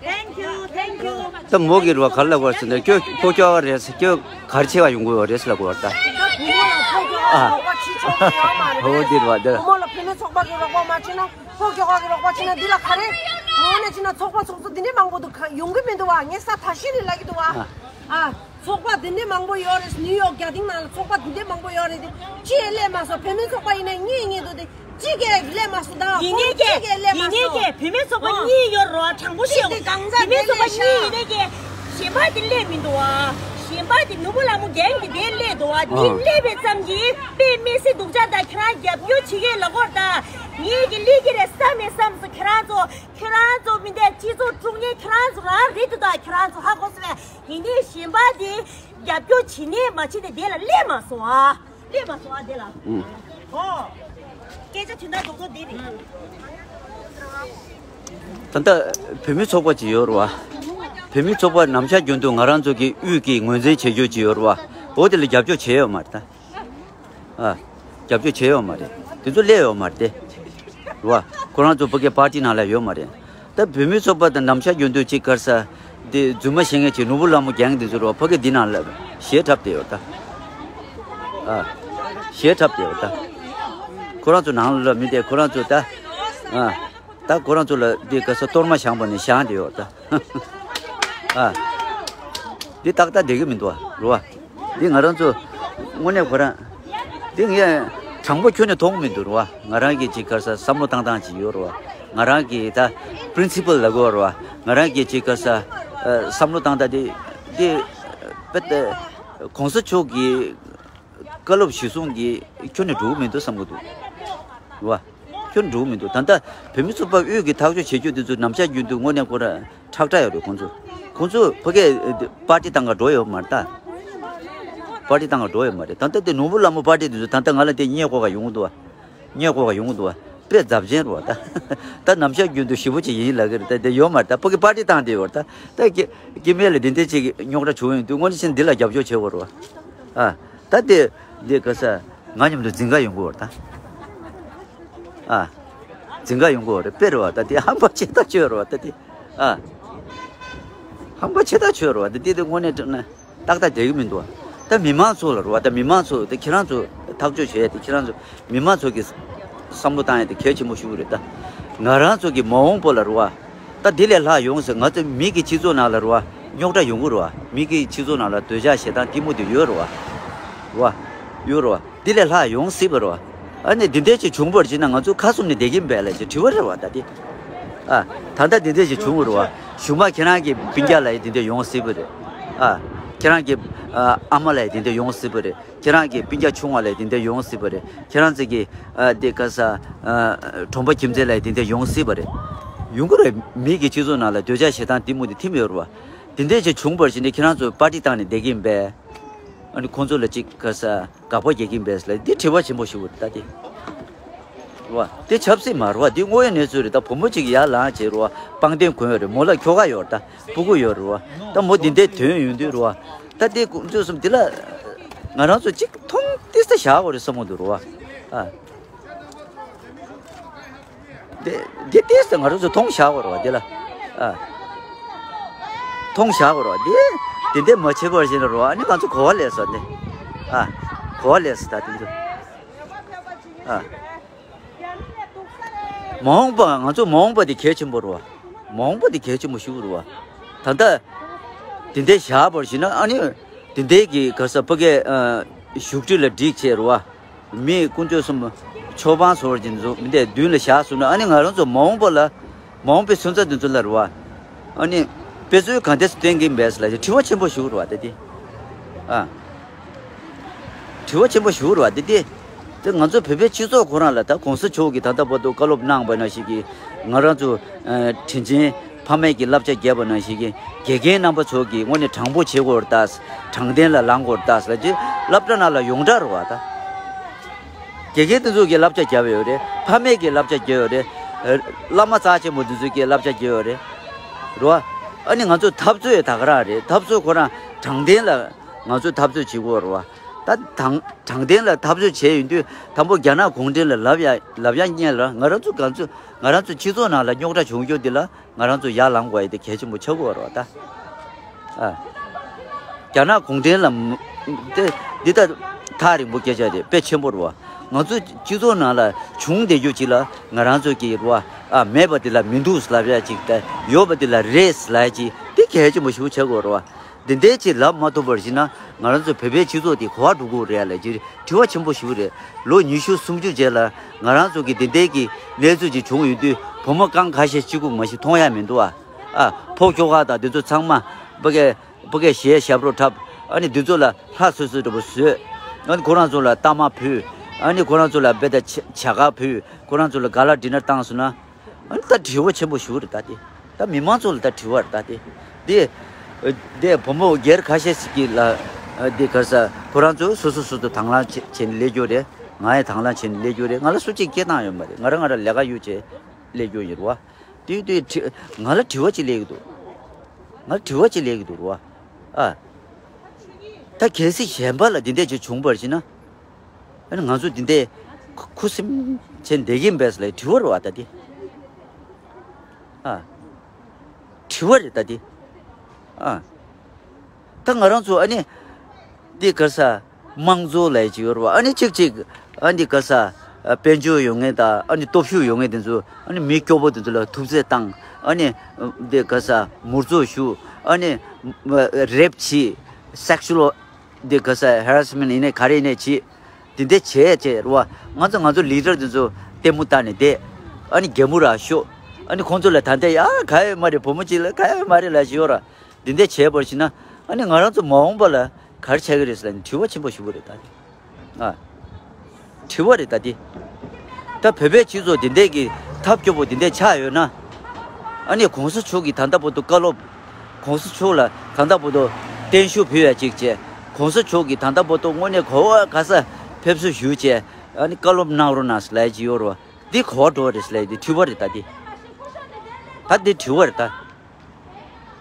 Thank you, thank you. ད་མོ་གི་རུ་བ་གར་ལ་བར་སོང་ནས་ཁྱོད་ཕོ་ཁྱོ་བ་རེད་ཁྱོད་གར་ཆེ་བ་ཡོང་དགོས་བ་རེད་ལ་གོ་བར་ད། ད་བུ་མོ་ལ་ཕོ་ཁྱོ་བ་ཨ། ཚོགས་པ་ཆེ་ཆུང་ཡོད་མ་རེད། ཧོ་འདིར་བ་འདིར། བུ་མོ་ལ་བུད་མེད་ཚོགས་པ་གི་རོགས་པ་མ་བྱེད་ན་ཕོ་ཁྱོ་བ་གི་རོགས་པ་བྱེད་ན་འདི་ལ་ག་རེ། ངོ་ནས་བྱེད་ན་ཚོགས་པ་ཚོགས་གཙོ་འདི་འདྲའི་མང་པོ་འདུག་ག་ཡོང་གི་མི་འདུག་བ། ངས་ས་ད་ཤི་རེ་ལབ་ཀྱི་འདུག་བ། ཨ། ཨ། ཚོགས་པ་འདི་འདྲའི་མང་པོ་ཡོད་རེད། ནིའུ་ཡོག་རྒྱ་སྟེང་ནང་ལ་ཚོགས་པ་འདི་འདྲའི་མང་པོ་ཡོད་རེད་དེ། གཅིག་ཡང་སླེབས་མ་སོང་། བུད་མེད་ཚོགས་པ་ཡིན་ན་གཉིས་གཉིས་འདུག་སྟེ། གཅིག་གིས་སླེབས་མ་སོང་ད། ཡིན་ངེས་ཀྱི་གཅིག་གིས་སླེབས་མ་ཡིན་ངེས་སོང་། ཀྱི་བུད་མེད་ཚོགས་པ། ཨོ། གཉིས་ཡོད་རོ་དྲང་པོ་ཤོད། གཅིག་དེ་གང་ཟག་བུད་མེད་ཚོགས་པ་གཉིས་ཡིན་ནས་ཀྱི་གཞན་པ་དེ་སླེབས་མི་འདུག་ཨ། གཞན་པ་དེ་ནོར་བུ་ལྷ་མོ་རྒན་གྱི་དེ་སླེབས་འདུག་བ། དེ་ཨ། སླེབས་པའི་ཙམ་གྱིས་དཔེ་མི་སྲིད་སྡུག་ཅག་དང་ཁྱེད་རང་རྒྱབ་སྐྱོར་བྱེད་མཁན་ལ་སྐོར་དང་། ངེད་ཀྱི་སླེབས་ཀྱི་རེད་བསམ་མི་བསམ་སོང་། ཁྱེད་རང་ཚོ་ཁྱེད་རང་ཚོ་མི་འདས་སྤྱི་ཚོགས་དཀྲུག་མཁན་ཁྱེད་རང་ཚོ་རང་རེད་འདུག་ད་ཁྱེད་རང་ཚོ་ཧ་གོ་སོང་བས། དེ་ནས་གཞན་པ་དེ་རྒྱབ་སྐྱོར་བྱེད་ནས་མ་བྱེད་དེ་དེ་ལ་སླེབས་མ་སོང་ཨ། སླེབས་མ་སོང་ཨ་དེ་ལ། ཨུ། ཨོ། སྐད་ཆ་དོན་དག་རྡོག་རྡོག་འདི་རེད། ད་ལྟ་བོད་མི་ཚོགས་པ་ཅིག་ཡོད་རེད་བ། བོད་མི་ཚོགས་པ་ནམ་ཞག་རྒྱུན་དུ་ང་རང་ཚོ་གི་དབུས་ཀྱི་ངོས་འཛིན་བྱེད་རྒྱུ་ཅིག་ཡོད་རེད་བ། འོ་དེ་ལ་རྒྱབ་སྐྱོར་བྱས་ཡོད་མ་རེད་ད། ཨ། རྒྱབ་སྐྱོར་བྱས་ཡོད་མ་རེད། དེ་ཚོ་སླེབས་ཡོད་མ་རེད་དེ། རེད་བ། ཁོ་རང་ཚོ་ཕ་གི་པར་ཏི་ནང་ལ་ཡོད་མ་རེད། ད་བོད་མི་ཚོགས་པ་དང་ནམ་ཞག་རྒྱུན་དུ་ཅིག་ག་རེ་ཟ། དེ་རྫུན་མ་བཤད་མཁན་ཅིག་ནོར་བུ་ལྷ་མོ་རྒན་དེ་ཚོ་རེད་བ། ཕ་གི་འདི་ནང་ལ་གཞས་འཁྲབ་བསྡད་ཡོད་ད། ཨ། གཞས་འཁྲབ་བསྡད་ཡོད་ད། ཁོ་རང་ཚོ་ནང་ལ་མི་བསྡད། ཁོ་རང་ཚོ་ད། ཨ། ད་ཁོ་རང་ཚོ་ལ་འདི་ག་ས་གཏོར་མ་བཞེངས་པ་ནས་བཞེངས་བསྡད་ཡོད་ད། ཨ། འདི་ཏག་ཏག་བསྡད་ཀྱི་མི་འདུག་བ། རེད་བ། འདི་ང་རང་ཚོ་དངོས་གནས་ཁོ་རང་འདི་ངས་དྲང་པོ་ཁྱོན་ནས་མཐོང་མི་འདུག་རེད་བ། ང་རང་གི་ཅིག་ག་རེ་ཟ། བསམ་བློ་བཏང་སྟངས་ཅིག་ཡོད་རེད་བ། ང་རང་གི་ད་པི་རིན་སི་པལ་ལབ་དགོས་རེད་བ། ང་རང་གི་ཅིག་ག་རེ་ཟ། ཨ། བསམ་བློ་བཏང་སྟངས་འདི་འདི་དཔེ་ད་གོང་ས་མཆོག་གི་བཀའ་སློབ་གཞིར་བཟུང་གིས་ཁྱོན་ནས་འགྲོ་གི་མི་འདུག་བསམ་གྱི་འདུག་རེད་བ། ཁྱོན་འགྲོ་གི་མི་འདུག་ད་ལྟ་བོད་མི་ཚོགས་པ་དབུས་ཀྱི་ཐག་གཅོད་བྱེད་རྒྱུ་དེ་ཚོ་ནམ་ཞག་རྒྱུན་དུ་དངོས་གནས་ཁོ་རང་ཁྲག་ཁྲག་ཡོད་རེད། ཁོང་ཚོ་ཁོང་ཚོ་ཕ་གིའི་པར་ཏི་བཏང་ག་འགྲོ་ཡོད་མ་རེད་ད། པར་ཏི་བཏང་ག་འགྲོ་ཡོད་མ་རེད། ད་ལྟ་དེ་ནོར་བུ་ལྷ་མོ་པར་ཏི་དེ་ཚོ་ད་ལྟ་ང་ལ་དེ་བརྙས་དགོས་ག་ཡོང་གི་འདུག་བ། བརྙས་དགོས་ག་ཡོང་གི་འདུག་བ། དཔེ་རྫབ་ཆེན་རེད་བ་ད། ད་ནམ་ཞག་རྒྱུན་དུ་ཞེ་པོ་ཅིག་ཡིན་ལབ་ཀྱི་རེད། ད་དེ་ཡོད་མ་རེད། ད་ཕ་གིའི་པར་ཏི་བཏང་དེ་ཡོད་རེད་ད། ད་སྐྱེ་སྐྱེ་དམན་ལ་དེ་འདྲ་ཅིག་རྙོག་དྲ་བྱུང་ཡོང་དུས་དངོས་གནས་བྱས་ན་འདི་ལ་རྒྱབ་སྐྱོར་བྱེད་དགོས་རེད་བ། ཨ། ད་དེ་འདི་ག་ས་ང་མཉམ་དུ་འཛིང་ག་ཡོང་གི་ཡོད་རེད་ད། ཨ། འཛིང་ག་ཡོང་གི་ཡོད་རེད། དཔེ་རེད་བ། ད་དེ་ཧམ་པ་ཆེ་ཐག་ཆོད་རེད་བ། ད་དེ། ཨ། ཧམ་པ་ཆེ་ཐག་ཆོད་རེད་བ། ད་དེ་དེ་དངོས་གནས་དྲང་གནས་ཏག་ཏག་བསྡད་ཀྱི་མི་འདུག་བ། ད་མི་མང་ཚོ་ལ་རེད་བ། ད་མི་མང་ཚོ་ད་ཁྱེད་རང་ཚོ་ཐག་གཅོད་བྱས་ཏེ་ཁྱེད་རང་ཚོ་མི་མང་ཚོ་གི་བསམ་བློ་བཏང་ཡ་དེ་གལ་ཆེན་པོ་ཞིག་རེད་ད། ང་རང་ཚོ་གི་མ་འོངས་པ་ལ་རེད་བ། ད་དེ་ལས་ལྷག་ཡོང་ཟེར། ང་ཚོ་མི་གི་སྤྱི་ཚོགས་ནང་ལ་རེད་བ། རྙོག་དྲ་ཡོང་གི་རེད་བ། མི་གི་སྤྱི་ཚོགས་ནང་ལ་འདོད་ཆགས་ཞེ་སྡང་གཏི་མུག་དེ་ཡོད་རེད་བ། རེད་བ། ཡོད་རེད་བ། འདི་ལས་ལྷག་ཡོང་སྲིད་པ་རེད་བ། ཨ་ནི་འདི་འདྲ་ཅིག་བྱུང་བར་བྱས་ན་ང་ཚོ་ཁ་བཙུམ་ནས་བསྡད་ཀྱིན་པས་ལབ་ཅིག་དྲི་བ་རེད་བ་ད་དེ། ཨ། ད་ལྟ་འདི་འདྲ་ཅིག་བྱུང་བ་རེད་བ། གཞུག་མ་ཁྱེད་རང་གི་སྤུན་ཀྱག་ལ་ཡང་འདི་འདྲ་ཡོང་སྲིད་པ་རེད། ཨ། ཁྱེད་རང་གི་ཨ་ཨ་མ་ལ་ཡང་འདི་འདྲ་ཡོང་སྲིད་པ་རེད། ཁྱེད་རང་གི་སྤུན་ཀྱག་ཆུང་བ་ལ་ཡང་འདི་འདྲ་ཡོང་སྲིད་པ་རེད། ཁྱེད་རང་ཚོ་གི་ཨ་དེ་ག་ས་ཨ་གྲོང་པ་ཁྱིམ་མཚེས་ལ་ཡང་འདི་འདྲ་ཡོང་སྲིད་པ་རེད། ཡོང་གི་རེད། མི་གི་སྤྱི་ཚོགས་ནང་ལ་འདོད་ཆགས་ཞེ་སྡང་གཏི་མུག་དེ་ཐིམ་ཡོད་རེད་བ། དེ་འདྲ་ཅིག་བྱུང་བར་བྱས་ནས་ཁྱེད་རང་ཚོ་པར་ཊི་བཏང་ནས་བསྡད་ཀྱིན་པས། ཨ་ནི་ཁོང་ཚོ་ལ་ཅིག་ག་ས་དགག་པ་རྒྱག་གིན་པས་ལ་འདི་དྲི་བ་ཆེན་པོ་ཞིག་རེད་ད་དེ། རེད་བ། དེ་ཆབ་སྲིད་མ་རེད་བ། འདི་དངོས་ཡོད་གནས་ཚུལ་རེད། ད་བུ་མོ་གཅིག་ཡར་ལངས་བྱས་རེད་བ། པང་གདན་གོན་ཡོད་རེད། མོ་ལ་ཁྱོ་ག་ཡོད་རེད། ད་སྤུ་གུ་ཡོད་རེད་བ། ད་མོ་འདི་འདྲའི་དོན་ཡོང་དུས་རེད་བ། ད་དེ་ཀུན་སྤྱོད་གསུམ་འདི་ལ་ང་རང་ཚོ་གཅིག་མཐོང་ཏིས་ད་བཞག་དགོས་རེད་བསམ་གྱི་འདུག་རེད་བ། ཨ། དེ་དེ་ཏིས་ད་ང་རང་ཚོ་མཐོང་བཞག་དགོས་རེད་བ་འདི་ལ། ཨ། མཐོང་བཞག་དགོས་རེད་བ། དེ་དེ་འདྲ་མ་བྱེད་པར་བྱས་ན་རེད་བ། ཨ་ནི་ང་ཚོ་གོ་བ་ལེན་ས་དེ། ཨ། གོ་བ་ལེན་ས་ད་དེ་ཚོ། ཨ། མ་འོངས་པ། ང་ཚོ་མ་འོངས་པ་དེ་གལ་ཆེན་པོ་རེད་བ། མ་འོངས་པ་དེ་གལ་ཆེན་པོ་ཞིག་རེད་བ། ད་ལྟ་དེ་འདྲ་བཞག་པར་བྱས་ན་ཨ་ནི་དེ་འདྲའི་གི་ག་ས་ཕ་གིའི་ཨ་བཞུགས་ཁྲི་ལ་བསྒྲིགས་བྱས་རེད་བ། མི་དཀོན་མཆོག་གསུམ་ཆོས་འབངས་ཚོ་བར་གྱི་ཚོ་མི་འདྲ་མདུན་ལ་བཞག་སོང་ན་ཨ་ནི་ང་རང་ཚོ་མ་འོངས་པ་ལ་མ་འོངས་པའི་སོན་རྩ་དེ་ཚོ་ལ་རེད་བ། ཨ་ནི་དཔེ་མཛོད་གང་དེ་སྟོན་གྱིན་པས་ལ་དྲི་བ་ཆེན་པོ་ཞིག་རེད་བ་དེ་དེ། ཨ། དྲི་བ་ཆེན་པོ་ཞིག་རེད་བ་དེ་དེ། དེ་ང་ཚོ་བོད་པའི་སྤྱི་ཚོགས་ཁོ་རང་ལ་ད་གོང་ས་མཆོག་གིས་ད་ལྟ་བར་དུ་བཀའ་སློབ་གནང་བ་ནང་བཞིན་གྱི་ང་རང་ཚོ་ཨ་དྲིན་ཆེན་ཕ་མེས་ཀྱི་བསླབ་བྱ་བརྒྱབ་པ་ནང་བཞིན་གྱི་དགེ་རྒན་རྣམ་པ་ཚོ་གིས་དངོས་གནས་དྲང་པོ་བྱེད་དགོས་རེད་ད། དྲང་བདེན་ལ་ལངས་དགོས་རེད་ད་ཟེར་ལབ་ཀྱི་སློབ་གྲྭ་ནང་ལ་ཡོངས་གྲགས་རེད་བ་ད། དགེ་རྒན་དེ་ཚོ་གིས་བསླབ་བྱ་བརྒྱབ་ཡོད་རེད། ཕ་མེས་ཀྱིས་བསླབ་བྱ་བརྒྱབ་ཡོད་རེད། བླ་མ་རྩ་ཆེན་པོ་དེ་ཚོ་གིས་བསླབ་བྱ་བརྒྱབ་ཡོད་རེད། རེད་བ། ཨ་ནི་ང་ཚོ་འཐབ་རྩོད་ཡང་ད་ག་རང་རེད། འཐབ་རྩོད་ཁོ་རང་དྲང་བདེན་ལ་ང་ཚོ་འཐབ་རྩོད་བྱེད་དགོས་རེད་བ། ད་དྲང་དྲང་བདེན་ལ་འཐབ་རྩོད་བྱས་ཡོང་དུས་དང་པོ་རྒྱ་ནག་གུང་ཁྲན་ལ་ལབ་ཡ་ལབ་ཡ་ཉན་ལ་ང་རང་ཚོ་གང་ཚོད་ང་རང་ཚོ་སྤྱི་ཚོགས་ནང་ལ་རྙོག་དྲ་བྱུང་རྒྱུ་འདི་ལ་ང་རང་ཚོ་ཡར་ལངས་དགོས་ཡ་དེ་གལ་ཆེན་པོ་ཆགས་ཀྱི་ཡོད་རེད་བ་ད། ཨ། རྒྱ་ནག་གུང་ཁྲན་ལ་མ་དེ་འདི་ད་ཐག་རིང་པོ་སྐད་ཆ་རེད། དཔེ་ཆེན་པོ་རེད་བ། ང་ཚོ་སྤྱི་ཚོགས་ནང་ལ་བྱུང་བསྡད་རྒྱུ་ཅིག་ལ་ང་རང་ཚོ་གིས་རེད་བ། ཨ། མེད་པ་དེ་ལ་མི་འདུག་ལབ་ཡ་ཅིག་དང་ཡོད་པ་དེ་ལ་རེད་ལབ་ཡ་ཅིག་དེ་གལ་ཆེན་པོ་ཞེ་པོ་ཆགས་ཀྱི་ཡོད་རེད་བ། འདི་འདྲའི་ཅིག་ལབ་མ་ཐུབ་པར་བྱས་ན་ང་རང་ཚོ་བོད་པའི་སྤྱི་ཚོགས་འདི་ག་པར་འགྲོ་གི་རེད་ལབ་ཀྱི་དྲི་བ་ཆེན་པོ་ཞིག་རེད། ལོ་ཉི་ཤུ་སུམ་ཅུ་རྗེས་ལ་ང་རང་ཚོ་གི་འདི་འདྲའི་གི་གནས་ཚུལ་ཅིག་བྱུང་ཡོང་དུས་བུ་མོ་རྐང་ཁ་ཤས་གཅིག་པུ་མ་ཞིག་མཐོང་ཡ་མི་འདུག་ཨ། ཨ། ཕོ་ཁྱོ་ག་དང་འདི་ཚོ་ཚང་མ་ཕ་གི་ཕ་གི་གཞས་ཞབས་བྲོ་འཁྲབ། ཨ་ནི་འདི་ཚོ་ལ་ལྷ་སོ་སོའི་འདྲ་པོ་བཟོས། ཨ་ནི་ཁོ་རང་ཚོ་ལ་རྟགས་མ་ཕུལ། ཨ་ནི་ཁོ་རང་ཚོ་ལ་དཔེ་ད་བྱ་དགའ་ཕུལ། ཁོ་རང་ཚོ་ལ་ག་ལ་ཌི་ནར་བཏང་སོང་ན། ཨ་ནི་ད་དྲི་བ་ཆེན་པོ་ཞིག་རེད་ད་དེ། ད་མི་མང་ཚོ་ལ་ད་དྲི་བ་རེད་ད་དེ། དེ་དེ་བུ་མོ་སྒེར་ཁ་ཤས་ཤིག་གིས་ལ་དེ་ག་ས་ཁོ་རང་ཚོ་སོ་སོ་སོ་སོ་དང་བླངས་བྱས་བྱས་ནས་སླེབས་རྒྱུ་རེད། ང་ཡང་དང་བླངས་བྱས་ནས་སླེབས་རྒྱུ་རེད། ང་ལ་སུ་གཅིག་སྐད་བཏང་ཡོད་མ་རེད། ང་རང་ང་རང་ལས་ཀ་གཡུག་བྱས་སླེབས་རྒྱུ་ཡིན་རེད་བ། དེ་དེ་དྲི་ང་ལ་དྲི་བ་གཅིག་སླེབས་ཀྱི་འདུག་ང་ལ་དྲི་བ་གཅིག་སླེབས་ཀྱི་འདུག་རེད་བ། ཨ། ད་གལ་སྲིད་གཞན་པ་ལ་འདི་འདྲ་ཅིག་བྱུང་བར་བྱས་ན། ཨ་ནི་ང་ཚོ་འདི་འདྲའི་ཁུ་ཁུ་སིམ་བྱས་བསྡད་ཀྱིན་པས་ལ་དྲི་བ་རེད་བ་ད་དེ། ཨ། དྲི་བ་རེད་ད་དེ། ཨ། ད་ང་རང་ཚོ་ཨ་ནི། འདི་ག་ས། དམངས་གཙོ་ལབ་ཀྱི་ཡོད་རེད་བ། ཨ་ནི་གཅིག་གཅིག་ཨ་འདི་ག་ས། དཔལ་འབྱོར་ཡོད་མཁན་དང་ཨ་ནི་སྟོབས་ཤུགས་ཡོད་མཁན་དེ་ཚོ་ཨ་ནི་མི་སྐྱོ་པོ་དེ་ཚོ་ལ་ཐུབ་ཚོད་བཏང་། ཨ་ནི། འདི་ག་ས། མུར་ཚོ་ཞུ། ཨ་ནི། རེབ་བྱེད། སེག་ཤུ་ལ། འདི་ག་ས་ཧེ་ར་སི་མེན་ཡིན་ནའི་ག་རེ་ཡིན་ནའི་བྱེད། འདི་འདྲ་བྱས་བྱས་རེད་བ། ང་ཚོ་ང་ཚོ་ལི་ཌར་འདི་ཚོ་ལྟད་མོ་ལྟ་ནས་བསྡད། ཨ་ནི་གད་མོ་ར་ཤོར། ཨ་ནི་ཁོང་ཚོ་ལ་ད་ལྟ་ཡ་ག་ཡོད་མ་རེད། བུ་མོ་གཅིག་ལ་ག་ཡོད་མ་རེད་ལབ་ཤོར་ར། འདི་འདྲ་བྱས་པར་བྱས་ན་ཨ་ནི་ང་རང་ཚོ་མ་འོངས་པ་ལ་ག་རེ་ཆགས་ཀྱི་རེད་ཟེར་ལབ་ནས་དྲི་བ་ཆེན་པོ་ཞིག་རེད་ད་དེ། ཨ། དྲི་བ་རེད་ད་དེ། ད་བོད་པའི་སྤྱི་ཚོགས་འདི་འདྲས་ཀྱི་ཐབས་སྐྱོ་པོ་འདི་འདྲས་ཆགས་ཡོད་ན། ཨ་ནི་གོང་ས་མཆོག་གིས་ད་ལྟ་བར་དུ་བཀའ་སློབ། གོང་ས་མཆོག་ལ་ད་ལྟ་བར་དུ་བརྟན་བཞུགས་ཕུལ་ཡ་གཅིག་བྱས། གོང་ས་མཆོག་གིས་ད་ལྟ་བར་དུ་དངོས་གནས་ག་བ་ག་ས་ཕེབས་བསུ་ཞུས་བྱས། ཨ་ནི་བཀའ་སློབ་གནང་རོགས་གནང་ཟེར་ལབ་ཀྱི་ཡོད་རེད་བ། འདི་ག་བ་འགྲོ་བ་རེད་ཟེར་ལབ་ཡ་འདི་དྲི་བ་རེད་ད་འདི། ད་འདི་དྲི་བ་རེད་ད།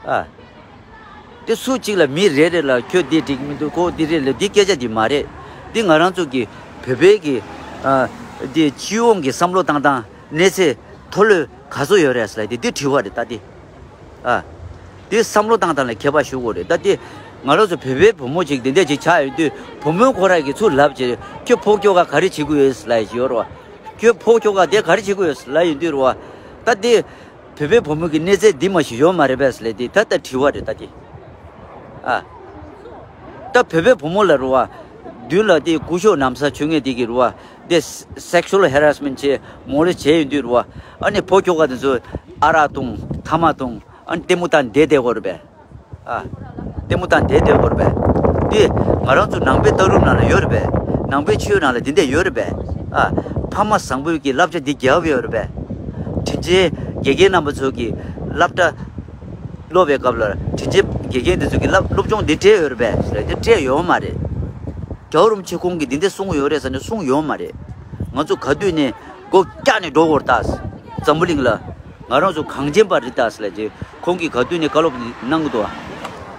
ཨ། དེ་སུ་གཅིག་ལ་མི་རེ་རེ་ལ་ཁྱོད་འདི་འགྲིག་མི་འདུག་ཁོ་འདི་རེད་ལ་འདི་སྐད་ཆ་འདི་མ་རེད། འདི་ང་རང་ཚོ་གི་བོད་པའི་གི། ཨ། འདི་སྤྱི་ཡོངས་ཀྱི་བསམ་བློ་བཏང་སྟངས་གནས་ཚད་མཐོ་ལོས་ག་ཚོད་ཡོད་རེད་ཟེར་ལ་འདི་འདི་དྲི་བ་རེད་ད་འདི། ཨ། འདི་བསམ་བློ་བཏང་སྟངས་ལ་ཁྱད་པར་ཞུ་དགོས་རེད་ད་འདི། ང་རང་ཚོ་བོད་པའི་བུ་མོ་ཅིག་འདི་འདྲ་ཅིག་ཆགས་ཡོང་དུས་བུ་མོ་ཁོ་རང་གིས་ཚུར་ལབ་བྱས་ཁྱོད་ཕོ་ཁྱོ་ག་ག་རེ་བྱེད་ཀྱི་ཡོད་ཟེར་ལབ་ཡོད་རེད་བ། ཁྱོད་ཕོ་ཁྱོ་ག་དེ་ག་རེ་བྱེད་ཀྱི་ཡོད་ཟེར་ལབ་ཡོང་དུས་རེད་བ། ད་འདི། བོད་པའི་བུ་མོ་གི་གནས་ཚད་འདི་མ་ཞིག་ཡོད་མ་རེད་པས་ལས་དེ་ད་ལྟ་དྲི་བ་རེད་ད་དེ། ཨ། ད་བོད་པའི་བུ་མོ་ལ་རུ་བ། མདུན་ལ་དེ་སྐུ་ཞབས་ནམ་ས་ཆོས་ངེས་དེ་གི་རུ་བ། དེ་sexual harassment་བྱས་མོ་ལེ་བྱས་ཡོད་དུས་རུ་བ། ཨ་ནི་ཕོ་ཁྱོ་ག་དེ་ཚོ་ཨ་རག་བཏུང་ཐ་མག་བཏུང་ཨ་ནི་ལྟད་མོ་བལྟ་བསྡད་བསྡད་དགོས་རེད་པས། ཨ། ལྟད་མོ་བལྟ་བསྡད་བསྡད་དགོས་རེད་པས། འདི་ང་རང་ཚོ་ནང་པའི་ལྟ་གྲུབ་ནང་ལ་ཡོད་རེད་པས། ནང་པའི་ཆོས་ནང་ལ་འདི་འདྲ་ཡོད་རེད་པས། ཨ། ཕ་མ་བཟང་པོའི་གི་བསླབ་བྱ་འདི་རྒྱབ་ཡོད་རེད་པས། དྲིན་ཅན་དགེ་རྒན་རྣམ་པ་ཚོ་གི་སློབ་གྲྭ་སློབ་པའི་སྐབས་ལ་དྲིན་ཅན་དགེ་རྒན་འདི་ཚོ་གི་སློབ་སློབ་སྦྱོང་འདི་སྤྲད་ཡོད་རེད་པས་ཟེར་ཏེ་སྤྲད་ཡོད་མ་རེད། རྒྱལ་བ་རིན་པོ་ཆེ་ཁོང་གིས་འདི་འདྲ་གསུངས་ཡོད་རེད་ཟེར་ནས་གསུངས་ཡོད་མ་རེད། ང་ཚོ་ག་དུས་ནས་སྒོ་བཀྱག་ནས་འགྲོ་དགོས་རེད་ད། འཛམ་བུ་གླིང་ལ། ང་རང་ཚོ་གངས་ཅན་པ་རེད་ད་ཟེར་ལབ་རྗེས་ཁོང་གིས་ག་དུས་ནས་བཀའ་སློབ་གནང་གི་འདུག་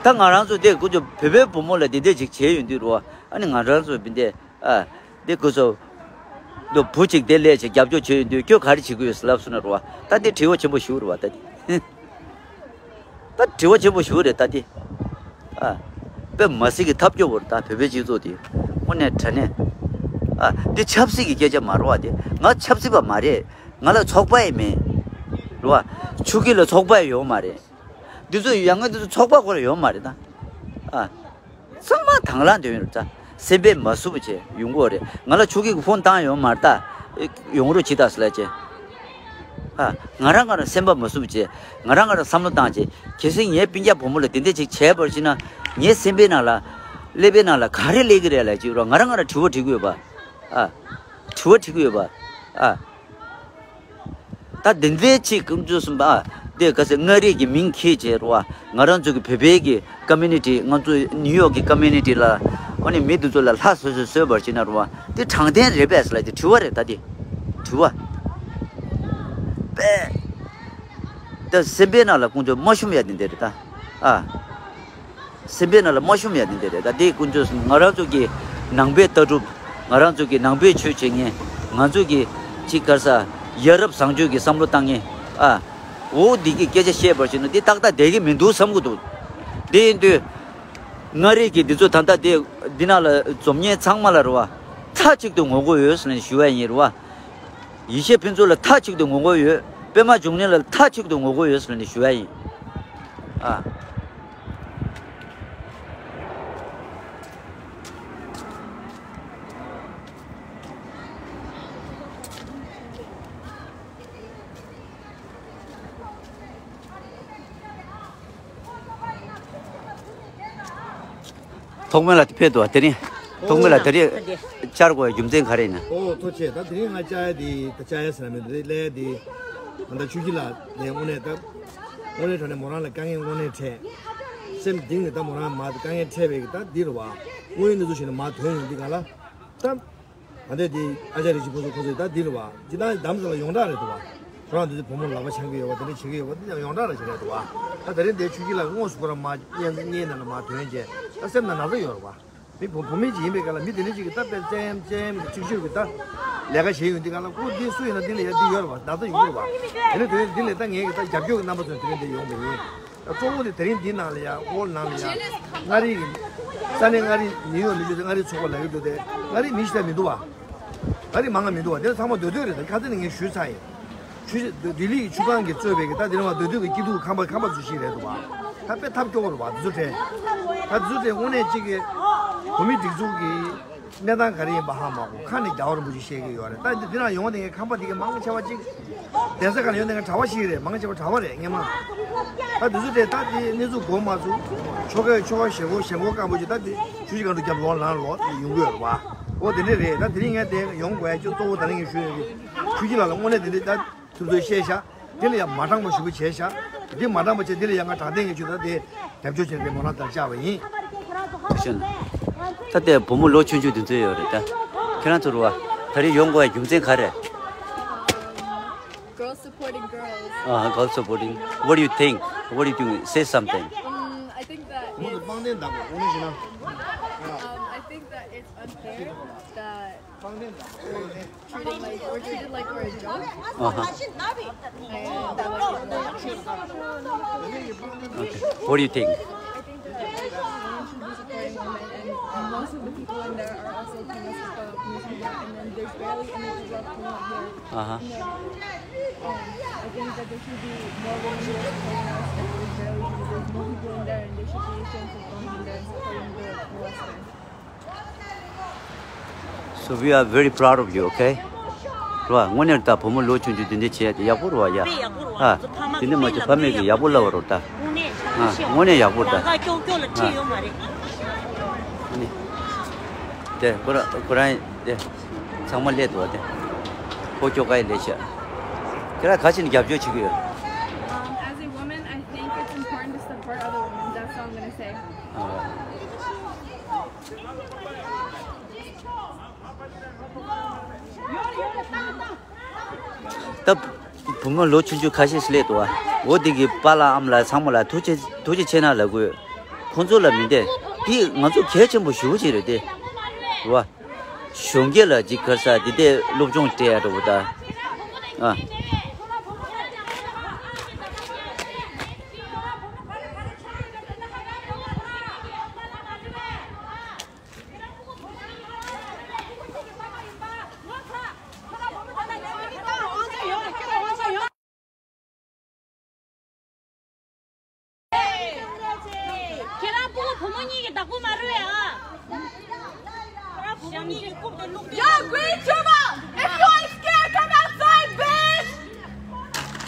ད་ང་རང་ཚོ་དེ་ཀུན་སྤྱོད་བོད་པའི་བུ་མོ་ལ་དེ་འདྲས་ཅིག་བྱས་ཡོང་དུས་རེད་བ། ཨ་ནི་ང་རང་ཚོ་བི་འདྲས་ཨ། དེ་ཀུན་སྤྱོད་དུ་བུ་གཅིག་དེ་ལས་ཅིག་རྒྱབ་སྐྱོར་བྱས་ཡོང་དུས་ཁྱོད་ག་རེ་བྱེད་ཀྱི་ཡོད་ཟེར་ལབ་སོང་ན་རེད་བ། ད་དེ་དྲི་བ་ཆེན་པོ་ཞིག་རེད་བ་ད་དེ། ད་དྲི་བ་ཆེན་པོ་ཞིག་རེད་ད་དེ། ཨ། དཔེ་མ་སྲིད་ཀྱི་ཐབས་སྐྱོ་བོ་རེད་ད་བོད་པའི་སྤྱི་ཚོགས་དེ། དངོས་གནས་དྲང་གནས། ཨ། འདི་ཆབ་སྲིད་ཀྱི་སྐད་ཆ་མ་རེད་བ་དེ། ང་ཆབ་སྲིད་པ་མ་རེད། ང་ལ་ཚོགས་པ་ཡང་མེད། རེད་བ། ཆོས་སྐད་ལ་ཚོགས་པ་ཡང་ཡོད་མ་རེད། འདི་ཚོ་ཡང་ང་འདི་ཚོ་ཚོགས་པ་ཁོ་ར་ཡོད་མ་རེད་ད། ཨ། ཚང་མ་དང་བླངས་དོན་ཡོད་རེད་ད། སེམས་པས་མ་བཟོད་པ་བྱས་ཡོང་གི་རེད། ང་ལ་ཆོས་སྐད་ཀྱི་ཕོན་བཏང་ཡོད་མ་རེད་ད། ཡོང་རོགས་བྱེད་ད་ཟེར་ལབ་བྱས། ཨ། ང་རང་ང་རང་སེམས་པ་མ་བཟོད་པ་བྱས། ང་རང་ང་རང་བསམ་བློ་བཏང་བྱས། གལ་སྲིད་ངའི་སྤུན་ཀྱག་བུ་མོ་ལ་དེ་འདྲ་ཅིག་བྱས་པར་བྱས་ན། ངའི་སེམས་པའི་ནང་ལ། ཀླད་པའི་ནང་ལ་ག་རེ་སླེབས་ཀྱི་རེད་ལབ་ཅིག་རོགས་ང་རང་ང་རང་དྲི་བ་དྲི་གི་ཡོད་པ། ཨ། དྲི་བ་དྲི་གི་ཡོད་པ། ཨ། ད་དེ་འདྲའི་ཆེད་ཀུན་སྤྱོད་གསུམ་པ་ཨ། དེ་ག་ཚོད་མངའ་རིས་ཀྱི་མིང་འཁྱེར་བྱས་རོགས་ང་རང་ཚོ་གི་བོད་པའི་གི་ཀོ་མུ་ནི་ཊི་ང་ཚོ་ནིའུ་ཡོག་གི་ཀོ་མུ་ནི་ཊི་ལ་ཨ་ནི་མི་དེ་ཚོ་ལ་ལྷ་བཟོས་བཟོས་བཟོས་པར་བྱས་ན་རོགས་དེ་དྲང་བདེན་རེད་པས་ཟེར་ལབ་དེ་དྲི་བ་རེད་ད་དེ་དྲི་བ། པས། ད་སེམས་པའི་ནང་ལ་ཀུན་སྤྱོད་མ་ཞུམ་ཡ་དེ་འདྲ་རེད་ད། ཨ། སེམས་པའི་ནང་ལ་མ་ཞུམ་ཡ་དེ་འདྲ་རེད་ད། དེ་ཀུན་སྤྱོད་ང་རང་ཚོ་གི་ནང་པའི་ལྟ་གྲུབ། ང་རང་ཚོ་གི་ནང་པའི་ཆོས་བྱེད་མཁན། ང་ཚོ་གི་ཅིག་ག་རེ་ཟ། ཡ་རབས་བཟང་སྤྱོད་ཀྱི་བསམ་བློ་བཏང་མཁན། ཨ། འོ་འདི་གི་སྐད་ཆ་བཤད་པར་བྱས་ན་འདི་ཏག་ཏག་བསྡད་ཀྱི་མི་འདུག་བསམ་གི་འདུག་དེ་ཡིན་དུས། མངའ་རིས་ཀྱི་འདི་ཚོ་ད་ལྟ་དེ་འདི་ནང་ལ་འཛོམས་མཁན་ཚང་མ་ལ་རེད་བ། མཐའ་གཅིག་ཏུ་ངོ་རྒོལ་ཡོད་ཟེར་ནས་ཞུ་བ་ཡིན་རེད་བ། ཡེ་ཤེས་ཕུན་ཚོགས་ལ་མཐའ་གཅིག་ཏུ་ངོ་རྒོལ་ཡོད། པད་མ་འབྱུང་གནས་ལ་མཐའ་གཅིག་ཏུ་ངོ་རྒོལ་ཡོད་ཟེར་ནས་ཞུ་བ་ཡིན། ཨ། ཐོག་མེད་ལ་ཕེབས་འདུག་དེ་རིང་། ཐོག་མེད་ལ་དེ་རིང་བཅར་དགོས་རྒྱུ་མཚན་ག་རེ་ཡིན་ན། ཨོ་ཐུགས་རྗེ་ཆེ། ད་དེ་རིང་ང་བཅར་ཡ་དེ་ད་བཅར་ཡ་ཟེར་ན་མི་འདུག་ལས་དེ་ང་ད་ཆུ་སྐྱིད་ལགས་ནས་དངོས་གནས་ད་དངོས་གནས་དྲང་གནས་མོ་རང་ལ་དཀའ་ངལ་དངོས་གནས་འཕྲད། སེམས་གཏིང་ནས་ད་མོ་རང་མར་དཀའ་ངལ་འཕྲད་པའི་གི་ད་འདི་རེད་བ། དངོས་ཡོད་གནས་ཚུལ་ཞིག་ནས་མར་ཐོན་ཡོང་འདི་ག་ལ་ད། ང་ཚོའི་དེ་ཨ་ཅག་རིག་འཛིན་ཕུན་ཚོགས་ཁོང་ཚོས་ད་འདི་རེད་བ། སྤྱིར་བཏང་རྡ་རམ་ས་ལ་ཡོངས་གྲགས་རེད་འདུག་བ། ཁོ་རང་ཚོ་བུ་མོ་ལག་པ་འཆང་གི་ཡོད་པ་དེ་འདྲ་བྱེད་ཀྱི་ཡོད་པ་འདི་ཡང་ཡོངས་གྲགས་ལ་བྱེད་རེད་འདུག་བ། ད་དེ་རིང་འདིར་ཆུ་སྐྱིད་ལགས་དངོས་སུ་ཁོ་རང་མར་སྙན་སྙན་ནང་ལ་མར་ཐོན་བྱས་ད་སེམས་ནང་ན་ཚ་ཡོད་རེད་བ། མི་བུ་བུ་མོ་ཅིག་ཡིན་པའི་སྐབས་ལ་མི་དེ་འདྲ་ཅིག་གིས་ད་དཔེ་བཙན་བཙན་གཅིག་ཆོད་ཀྱིས་ད་ལས་ཀ་བྱེད་ཡོང་དུས་སྒང་ལ་ཁོ་འདི་སུ་ཡིན་ན་འདི་ལ་ཡ་འདི་ཡོད་རེད་བ། ན་ཚ་ཡོད་རེད་བ། དེ་ནས་དོན་འདི་ལས་ད་ངས་གི་ད་རྒྱབ་སྐྱོར་གྱི་རྣམ་པ་ཚོ་དེ་རིང་འདིར་ཡོང་པ་ཡིན། གཙོ་བོ་དེ་དེ་རིང་འདི་ནང་ལ་ཡ་ཧོལ་ནང་ལ་ཡ་མངའ་རིས་ཀྱི་ས་གནས་མངའ་རིས་ནིའུ་ཡོག་ལ་ཡོད་དེ་མངའ་རིས་ཚོགས་པ་ལ་ཡོད་དེ་མངའ་རིས་མི་ཞིག་ད་མི་འདུག་བ། མངའ་རིས་མང་ང་མི་འདུག་བ། དེ་ཚང་མ་སྡོད་སྡོད་རེད། ད་ཁ་སང་ནས་ངས་ཞུས་ཚར་ཡིན། ཆུ་ལྡི་ལི་ཡི་ཆུ་ཁང་གིས་གཙོས་པའི་གི་ད་དེ་རིང་བ་སྡོད་སྡོད་ཀྱི་སྐྱིད་སྡུག་ཁང་པ་ཁང་པ་ཚོ་ཞིག་རེད་འདུག་བ། ད་དཔེ་ཐབས་སྐྱོ་བོ་རེད་བ་འདི་ཚོ་དྲན། ད་འདི་ཚོ་དྲན་དངོས་གནས་གཅིག་གི་བོད་མི་སྒྲིག་འཛུགས་ཀྱི་གནས་སྟངས་ག་རེ་ཡིན་པ་ཧ་མ་གོ་ཁ་ནས་རྒྱལ་བ་རིན་པོ་ཆེ་བཤད་ཀྱི་ཡོད་རེད། ད་འདི་འདི་ན་ཡོང་བ་དེ་ངས་ཁང་པ་དེ་གའི་མང་ཆེ་བ་གཅིག་གདན་ས་ག་ལ་ཡོང་དེ་ངས་གྲྭ་པ་ཞིག་རེད། མང་ཆེ་བ་གྲྭ་པ་རེད་སྔན་མ། ད་འདི་ཚོ་དེ་ད་དེ་གནས་ཚུལ་གོ་མ་ཚུགས་ཆོ་ག་ཆོ་ག་ཞེ་པོ་ཞེ་པོ་སྐམ་པོ་ཅིག་ད་དེ་ཆུ་བཞི་སྒང་དྲུག་རྒྱབ་ལོག་ལངས་ལོག་ཡོང་གི་ཡོད་རེད་བ། འོ་དེ་འདྲ་རེད། ད་དེ་རིང་ངས་དེ་ཡོང་དགོས་ཡ་ཅིག་གཙོ་བོ་ད་ནི་ངས་ཞུ་ཡ་གི་ཆུ་བཞི་ལགས་ལ་དངོས་གནས་དེ་འདྲ་ད། ཐུབ་ཚོད་བཤད་ཤག་འདི་ལ་ཡང་མ་དྲང་པོ་ཞུ་གི་བྱས་ཤག་འདི་མ་དྲང་པོ་བྱས་འདི་ལ་ཡང་ང་དྲང་བདེན་གྱི་ཆུ་ད་དེ་རྒྱབ་སྐྱོར་བྱས་ཏེ་མོ་རང་ལྟར་བཅར་བ་ཡིན། ཤོད་ན། ད་ལྟའི་བུ་མོ་ལོ་ཆུང་ཆུང་དེ་ཚོ་ཡོད་རེད་ད། ཁྱེད་རང་ཚོ་རུ་བ་ད་རེས་ཡོང་དགོས་ཡ་རྒྱུ་མཚན་ག་རེད། Girls supporting girls. Uh, girls supporting. What do you think? What do you think? Say something. Um, I think that it's, um, I think that it's unfair that treating like we're treated like we're a joke. Uh-huh. And that like we're not treated. Okay. What do you think? I think that women should be supporting women, and most of the people in there are also females as well, females as well, and then there's barely any people of color here. Uh-huh. And then, um, I think that there should be more women who are supporting us, and there's barely people, there's more people in there, and they should be ashamed of going in there and supporting the, the Western. So we are very proud of you, okay? རེད་བ། དངོས་གནས་ད་བུ་མོ་ལོ་ཆུང་ཆུང་དེ་འདྲ་བྱས་ཏེ་ཡག་པོ་རེད་བ་ཡ། དཔེ་ཡག་པོ་རེད་བ། ཨ། ཚོ་ཕ་མ་དེ་འདྲ་མ་བྱས་ཕ་མེས་ཀྱི་ཡག་པོ་ལབ་པ་རེད་ད། དངོས་གནས་ཨ། དངོས་གནས་ཡག་པོ་རེད་ད། ལམ་ཁ་ཀྱོག་ཀྱོག་ལ་ཁྲིད་ཡོད་མ་རེད། ཨ་ནི། དེ་ཁོ་རང་ཁོ་རང་དེ་ཚང་མ་སླེབས་འདུག་བ་དེ། ཁོ་ཁྱོ་ག་ཡི་ལས་བྱ། ཁྱེད་རང་ག་ཅི་ནས་རྒྱབ་སྐྱོར་བྱེད་ཀྱི་ཡོད། Um, as a woman, I think it's important to support other women. That's all I'm gonna say. ཨ། ད་བུ་མོ་ལོ་ཆུང་ཆུང་ཁ་ཤས་ཤིག་སླེབས་འདུག་བ། འོ་དེ་གི་པཱ་ལགས་ཨ་མ་ལགས་ཚང་མ་ལ་ཐུགས་རྗེ་ཐུགས་རྗེ་ཆེ་གནང་ལབ་དགོས། ཁོང་ཚོ་ལ་མི་འདེད། འདི་ང་ཚོ་གལ་ཆེན་པོ་ཞེ་པོ་ཅིག་རེད་དེ། རེད་བ། གཞོན་སྐྱེས་ལ་ཅིག་ག་རེ་ཟེར་འདི་འདྲའི་སློབ་སྦྱོང་སྤྲད་ཡ་འདྲ་བོ་ད། ཨ། ཁྱེད་རང་ཕྲུ་གུ་བུ་མོ་གཉིས་ཀྱི་བདག་པོ་མ་རེད་ཨ། ཁྱེད་རང་བུ་མོ་གཉིས་ཀྱི་རྐུབ་ཏུ་བླུགས་ཏེ། You're green tumor! If you ain't scared, come outside, bitch!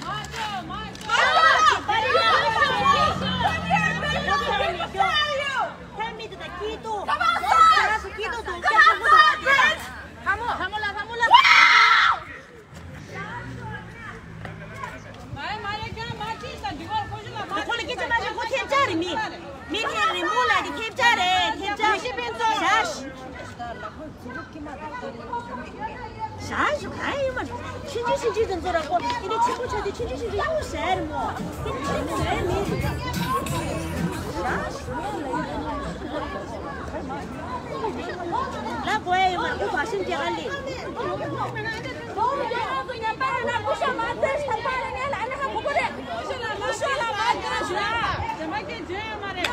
Come here, bitch! I'll beat the shit out of you! Come outside! Come outside, bitch! ཁོ་ལ་སྐད་ཆ་མ་བཤད། ཁོ་ཁྱེད་ཅག་རེད། མི་མི་ཁྱེད་རེད། མོ་ལ་དེ་ཁྱེད་ཅག་རེད། ཁྱེད་ཅག་ཞག་ཞག་ཞུ་ག་ཡིན་མ། ཆུང་ཆུང་ཆུང་ཆུང་དེ་ཚོ་ར་ཁོ་དེ་འདྲ་ཆེན་པོ་ཆགས་དུས་ཆུང་ཆུང་ཆུང་ཆུང་ཡག་པོ་ཟེར་མོ། དེ་འདྲ་ཆེན་པོ་ཟེར་མི། ཞག་ཞུ་ལ་གོ་ཡ་ཡིན་མ། ཁོ་བ་ཤིན་རྒྱ་གར་ལི།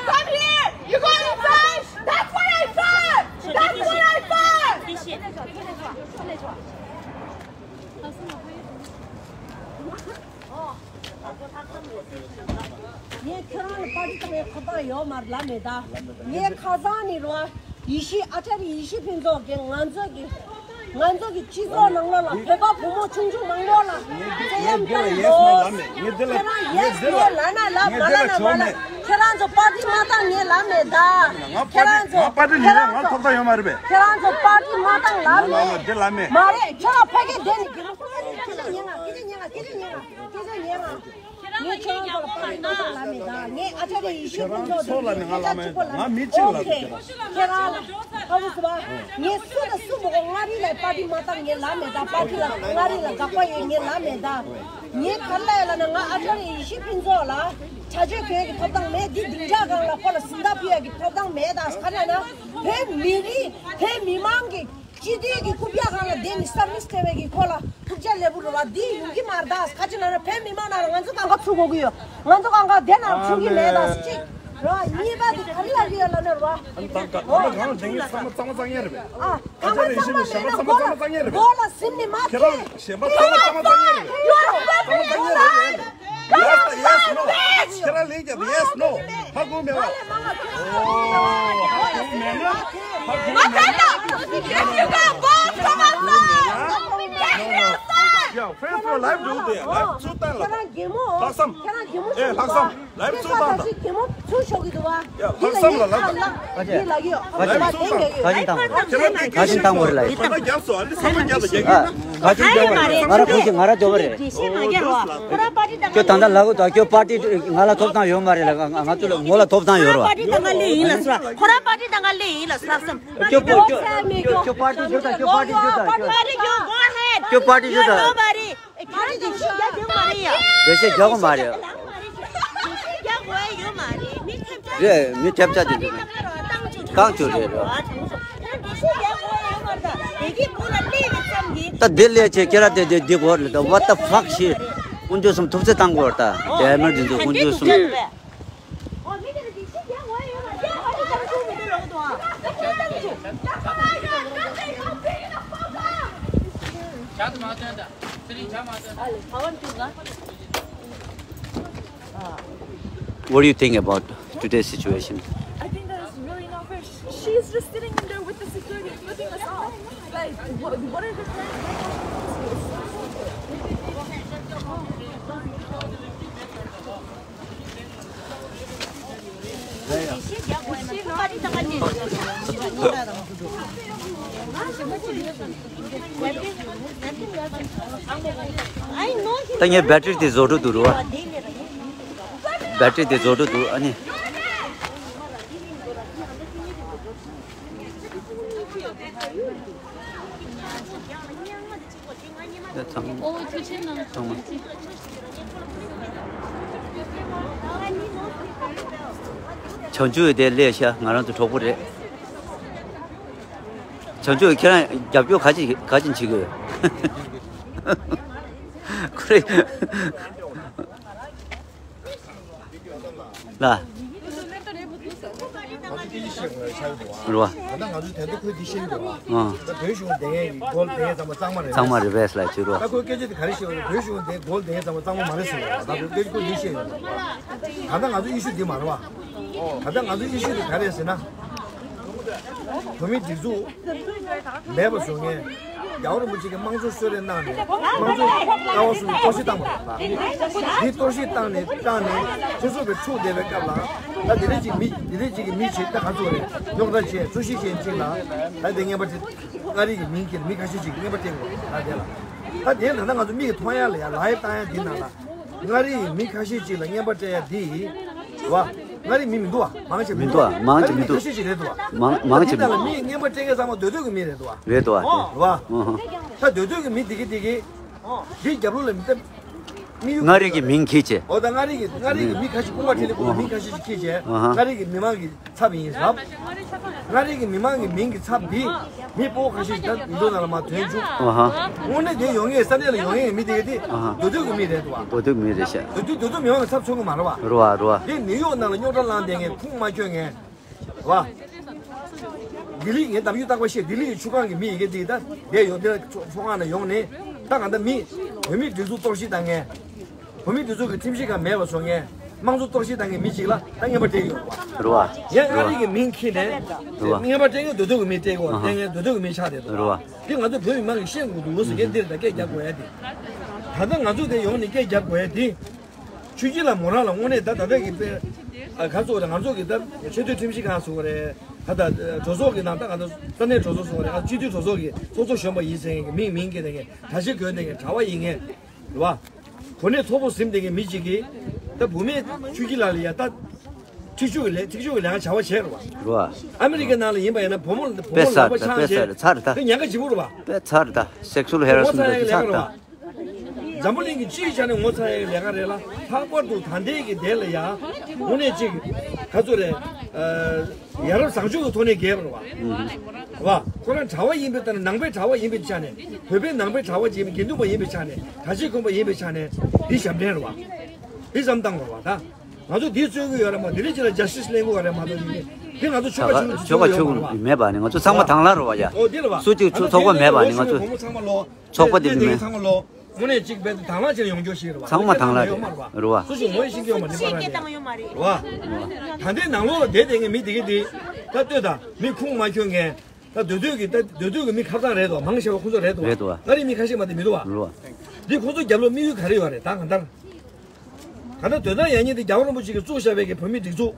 Come here! You go inside! That's what I said! That's what I said! ངས་ཁྱོད་རང་ལ་པར་ཏི་བཏང་བའི་ཁ་པར་ཡོད་མ་རེད་ལབ་མེད་ད། ངས་ཁ་སང་ནས་རོ། ཡེ་ཤེས་ཨ་ཅར་ཡེ་ཤེས་ཕུན་ཚོགས་ཀྱིས་ང་ཚོ་གི་ང་ཚོ་གི་སྤྱི་ཚོགས་ནང་ལོགས་ལ་བོད་པ་བུ་མོ་ཆུང་ཆུང་མང་པོ་ལ་བཙན་གཡེམ་བཏང་འདུག་ངས་འདི་ལ་ཡེ་སི་ལབ་ན་ལབ། མ་ལབ་ན་མ་ལབ། ཁྱེད་རང་ཚོ་པར་ཏི་མ་བཏང་ངས་ལབ་མེད་ད། ང་ཁྱེད་པར་རང་ཏི་ཚོ་ང་པར་ཏི་ཁྱེད་ལ་རང་ང་ཚོ་ཐོབ་ཐང་ཡོད་མ་རེད་པས། ཁྱེད་རང་ཚོ་པར་ཏི་མ་བཏང་ལབ་ང་ལ་མེད། འདི་ལབ་མེད། མ་རེད། ཁྱེད་རང་ཕ་གི་བསྡད་ནས་སྐད་ཆ་ཉན་ང་། སྐད་ཆ་ཉན་ང་། སྐད་ཆ་ཉན་ང་། སྐད་ཆ་ཉན་ང་། ངས་ཁྱེད་རང་ཚོ་ལ་པར་ཏི་མ་བཏང་ལབ་མེད་ད། ངས་ཨ་ཅར་ཡེ་ཤེས་ཕུན་ཚོགས་དང་ངས་ཨ་ཅག་གཅིག་པོ་ལབ་མེད། ང་མི་གཅིག་ལ། ཨོ་ཁེ། ཁྱེད་རང་ལ་ཧ་གོ་སོང་པ། ངས་སུ་དང་སུ་མ་གོ། མངའ་རིས་ལ་པར་ཏི་མ་བཏང་ངས་ལབ་མེད་ད། པར་ཏི་ལ་མངའ་རིས་ལ་དགག་པ་ཡོད་ངས་ལབ་མེད་ད། ངས་ག་རེ་ལབ་ཡོད་ལབ་ན། ང་ཨ་ཅར་ཡེ་ཤེས་ཕུན་ཚོགས་ལ་བྱ་སྤྱོད་གྱོན་གྱི་ཐོབ་ཐང་མེད། འདི་སྡིངས་ཆ་སྒང་ལ་ཁོ་ལ་གཟེངས་རྟགས་ཕུལ་ཡག་གི་ཐོབ་ཐང་མེད་ད། ག་རེ་ལབ་ན། བོད་མི་རིགས་བོད་མི་མང་གི་སྤྱི་འཐུས་ཀྱི་རྐུབ་བཀྱག་སྒང་ལ་བསྡད་ནས་སར་བི་སི་སྤྲད་པའི་གི་ཁོ་ལ་རྐུབ་བཀྱག་ལེན་པོ་རེད་པ། འདི་ཡོང་གི་མ་རེད་ད། ག་རེ་ལབ་ན་བོད་མི་མང་ནང་ལ་ང་ཚོ་གང་ག་ཚུར་དགོས་ཀྱི་ཡོད། ང་ཚོ་གང་ག་དེ་ནང་ཚུར་གི་མེད་ད། གཅིག་རེད་པ། གཉིས་པ་དེ་ག་རེ་ལབ་ཀྱི་ཡོད་ལབ་ན་རེད་པ། ཨ་ནི་ད་ག་ད་ལྟ་གང་ལ་བསྡད་མཁན་ཚང་མ་གཙང་མ་གཙང་ཡ་རེད་པས། ཨ། ཨ་ཅག་རེ་ཡེ་ཤེས་ནི་གཞན་པ་ཚང་མ་གཙང་མ་གཙང་ཡ་རེད་པས། མགོ་ལ་སིམ་ནས་མ། ཁྱེད་རང་གཞན་པ་ཚང་མ་གཙང་མ་གཙང་ཡ་རེད་པས། གཙང་མ་གཙང་ཡ་རེད་པས། Yes, yes, no. ཁྱེད་རང་ལན་རྒྱབ། Yes, no. ཧ་གོ་མེད་པ། ཨོ། ཧ་གོ་མེད་ན། ཧ་གོ་མེད་ན། ཡ། ཕེ་སི་བུག་ལའིབ་འགྲོ་གི་འདུག་ཡ། ལའིབ་ཚུར་བཏང་ལ། ལྷག་བསམ། ཨེ་ལྷག་བསམ། ལའིབ་ཚུར་བཏང་དང་། ཡ། ལྷག་བསམ་ལ་ལབ། ཁ་ཅིག་ཁ་ཅིག་བཏང་དགོས་རེད། ཁ་ཅིག་བཏང་དགོས་རེད་ལ། ཁ་ཅིག་བཏང་དགོས་རེད་ལ། ཨ། ཁ་ཅིག་བཏང་དགོས་རེད། ང་རང་ཁོ་ཅིག་ང་རང་འཇོག་པ་རེད། ཁྱོད་ད་ལྟ་ལབ་དགོས་དང་། ཁྱོད་པར་ཏི་ང་ལ་ཐོབ་ཐང་ཡོད་མ་རེད་ལ། ང་ང་ཚོ་ལ་ངོ་ལ་ཐོབ་ཐང་ཡོད་རེད་པ། པར་ཏི་དང་ང་ལེན་ཡིན་ལ་ཟེར་བ། ཁོ་རང་པར་ཏི་དང་ང་ལེན་ཡིན་ལ་ཟེར་བསམ། ཁྱོད་པར་ཏི་ཁྱོད་ཁྱོད་ཁྱོད་པར་ཏི་ཞུ་དང་། ཁྱོད་པར་ཏི་ཞུ་དང་། Party, you go ahead. ཁྱོད་པར་ཏི་ཞུ་དང་། Nobody. པར་ཏི་དང་ཤི་རྒྱག་དགོས་མ་རེད་ཡ། འགྲེལ་བཤད་རྒྱག་དགོས་མ་རེད། རྒྱག་དགོས་ཡོད་མ་རེད། མི་ཐེབས་ཆག་རེད། མི་ཐེབས་ཆག་དེ་འདུག་གང་བྱུང་རེད་རོ། ད་འདི་ལས་ཆེ་ཁྱེད་རང་དེ་དེ་འདི་གོ་རེད། ད་what the fuck shit། དཀོན་མཆོག་གསུམ་ཐུགས་རྗེ་གཏང་དགོས་རེད། ད་དེ་མིར་འདི་འདུག་དཀོན་མཆོག་གསུམ། What do you think about today's situation? I think that is really not fair. She, she is just sitting in there with the security, flipping us off. Like, what, what are the parents? ད་ངའི་བེ་ཊི་རི་དེ་རྫོགས་འགྲོ་འདུག་རོ། བེ་ཊི་རི་དེ་རྫོགས་འགྲོ་འདུག་ཨ་ནི། ཚང་མ། ཚང་མ། བྱང་ཆུབ་དེ་ལས་ཤ་ང་རང་ཚོ་གྲོགས་པོ་རེད། བྱང་ཆུབ་ཁྱེད་རང་རྒྱབ་སྐྱོར་ག་ཅི་ག་ཅི་བྱེད་དགོས། ཁོ་རེ། ལ། རོ། ད་ལྟ་ང་ཚོས་དེ་ཚོ་ཁོས་འདི་བཤད་ཡོད་རེད་བ། ཨ། ད་བོད་གཞུང་བསྡད་མཁན་གྱི་སྒོ་ལ་བསྡད་མཁན་ཚང་མ་གཙང་མ་རེད། གཙང་མ་རེད་བས་ལ་བྱེད་རོ། ད་ཁོས་སྐད་ཆ་དེ་ག་རེ་བཤད་ཡོད་རེད། བོད་གཞུང་བསྡད་སྒོ་ལ་བསྡད་མཁན་ཚང་མ་གཙང་མ་མ་རེད་ཟེར་བ། ད་ཁོས་སྐད་ཆ་ཁོས་འདི་བཤད་ཡོད་རེད། ད་ལྟ་ང་ཚོ་ཨི་ཤུ་འདི་མ་རེད་བ། ད་ལྟ་ང་ཚོ་ཨི་ཤུ་འདི་ག་རེ་རེད་ཟེར་ན། བོད་མིའི་སྒྲིག་འཛུགས་མེད་པ་བཟོ་མཁན། རྒྱལ་བ་རིན་པོ་ཆེ་གིས་དམངས་གཙོ་གསོལ་རས་གནང་ནས་དམངས་གཙོ་ཀ་བ་གསུམ་གྱིས་གཏོར་བཤིག་བཏང་བ་རེད། འདི་གཏོར་བཤིག་བཏང་ནས་བཏང་ནས་སྤྱི་ཚོགས་པའི་འཁྲུག་བསྡད་པའི་སྐབས་ལ། ད་དེ་རིང་གཅིག་མི་དེ་རིང་གཅིག་གི་མི་གཅིག་ད་ག་ཚོད་རེད། རྙོག་དྲ་བྱས། རྩོད་གཞི་བྱས་གཅིག་ལ་ད་དེ་རྔན་པ་སྤྲད། མངའ་རིས་ཀྱི་མིང་ཁྱེར་ནས་མི་ཁ་ཤས་ཤིག་གིས་རྔན་པ་སྤྲད་དགོས་ད་དེ་ལ། ད་དེ་ལ་ད་ང་ཚོ་མིག་གིས་མཐོང་ཡ་ལ་ཡ་ལའིབ་བཏང་ཡ་འདི་ནང་ལ། མངའ་རིས་མི་ཁ་ཤས་ཅིག་ལ་རྔན་པ་སྤྲད་ཡ་འདི་ཡིན་བ། མངའ་རིས་མི་མི་འདུག་བ། མང་ཆེ་མི་མི་འདུག་བ། མང་ཆེ་མི་འདུག་ཁ་ཤས་ཅིག་རེད་འདུག་བ། མང་མང་ཆེ་མི་འདུག་འདི་ལ་མི་རྔན་པ་སྤྲད་མཁན་ཚང་མ་སྡོད་སྡོད་ཀྱི་མི་རེད་འདུག་བ། རེད་འདུག་བ། རེད་བ། ཨ་ཧ། ད་སྡོད་སྡོད་ཀྱི་མི་འདི་གི་འདི་གི་འདི་རྒྱབ་ལོགས་ལ་མི་ད་མི་ཡུག་མངའ་རིས་ཀྱི་མིང་ཁྱེར་བྱས། འོ་ད་མངའ་རིས་ཀྱི་མངའ་རིས་ཀྱི་མི་ཁ་ཤས་ཁུངས་མ་ཁྲིད་ལས་ཁུངས་ལ་མི་ཁ་ཤས་ཤིག་ཁྱེར་བྱས། ཨ་ཧ། མངའ་རིས་ཀྱི་མི་མང་གི་ཚབ་ཡིན་ཟབ། མངའ་རིས་ཀྱི་མི་མང་གི་མིང་གི་ཚབ་འདི་མི་སྤོ་ཁ་ཤས་ཤིག་ད་མི་ཚོ་ནང་ལ་མར་ཐོན་བྱུང་། ཨ་ཧ། དངོས་གནས་དེ་ཡོང་ངེས་ས་གནས་ལ་ཡོང་ངེས་མི་དེ་ག་དེ་ཨ་ཧ། འདོད་འདོད་ཀྱི་མི་རེད་འདུག་བ། འདོད་འདོད་མི་རེད་ཤག་འདོད་འདོད་འདོད་འདོད་མི་མང་གི་ཚབ་མཚོན་གི་མ་རེད་བ། རེད་བ་རེད་བ། དེ་ནིའུ་ཡོག་ནང་ལ་རྙོག་དྲ་ལངས་བསྡད་མཁན་ཁུངས་མ་འཁྱོལ་མཁན་རེད་བ། ལྡི་ལི་ངས་གདམ་རྒྱུད་རྟག་པར་བཤད། ལྡི་ལི་ཡི་ཆུ་སྒང་གི་མི་ཡི་གེ་དེ་ད་འདས་ཡོང་དེ་ལ་ཚོ་ཚོ་ཁང་ནང་ཡོང་ནས་ད་ག་ད་མི་བོད་མིའི་སྒྲིག་འཛུགས་གཏོར་བཤིག་བཏང་མཁན། བོད་མིའི་སྒྲིག་འཛུགས་ཀྱི་ཁྲིམས་གཞི་ཁག་མེད་པ་བཟོ་མཁན། དམངས་གཙོ་གཏོར་བཤིག་བཏང་མཁན་མི་གཅིག་ལ་ད་རྔན་པ་སྤྲད་ཀྱི་ཡོད་རེད་བ། རེད་བ། ཡང་མངའ་རིས་ཀྱི་མིང་ཁྱེར་ནས་རེད་བ། རྔན་པ་སྤྲད་མཁན་སྡོད་སྡོད་ཀྱི་མི་སྤྲད་དགོས། ཨ་ཧ། སྤྲད་མཁན་སྡོད་སྡོད་ཀྱི་མི་ཆགས་བསྡད་འདུག་རེད་བ། བ། འདི་ང་ཚོ་བོད་མི་མང་གིས་ཤེས་དགོས་འདུག་ཟེར་མཁན་འདིར་ད་སྐད་རྒྱབ་དགོས་ཡ་དེ། ད་ལྟ་ང་ཚོ་དེ་ཡོང་ནས་སྐད་རྒྱབ་དགོས་ཡ་དེ། ཆོས་སྐྱིད་ལ་མོ་རང་ལ་དངོས་གནས་ད་ད་ལྟ་གི་དཔེ་ ཨ་ག་ཚོད་རེད། ང་ཚོ་གི་ད་ཆེས་མཐོའི་ཁྲིམས་ཞིབ་ཁང་སོགས་རེད། ད་ད་གྲོས་ཚོགས་ཀྱི་ནང་ད་ང་ཚོ་ས་གནས་གྲོས་ཚོགས་སོགས་རེད། ཨ་སྤྱི་འཐུས་གྲོས་ཚོགས་ཀྱི་ཚོགས་གཙོ་གཞོན་པ་ཡིན་ཟེར་མཁན་གྱི་མིང་མིང་གི་ནས་གྲྭ་ཆས་གྱོན་ནས་གྲྭ་བ་ཡིན་མཁན་རེད་བ། གོ་གནས་མཐོ་པོ་ཟིན་བསྡད་མཁན་མི་གཅིག་གིས་ད་བུད་མེད་ཆོས་སྐྱིད་ལགས་ལ་ཡ་ད་ཁྲིག་ཆུ་གི་ལས་ཁྲིག་ཆུ་གི་ལས་ཀ་བྱ་བ་བྱས་རེད་བ། རེད་བ། ཨ་མི་རི་ཀའི་ནང་ལ་ཡིན་པ་ཡིན་ན་བུ་མོ་བུ་དཔེ་མོ་ལག་པ་ཚར་ད། འཆང་དཔེ་བྱས་ཚར་ད། ཚར་ད། དེ་ཉེན་ཁ་ལྗིད་པོ་རེད་བ། དཔེ་ཚར་ད། སེག་སུལ་ཧེ་ར་སི་མེན་ཊི་དེ་ཚར་ད། འཛམ་བུ་གླིང་གི་སྤྱིའི་ཆ་ནས་ངོ་ཚ་ཡག་ལས་ཀ་རེད་ལ། ལྷག་པར་དུ་ད་ལྟའི་གི་དེ་ལ་ཡ་དངོས་གནས་ཅིག་ག་ཚོད་རེད། ཡ་རབས་བཟང་སྤྱོད་ཀྱི་ཐོག་ནས་རྒྱལ་བ་རེད་བ། བ་ཁོ་རང་གྲྭ་བ་ཡིན་པའི་ལྟར་ནང་པའི་གྲྭ་བ་ཡིན་པའི་ཆ་ནས་བོད་པའི་ནང་པའི་གྲྭ་བ་ཅིག་ཡིན་པའི་དགེ་འདུན་པ་ཡིན་པའི་ཆ་ནས་གྲྭ་ཆས་གོན་པ་ཡིན་པའི་ཆ་ནས་འདི་ཞབས་འདྲེན་རེད་བ། འདི་བསམ་སྟངས་རེད་བ་ད། ང་ཚོ་འདི་རྩོད་ཀྱི་ཡོད་རེད་མ་འདི་ལས་ཅི་ལ་ཇ་སི་ཊི་སི་ལེན་དགོས་རེད་མ་གཏོགས་འདི་ང་ཚོ་ཆོལ་ཁ་ཆོལ་ཆོལ་ཁ་ཆོལ་ཁ་མེད་པ་ནི་ང་ཚོ་ཚང་མ་དང་བླངས་རེད་བ་ཡ། ཨོ་འདི་རེད་བ། སུ་གཅིག་ཚོགས་པ་མེད་པ་ནི་ང་ཚོ་ཚོགས་པ་འདི་མི་མེད། ཚང་མ་ལོ། དངོས་གནས་གཅིག་བས་ཚང་མ་ལོ། དངོས་གནས་གཅིག་བས་དང་བླངས་བྱས་ཡོང་རྒྱུ་ཞིག་རེད་བ། ཚང་མ་དང་བླངས་རེད་རེད་བ། སུ་ཞིག་ངོས་ཤེས་ཀྱི་ཡོད་མ་རེད་པ་ར་རེད་བ། ད་ལྟའི་ནང་ལོགས་ལ་བསྡད་བསྡད་མཁན་མི་དེ་གི་དེ་ད་ལྟོས་ད་མི་ཁུངས་མ་འཁྱོལ་མཁན་ད་སྡོད་སྡོད་ཀྱི་ད་སྡོད་སྡོད་ཀྱི་མི་ཁ་ཚང་རེད་དོ། མང་ཆེ་བ་ཁོ་ཚོ་རེད་དོ། རེད་དོ། ཨ་རི་མི་ཁ་ཤས་མ་དེ་མི་འདུག་བ། རེད་བ། འདི་ཁོ་ཚོ་རྒྱབ་ལོགས་དམིགས་ཡུལ་ག་རེ་ཡོད་རེད་ད་གང་ལྟར། གང་ལྟར་དོན་དག་ཡང་སྙིང་འདི་རྒྱལ་བ་རིན་པོ་ཆེ་གིས་བཙུགས་བཞག་པའི་གི་བོད་མི་སྒྲིག་འཛུགས།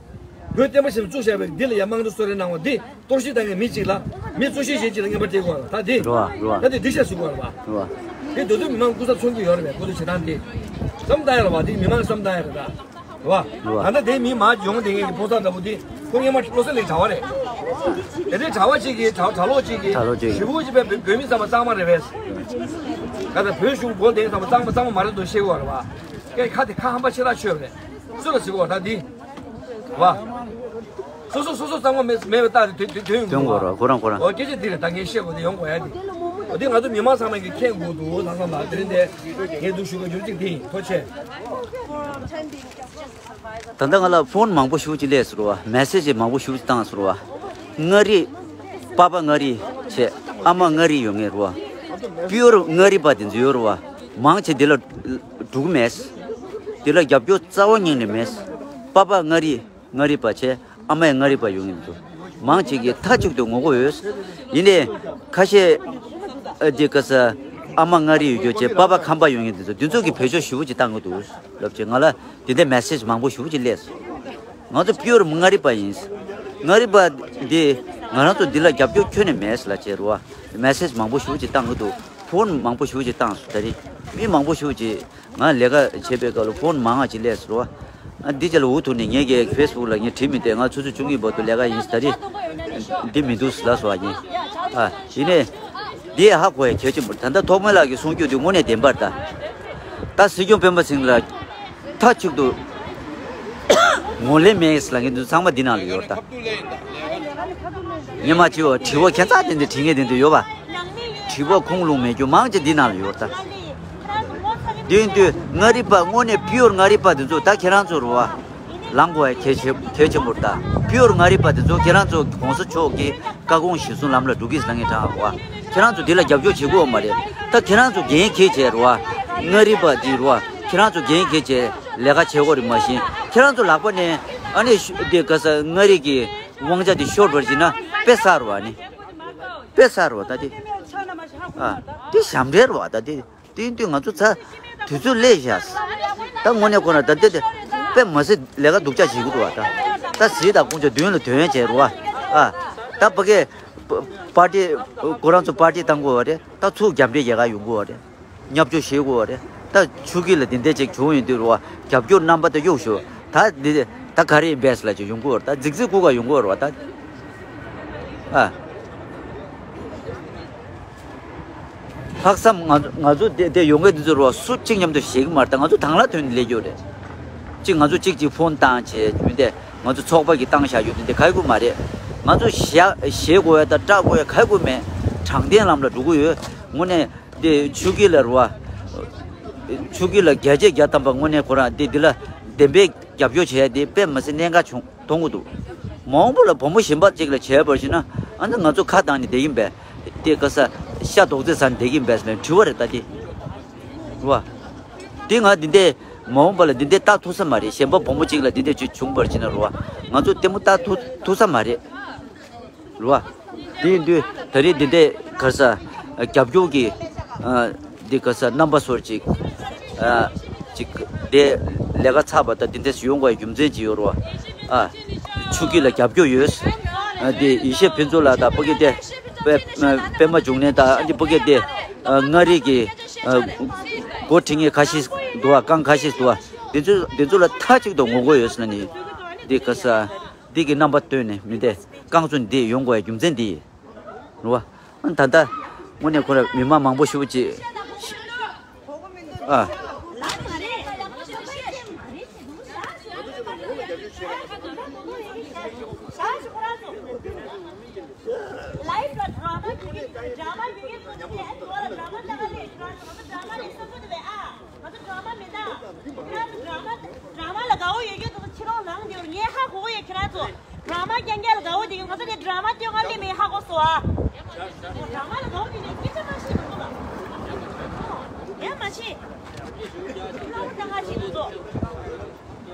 བོད་བསྟན་པ་ཞེས་བཙུགས་བཞག་པའི་འདི་ལ་ཡང་དམངས་གཙོ་གསོལ་རས་གནང་བ་འདི་གཏོར་བཤིག་བཏང་མཁན་མི་གཅིག་ལ་མི་གཙོ་ཤེས་གཞན་གཅིག་ལ་རྔན་པ་སྤྲད་དགོས་པ་ད་འདི། རེད་བ་རེད་བ། ད་འདི་འདི་ཤ་ཟུག་པ་རེད་བ། རེད་བ། འདི་དོ་དོ་མི་མང་ཀུན་ས་མཚོན་གྱི་ཡོད་རེད་པས་ཀུ་དོ་བྱེད་སྟངས་འདི། བསམ་བཏང་ཡ་རེད་བ་འདི་མི་མང་བསམ་བཏང་ཡ་རེད་ད། རེད་བ། རེད་བ། ད་ལྟ་དེ་མི་མང་ཡོང་བསྡད་མཁན་གྱི་ཕོ་གསར་འདྲ་པོ་འདི་ཁོ་སྔོན་མ་བློ་གསལ་གླིང་གྲྭ་བ་རེད། དེ་འདྲའི་གྲྭ་བ་གཅིག་གིས་གྲྭ་གྲྭ་ལོག་གཅིག་གིས་གྲྭ་ལོག་གཅིག་གིས་ཞེ་པོ་ཅིག་པས་བོད་མི་ཚང་མ་གཙང་མ་རེད་པས། ད་ལྟ་བོད་གཞུང་མགོ་འདེགས་ཚང་མ་གཙང་མ་གཙང་མ་མ་རེད་འདུག་ཤེས་དགོས་རེད་བ། སྐད་ཁ་དེ་ཁ་ཧམ་པ་ཆེ་ལ་ཆོད་རེད། སུ་ལ་ཟེར་གོ་ད་འདི། བ། སོ་སོ་སོ་སོ་གཙང་མ་མེད་མེད་པའི་རྟགས་དེ་དོན་དོན་ཡོང་དགོས་རེད་ཁོ་རང་ཁོ་རང་། ཨོ་སྐད་ཆ་འདི་རེད་ད་ངས་བཤད་དགོས་དེ་ཡོང་དགོས་ཡ་འདི། ཨོ་འདི་ང་ཚོ་མི་མང་ཚང་མ་གིས་མཁྱེན་དགོས་འདུག་ལྷག་བསམ་ལགས་དེ་རིང་འདི་ངས་འདུག་ཞུ་དགོས་རྒྱུ་གཅིག་འདི་ཡིན་ཐུགས་རྗེ་ཆེ། ད་ལྟ་ང་ལ་ཕོན་མང་པོ་ཞེ་པོ་ཅིག་སླེབས་སོང་རེད་བ། མེ་སེ་ཇི་མང་པོ་ཞེ་པོ་ཅིག་བཏང་སོང་རེད་བ། མངའ་རིས། པ་ཕ་མངའ་རིས་བྱས། ཨ་མ་མངའ་རིས་ཡོད་ངེས་རེད་བ། པིའུར་མངའ་རིས་པ་དེ་ཚོ་ཡོད་རེད་བ། མང་ཆེ་འདི་ལ་འགྲོ་གི་མེད། འདི་ལ་རྒྱབ་སྐྱོར་རྩ་བ་ཉིད་ནས་མེད། པ་ཕ་མངའ་རིས་མངའ་རིས་པ་བྱས། ཨ་མ་ཡང་མངའ་རིས་པ་ཡོད་ངེས་འདུག་མང་ཆེ་གིས་མཐའ་གཅིག་ཏུ་ངོ་རྒོལ་ཡོད། ཡིན་ནའི། ཁ་ཤས། ཨ་འདི་ག་ས། ཨ་མ་མངའ་རིས་ཡོད་རྒྱུ་བྱས་པ་ཕ་ཁམས་པ་ཡོད་ངེས་འདུག་འདི་ཚོ་གིས་བེད་སྤྱོད་ཞེ་པོ་ཅིག་བཏང་གི་འདུག་ལབ་བྱས་ང་ལ། དེ་འདྲའི་མེ་སེ་ཇི་མང་པོ་ཞེ་པོ་ཅིག་སླེབས་སོང་། ང་ཚོ་པིའུར་མངའ་རིས་པ་ཡིན། མངའ་རིས་པ་འདི་ང་རང་ཚོ་འདི་ལ་རྒྱབ་སྐྱོར་ཁྱོན་ནས་མེད་ལབ་བྱས་རེད་བ། མེ་སེ་ཇི་མང་པོ་ཞེ་པོ་ཅིག་བཏང་གི་འདུག་ཕོན་མང་པོ་ཞེ་པོ་ཅིག་བཏང་སོང་ད་རེས། མི་མང་པོ་ཞེ་པོ་ཅིག་ང་ལས་ཀ་བྱེད་པའི་སྐབས་ལ་ཕོན་མང་ང་ཅིག་སླེབས་སོང་རེད་བ། ཨ་འདི་ཅི་ལ་འུ་ཐུག་ནས་ངས་ཀྱི་ཕེ་སི་བུག་ལ་ངས་བྲིས་མི་དེ་ང་ཆུ་ཚོད་བཅུ་གཉིས་བར་དུ་ལས་ཀ་ཡིན་ད་རེས། འདི་མི་འདུག་ལབ་སོང་བ་ཡིན། ཨ་ཡིན་ནའི། འདི་ཧ་གོ་ཡ་གལ་ཆེན་པོ་ད་ལྟ་ཐོགས་མེད་ལགས་ཀྱིས་གསུང་རྒྱུ་དེ་དངོས་གནས་བདེན་པར་ད། ད་སྲིད་སྐྱོང་སྤེན་པ་ཚེ་རིང་ལགས། མཐའ་གཅིག་ཏུ་ངོས་ལེན་མེད་ཟེར་ལབ་མཁན་འདི་ཚང་མ་འདི་ནང་ལ་ཡོད་ད། ཉི་མ་གཅིག་བ་དྲི་བ་ཁྱད་མཚར་དེ་འདྲ་དྲི་མཁན་དེ་འདྲ་ཡོད་པ། དྲི་བ་ཁུངས་ལུང་མེད་རྒྱུ་མང་ཆེ་འདི་ནང་ལ་ཡོད་ད། དེ་ཡིན་དུས་མངའ་རིས་པ་དངོས་གནས་པིའུར་མངའ་རིས་པ་དེ་ཚོ་ད་ཁྱེད་རང་ཚོ་རུ་བ། ལངས་དགོས་ཡ་གལ་ཆེ་གལ་ཆེན་པོ་རེད་ད། པིའུར་མངའ་རིས་པ་དེ་ཚོ་ཁྱེད་རང་ཚོ་གོང་ས་མཆོག་གི་བཀའ་དགོངས་གཞིར་བཟུང་ལམ་ལ་འགྲོ་གི་ཟེར་ལབ་མཁན་དྲང་བ། ཁྱེད་རང་ཚོ་འདི་ལ་རྒྱབ་སྐྱོར་བྱེད་དགོས་པ་མ་རེད། ད་ཁྱེད་རང་ཚོ་འགན་འཁྱེར་བྱས་རེད་བ། མངའ་རིས་པ་འདི་རེད་བ། ཁྱེད་རང་ཚོ་འགན་འཁྱེར་བྱས་ལས་ཀ་བྱེད་དགོས་རེད་མ་གཞི། ཁྱེད་རང་ཚོ་ལག་པ་ནས་ཨ་ནི་ཤུ་འདི་ག་ས་མངའ་རིས་ཀྱི་དབང་ཆ་འདི་ཤོར་བར་བྱེད་ན་དཔེ་བསགས་རེད་བ་ནི། དཔེ་བསགས་རེད་བ་ད་འདི། ཨ་འདི་ཞབས་འདྲེན་རེད་བ་ད་འདི། དེ་ཡིན་དུས་ང་ཚོ་ཚ། དུས་ཚོད་སླེབས་ཤག་ད་དངོས་གནས་ཁོ་ན་ད་ལྟ་དེ་དཔེ་མ་སྲིད་ལས་ཀ་སྡུག་ཅག་བྱེད་ཀྱི་འདུག་བ་ད། ད་ཟིག་དང་དཀོན་མཆོག་མདུན་ལ་དོན་བྱས་རུ་བ། ཨ། ད་ཕ་གི། པ་ཊི། ཁོ་རང་ཚོ་པ་ཊི་བཏང་དགོས་བ་རེད། ད་ཚུར་རྒྱབ་འདྲེ་རྒྱག་ག་ཡོང་དགོས་བ་རེད། བརྙས་བཅོས་བྱེད་དགོས་བ་རེད། ད་ཆུ་སྐྱིད་ལ་དེ་འདྲ་ཅིག་བྱུང་ཡོང་དུས་རུ་བ་རྒྱབ་སྐྱོར་རྣམ་པ་ད་གཡུག་ཞོག་ད་འདི་ད་ག་རེ་ཡིན་པས་ལ་ཅིག་ཡོང་དགོས་བ་རེད། ད་རྫིག་རྫིག་ཁུག་ག་ཡོང་དགོས་བ་རེད་བ་ད། ཨ། ལྷག་བསམ་ང་ང་ཚོ་དེ་དེ་ཡོང་མཁན་དེ་ཚོ་རུ་བ་སུ་གཅིག་མཉམ་དུ་བཞེས་ཀྱི་མ་རེད། ད་ང་ཚོ་དང་བླངས་ཐོག་ནས་སླེབས་ཀྱི་ཡོད་རེད། གཅིག་ང་ཚོ་གཅིག་གཅིག་ཕོན་བཏང་བྱས་མི་འདི་ང་ཚོ་ཚོགས་པ་གིས་བཏང་བཞག་རྒྱུ་དེ་འདི་ག་ཡི་ཁུལ་མ་རེད། ང་ཚོ་བཞག་བཞེས་དགོས་ཡ་དང་སྐྲག་དགོས་ཡ་ག་ཡི་ཁུལ་མེད། དྲང་བདེན་ལམ་ལ་འགྲོ་གི་ཡོད། དངོས་གནས་འདི་ཆུ་སྐྱིད་ལ་རུ་བ། ཆུ་སྐྱིད་ལ་བརྒྱ་ཆ་བརྒྱ་ཐམ་པ་དངོས་གནས་ཁོ་རང་འདི་འདི་ལ་བདེན་པའི་རྒྱབ་སྐྱོར་བྱས་ཏེ་དཔེ་མ་སྲིད་གནད་འགག་བྱུང་མཐོང་གི་འདུག་མ་འོངས་པ་ལ་བུ་མོ་གཞན་པ་ཅིག་ལ་བྱས་པར་བྱས་ན་ཨ་ནི་ང་ཚོ་ཁ་བཏང་ནས་བསྡད་ཀྱིན་པས། དེ་ག་ས་ཤ་རྡོག་རྫིས་ཟ་ནས་བསྡད་ཀྱིན་པས་ཟེར་ནས་དྲི་བ་རེད་ད་དེ། རུ་བ། དེ་ང་འདི་འདྲས་མ་འོངས་པ་ལ་འདི་འདྲས་ལྟ་ཐུབ་ས་མ་རེད། གཞན་པ་བུ་མོ་གཅིག་ལ་འདི་འདྲས་ཅིག་བྱུང་བར་བྱས་ན་རུ་བ། ང་ཚོ་ལྟད་མོ་ལྟ་ཐུབ་ཐུབ་ས་མ་རེད། རུ་བ། དེ་ཡིན་དུས་ད་རེས་འདི་འདྲས་ག་ས་རྒྱབ་སྐྱོར་གྱི་འདི་ག་ས་རྣམ་པ་ཚོར་ཅིག་ཅིག་དེ་ལས་ཀ་ཚར་བ་ད་འདི་འདྲས་ཡོང་དགོས་རྒྱུ་མཚན་ཅིག་ཡོད་རུ་བ། ཨ། ཆུ་སྐྱིད་ལ་རྒྱབ་སྐྱོར་ཡོད། ཨ། དེ་ཡེ་ཤེས་ཕུན་ཚོགས་ལགས་དང་ཕ་གི་དེ། པད་པད་མ་འབྱུང་གནས་དང་ཨ་ནི་ཕ་གི་དེ། ཨ། མངའ་རིས་ཀྱི། ཨ། འགོ་ཁྲིད་མཁན་ཁ་ཤས་འདུག་བ། རྐང་ཁ་ཤས་འདུག་བ། དེ་ཚོ་དེ་ཚོ་ལ་མཐའ་གཅིག་ཏུ་ངོ་རྒོལ་ཡོད་ཟེར་ན་ནི། འདི་ག་ས། འདི་གི་རྣམ་པ་སྟོན་ནས་མི་འདི་རྐང་ཚོ་འདི་ཡོང་དགོས་རྒྱུ་མཚན་འདི་ཡིན། རེད་བ། ཨ། ད་ལྟ་དངོས་གནས་ཁོ་ར་མི་མང་མང་པོ་ཞེ་པོ་ཅིག་ཨ། ང་ཚོ་ཌ་ར་མ་མེད་ད། ཁྱེད་རང་ཚོ་ཌ་ར་མ་ཌ་ར་མ་ལ་དགའ་བོ་ཡོད་རྒྱུ་དེ་ཚོ་ཕྱི་ལོགས་ལངས་བསྡད་ཡོད་རེད། ངས་ཧ་གོ་གི་ཡོད། ཁྱེད་རང་ཚོ་ཌ་ར་མ་རྐྱང་རྐྱང་ལ་དགའ་བོ་བསྡད་ཡོད། ང་ཚོ་ནས་ཌ་ར་མ་སྟོན་ག་སླེབས་མེད། ཧ་གོ་སོང་ཨ། ཌ་ར་མ་ལ་དགའ་བོ་བསྡད་ནས་སྐད་ཆ་མ་བཤད་མི་འདུག་ལ། ཡ་མ་བཤད། ཁྱེད་རང་ཚོ་ད་ག་བཤད་མི་འདུག་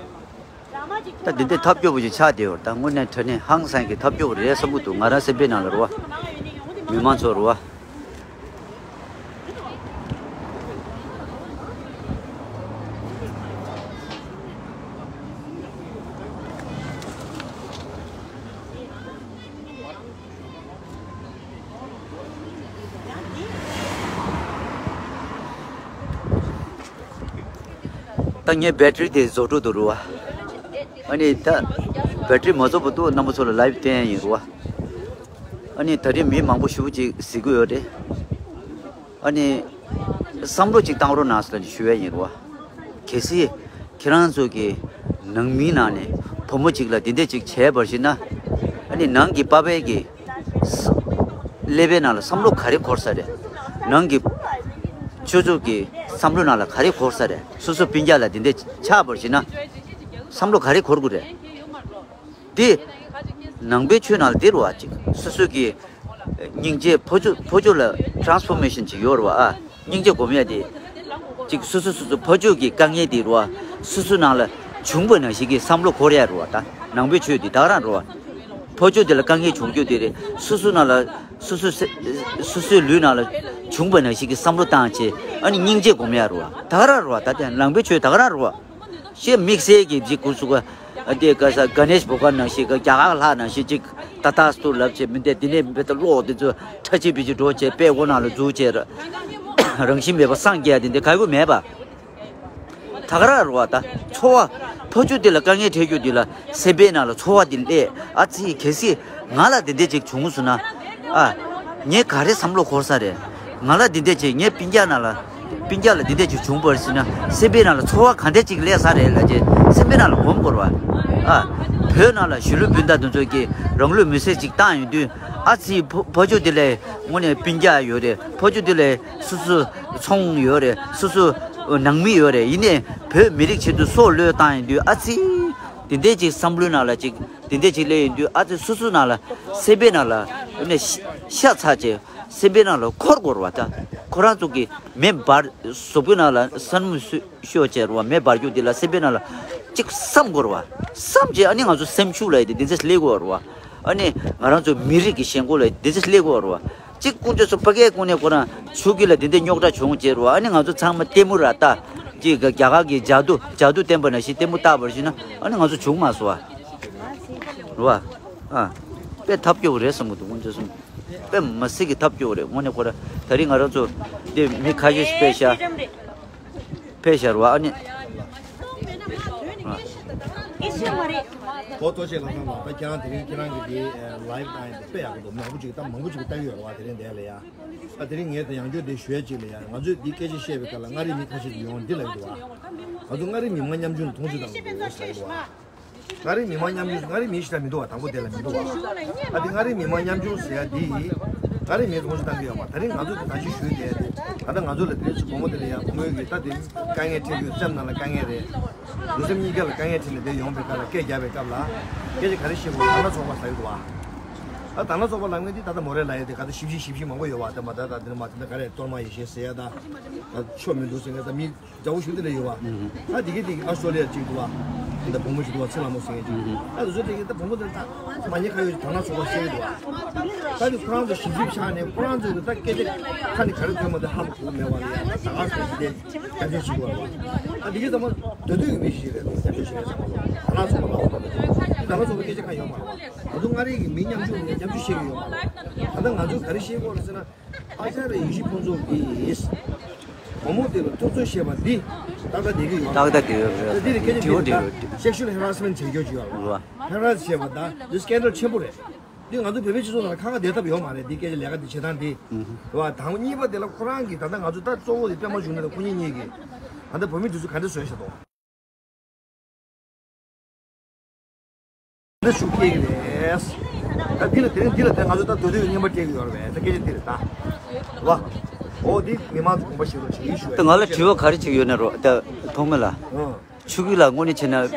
ད་འདི་འདྲའི་ཐབས་སྐྱོ་པོ་ཞིག་ཆགས་བསྡད་ཡོད་རེད། ད་དངོས་གནས་དྲང་གནས་ཧང་སང་གི་ཐབས་སྐྱོ་པོ་རེད་བསམ་གྱི་འདུག་ང་རང་སེམས་པའི་ནང་ལ་རེད་བ། མི་མང་ཚོ་རེད་བ། ད་ངའི་བེ་ཊི་རི་དེ་རྫོགས་འགྲོ་འདུག་རེད་བ། ཨ་ནི་ད་བེ་ཊི་རི་མ་རྫོགས་བར་དུ་རྣམ་པ་ཚོ་ལ་ལའིབ་བསྟན་ཡ་ཡིན་རེད་བ། ཨ་ནི་ད་རིང་མི་མང་པོ་ཞེ་པོ་ཅིག་གཟིགས་ཀྱི་ཡོད་རེད། ཨ་ནི་བསམ་བློ་ཅིག་བཏང་རོགས་གནང་ཟེར་ཞུ་ཡ་ཡིན་རེད་བ། གལ་སྲིད་ཁྱེད་རང་ཚོ་གི་ནང་མིའི་ནང་ནས་བུ་མོ་ཅིག་ལ་འདི་འདྲ་ཅིག་བྱས་པར་བྱས་ན། ཨ་ནི་ནང་གི་པ་ཕའི་གི་ས་ཀླད་པའི་ནང་ལ་བསམ་བློ་ག་རེ་འཁོར་ས་རེད། ནང་གི་ཆོས་ཚོགས་ཀྱི་བསམ་བློ་ནང་ལ་ག་རེ་འཁོར་ས་རེད། སོ་སོ་སྤུན་ཀྱག་ལ་འདི་འདྲ་ཆགས་པར་བྱས་ན་བསམ་བློ་ག་རེ་འཁོར་དགོས་རེད། འདི་ནང་པའི་ཆོས་ནང་ལ་འདི་རེད་བ། ཅིག་སོ་སོ་གི་སྙིང་རྗེ་ཕོ་ཆོས་ཕོ་ཆོས་ལ་ཊ་རན་སི་ཕོར་མེ་ཤན་ཅིག་ཡོད་རེད་བ། ཨ། སྙིང་རྗེ་སྒོམ་ཡ་དེ། ཅིག་སོ་སོ་སོ་སོ་ཕོ་ཆོས་ཀྱི་དཀའ་ངལ་དེ་རེད་བ། སོ་སོ་ནང་ལ་བྱུང་བ་ནང་བཞིན་གྱི་བསམ་བློ་འཁོར་ཡ་རེད་བ། ད་ནང་པའི་ཆོས་དེ་ད་ག་རང་རེད་བ། ཕོ་ཆོས་དེ་ལ་དཀའ་ངལ་བྱུང་རྒྱུ་དེ་རེད། སོ་སོ་ནང་ལ་སོ་སོ་སོ་སོའི་ལུས་ནང་ལ་བྱུང་བ་ནང་བཞིན་གྱི་བསམ་བློ་བཏང་བྱས། ཨ་ནི་སྙིང་རྗེ་སྒོམ་ཡ་རེད་བ། ད་ག་རང་རེད་བ། ད་དེ་ནང་པའི་ཆོས་ད་ག་རང་རེད་བ། ཞེས་དམིགས་བསལ་གྱི་ཅིག་གུ་སུ་ག་ཨ་དེ་ག་ས་ག་ནེཤ་བྷོ་གྷན་ནང་བཞིན་ག་རྒྱ་གར་ལྷ་ནང་བཞིན་ཅིག་ཏ་ཏཱ་སི་ཏུ་ལབ་བྱས་མི་འདས་འདི་ནས་མི་ད་གློག་འདི་ཚོ་ཁྲ་ཆིལ་བི་ཆིལ་འགྲོ་བྱས་པད་འོག་ནང་ལ་འཛུལ་བྱས་ར་རང་བཞིན་མེད་པ་སངས་རྒྱས་འདི་འདི་ག་གུ་མེད་པ། ད་ག་ར་རུ་བ་ད་ཚོར་བ་ཕ་ཆུ་འདི་ལ་དཀའ་ངལ་འཕྲད་རྒྱུ་འདི་ལ་སེམས་པའི་ནང་ལ་ཚོར་བ་འདི་སླེབས། ཨ་ཙི་གལ་སྲིད་ང་ལ་འདི་འདྲ་ཅིག་བྱུང་སོང་ན། ཨ། ངས་ག་རེ་བསམ་བློ་འཁོར་ས་རེད། ང་ལ་འདི་འདྲ་ཅིག་ངའི་སྤུན་ཀྱག་ནང་ལ་སྤུན་ཀྱག་ལ་འདི་འདྲ་ཅིག་བྱུང་བར་སྲིད་ན་སེམས་པའི་ནང་ལ་ཚོར་བ་ག་འདྲ་ཅིག་སླེབས་ས་རེད་ལབ་ཅེས་སེམས་པའི་ནང་ལ་སྒོམ་དགོས་རེད་བ། ཨ། བོད་ནང་ལ་གཞིས་ལུས་སྤུན་ཟླ་དེ་ཚོ་གིས་རང་ལུས་མེར་སྲེག་ཅིག་བཏང་ཡོང་དུས། ཨ་ཙི་ཕ་ཕ་ཆུ་འདི་ལ་དངོས་གནས་སྤུན་ཀྱག་ཡོད་རེད། ཕ་ཆུ་འདི་ལ་སོ་སོ་ཚོང་ཡོད་རེད། སོ་སོ་ནང་མི་ཡོད་རེད། ཡིན་ནའི་བོད་མི་རིགས་ཆེད་དུ་སྲོག་བློས་བཏང་ཡོང་དུས། ཨ་ཙི། དེ་འདྲས་ཅིག་བསམ་བློའི་ནང་ལ་ཅིག་དེ་འདྲས་ཅིག་སླེབས་ཡོང་དུས། ཨ་ཙི་སོ་སོའི་ནང་ལ་སེམས་པའི་ནང་ལ་ནས་ཤ་ཚ་བྱས་སེམས་པའི་ནང་ལ་འཁོར་དགོས་རེད་བ། ད་ཁོ་རང་ཚོ་གི་མེ་འབར་གཟུགས་པོའི་ནང་ལ་སེན་མོ་སུ་ཤོག་བྱས་རེད་བ། མེ་འབར་རྒྱུ་འདི་ལ་སེམས་པའི་ནང་ལ་ཅིག་བསམ་དགོས་རེད་བ། བསམ་བྱས་ཨ་ནི་ང་ཚོ་སེམས་ཤུགས་ལ་ཡི་དེ་འདི་འདྲས་སླེབས་དགོས་རེད་བ། ཨ་ནི་ང་རང་ཚོ་མི་རིགས་ཀྱི་ཞེན་ཁོག་ལ་འདི་འདྲས་སླེབས་དགོས་རེད་བ། གཅིག་དཀོན་མཆོག་གསུམ་ཕ་གིའི་སྐུ་ནས་ཁོ་རང་ཆུ་སྐྱིད་ལ་འདི་འདྲའི་རྙོག་དྲ་བྱུང་བྱས་རུ། ཨ་ནི་ང་ཚོ་ཚང་མ་ལྟད་མོ་ར་ལྟ། ཅིག་ག་རྒྱ་གར་གྱི་ཇ་དུ་ཇ་དུ་བསྟན་པ་ནང་བཞིན་ལྟད་མོ་ལྟ་བར་ཞིག་ན་ཨ་ནི་ང་ཚོ་བྱུང་མ་སོང་བ། རུ་བ། ཨ། དཔེ་ཐབས་སྐྱོ་བོ་རེད་བསམ་གི་འདུག་དཀོན་མཆོག་གསུམ། དཔེ་མ་སྲིད་ཀྱི་ཐབས་སྐྱོ་བོ་རེད་དངོས་གནས་ཁོ་ར། ད་རིང་ང་རང་ཚོ་འདི་མི་ཁ་ཤས་ཤིག་དཔེ་བཞག་ཕེབས་ཤར་བ་ཨ་ནི། ཨོ་ལྟོ་ཆེ་ལ་ཁང་ལ་ད་ཁྱེད་རང་དེ་རིང་ཁྱེད་རང་གི་དེ་ལའིབ་བཏང་ཡིན་དཔེ་ཡག་པོ་འདུག་མང་པོ་ཅིག་ད་མང་པོ་ཅིག་ལྟ་གི་ཡོད་རེད་བ། དེ་རིང་འདས་ལ་ཡ། ད་དེ་རིང་ངས་ད་ཡང་བསྐྱར་དེ་ཞུ་ཡ་ཅིག་ལ་ཡ། ང་ཚོས་འདི་སྐད་ཆ་བཤད་པའི་སྐབས་ལ་མངའ་རིས་མི་ཁ་ཤས་ཅིག་ཡོང་འདི་ལབ་ཀྱི་འདུག་བ། ང་ཚོ་མངའ་རིས་མི་མང་མཉམ་ཆུང་ལ་མཐོང་ཆུང་བཏང་དགོས་ཟེར་གྱི་འདུག་བ། མངའ་རིས་མི་མང་མཉམ་ཆུང་མངའ་རིས་མི་ཞིག་ད་མི་འདུག་བ། དང་པོ་དེ་ལ་མི་འདུག་བ། ཨ་དེ་མངའ་རིས་མི་མང་མཉམ་ཆུང་ཟེར་ཡ་འདི་ཡིན། མངའ་རིས་མི་མཐོང་ཆུང་བཏང་གི་ཡོད་མ། ད་རིང་ང་ཚོ་དེ་ད་ཅི་ཞུས་དེ་ད་ལྟ་ང་ཚོ་ལ་དེ་ཚོ་བུ་མོ་དེ་ལ་ཡ་བུ་མོའི་གི་ད་དེ་དཀའ་ངལ་འཕྲད་རྒྱུ་སེམས་ནང་ལ་དཀའ་ངལ་རེད། ལུས་སེམས་གཉིས་ཀ་ལ་དཀའ་ངལ་འཕྲད་ནས་དེ་ཡོང་པའི་སྐབས་ལ་སྐད་རྒྱག་པའི་སྐབས་ལ་སྐད་ཆ་ག་རེ་བཤད་དགོས་དང་བླངས་ཚོགས་པ་ཟེར་གྱི་འདུག་བ། ད་དང་བླངས་ཚོགས་པ་ལབ་མཁན་དེ་ད་ལྟ་མོ་རེ་ལབ་ཡ་དེ་ག་ཚོད་ཞིབ་ཞིབ་ཞིབ་ཞིབ་མང་པོ་ཡོད་བ། དེ་མ་ད་ད་དེ་མ་དེ་ད་ག་རེ་གཏོར་མ་ཡེ་ཤེས་ཟེར་ཡ་ད་ད་ཆོ་མི་འདུག་ཟེར་མཁན་ད་མི་རྒྱ་བོ་ཞིག་དེ་འདྲ་ཡོད་བ། ད་དེ་གི་དེ་ཨ་སི་ཀྲོ་ལི་ཡ་ཅིག་འདུག་བ། དེ་འདྲ་བུ་མོ་ཞིག་འདུག་བ། ཚེ་ལ་མོ་ཟེར་མཁན་ཅིག་ད་དེ་ཚོ་དེ་གི་ད་བུ་མོ་དེ་ད་མ་ཉེས་ཁ་ཡོད་ཅིག་དང་བླངས་ཚོགས་པ་ཟེར་གྱི་འདུག་བ། ད་དེ་ཁོ་རང་ཚོ་ཞིབ་ཞིབ་ཆགས་ནས་ཁོ་རང་ཚོ་གི་ད་སྐད་ཆ་ཁ་ནས་ག་རེ་ཐོན་མ་དེ་ཧ་གོ་མེད་བ་ལ་ཡ་ད་ད་ག་ཟེར་གྱི་དེ། རྒྱབ་སྐྱོར་བྱེད་དགོས་རེད་བ། ཨ་འདི་གའི་ཚང་མ་འདོད་འདོད་ཀྱི་མི་ཞིག་རེད་འདུག་རྒྱབ་སྐྱོར་བྱེད་མཁན་ཚང་མ་ལ་ང་རང་ཚོ་མ་ལ་འོ་ད་འདི་གའི་ ང་ཚོ་སྐད་ཆ་གང་ཡོད་མ་རེད། ང་ཚོ་མངའ་རིས་ཀྱི་མི་མཉམ་ཞུགས་མཉམ་ཞུགས་བཤད་ཀྱི་ཡོད་མ་རེད། ད་ལྟ་ང་ཚོས་ག་རེ་བཤད་ཀྱི་ཡོད་རེད་ཟེར་ན། ཨ་ཅར་ཡེ་ཤེས་ཕུན་ཚོགས་ཀྱིས་བུ་མོ་དེ་ལ་ཐུབ་ཚོད་བཤད་པ་འདི་ཏག་ཏག་བསྡད་ཀྱི་ཡོད་ཏག་ཏག་བསྡད་ཡོད་རེད། འདི་རེད་སྐད་ཆ་འདི་རེད་ད། སེག་ཤུལ་ཧེ་ར་སི་མེན་ཊི་བྱེད་རྒྱུ་ཅིག་ཡོད་རེད། ཧེ་ར་སི་བྱས་པ་ད་འདི་སི་ཀེན་ཌལ་ཆེན་པོ་རེད། འདི་ང་ཚོ་བོད་པའི་སྤྱི་ཚོགས་ནང་ལ་ཁ་ཁ་བསྡད་ཐབས་ཡོད་མ་རེད། འདི་སྐད་ཆ་ལས་ཀ་འདི་བྱེད་སྟངས་འདི་རེད་བ། དང་གཉིས་པ་དེ་ལ་ཁོ་རང་གིས་ད་ལྟ་ང་ཚོ་ད་གཙོ་བོ་དེ་པད་མ་འབྱུང་གནས་དང་ཁོ་གཉིས་གཉིས་ཀྱིས་ད་ལྟ་བོད་མི་འདི་ཚོ་ག་འདྲ་བཟོས་བཞག་འདུག་འདི་ཤུགས་སྐྱེད་ཀྱི་རེད། ད་འདི་ལ་དེ་རིང་འདི་ལ་དེ་ང་ཚོ་ད་མདོ་སྟོད་རྔན་པ་སྤྲད་ཀྱི་ཡོད་རེད་པས། ད་སྐད་ཆ་འདི་རེད་ད། རེད་བ། འོ་འདི་མི་མང་ཚོ་དགོངས་པ་བཞེས་རོགས་བྱེད་ཀྱི་ཞུ་ད་ང་ལ་དྲི་བ་ག་རེ་ཅིག་ཡོད་ན་རོགས་ད་ཐོགས་མེད་ལ། ཨང་། ཆོས་སྐྱིད་ལགས་དངོས་གནས་བྱས་ན་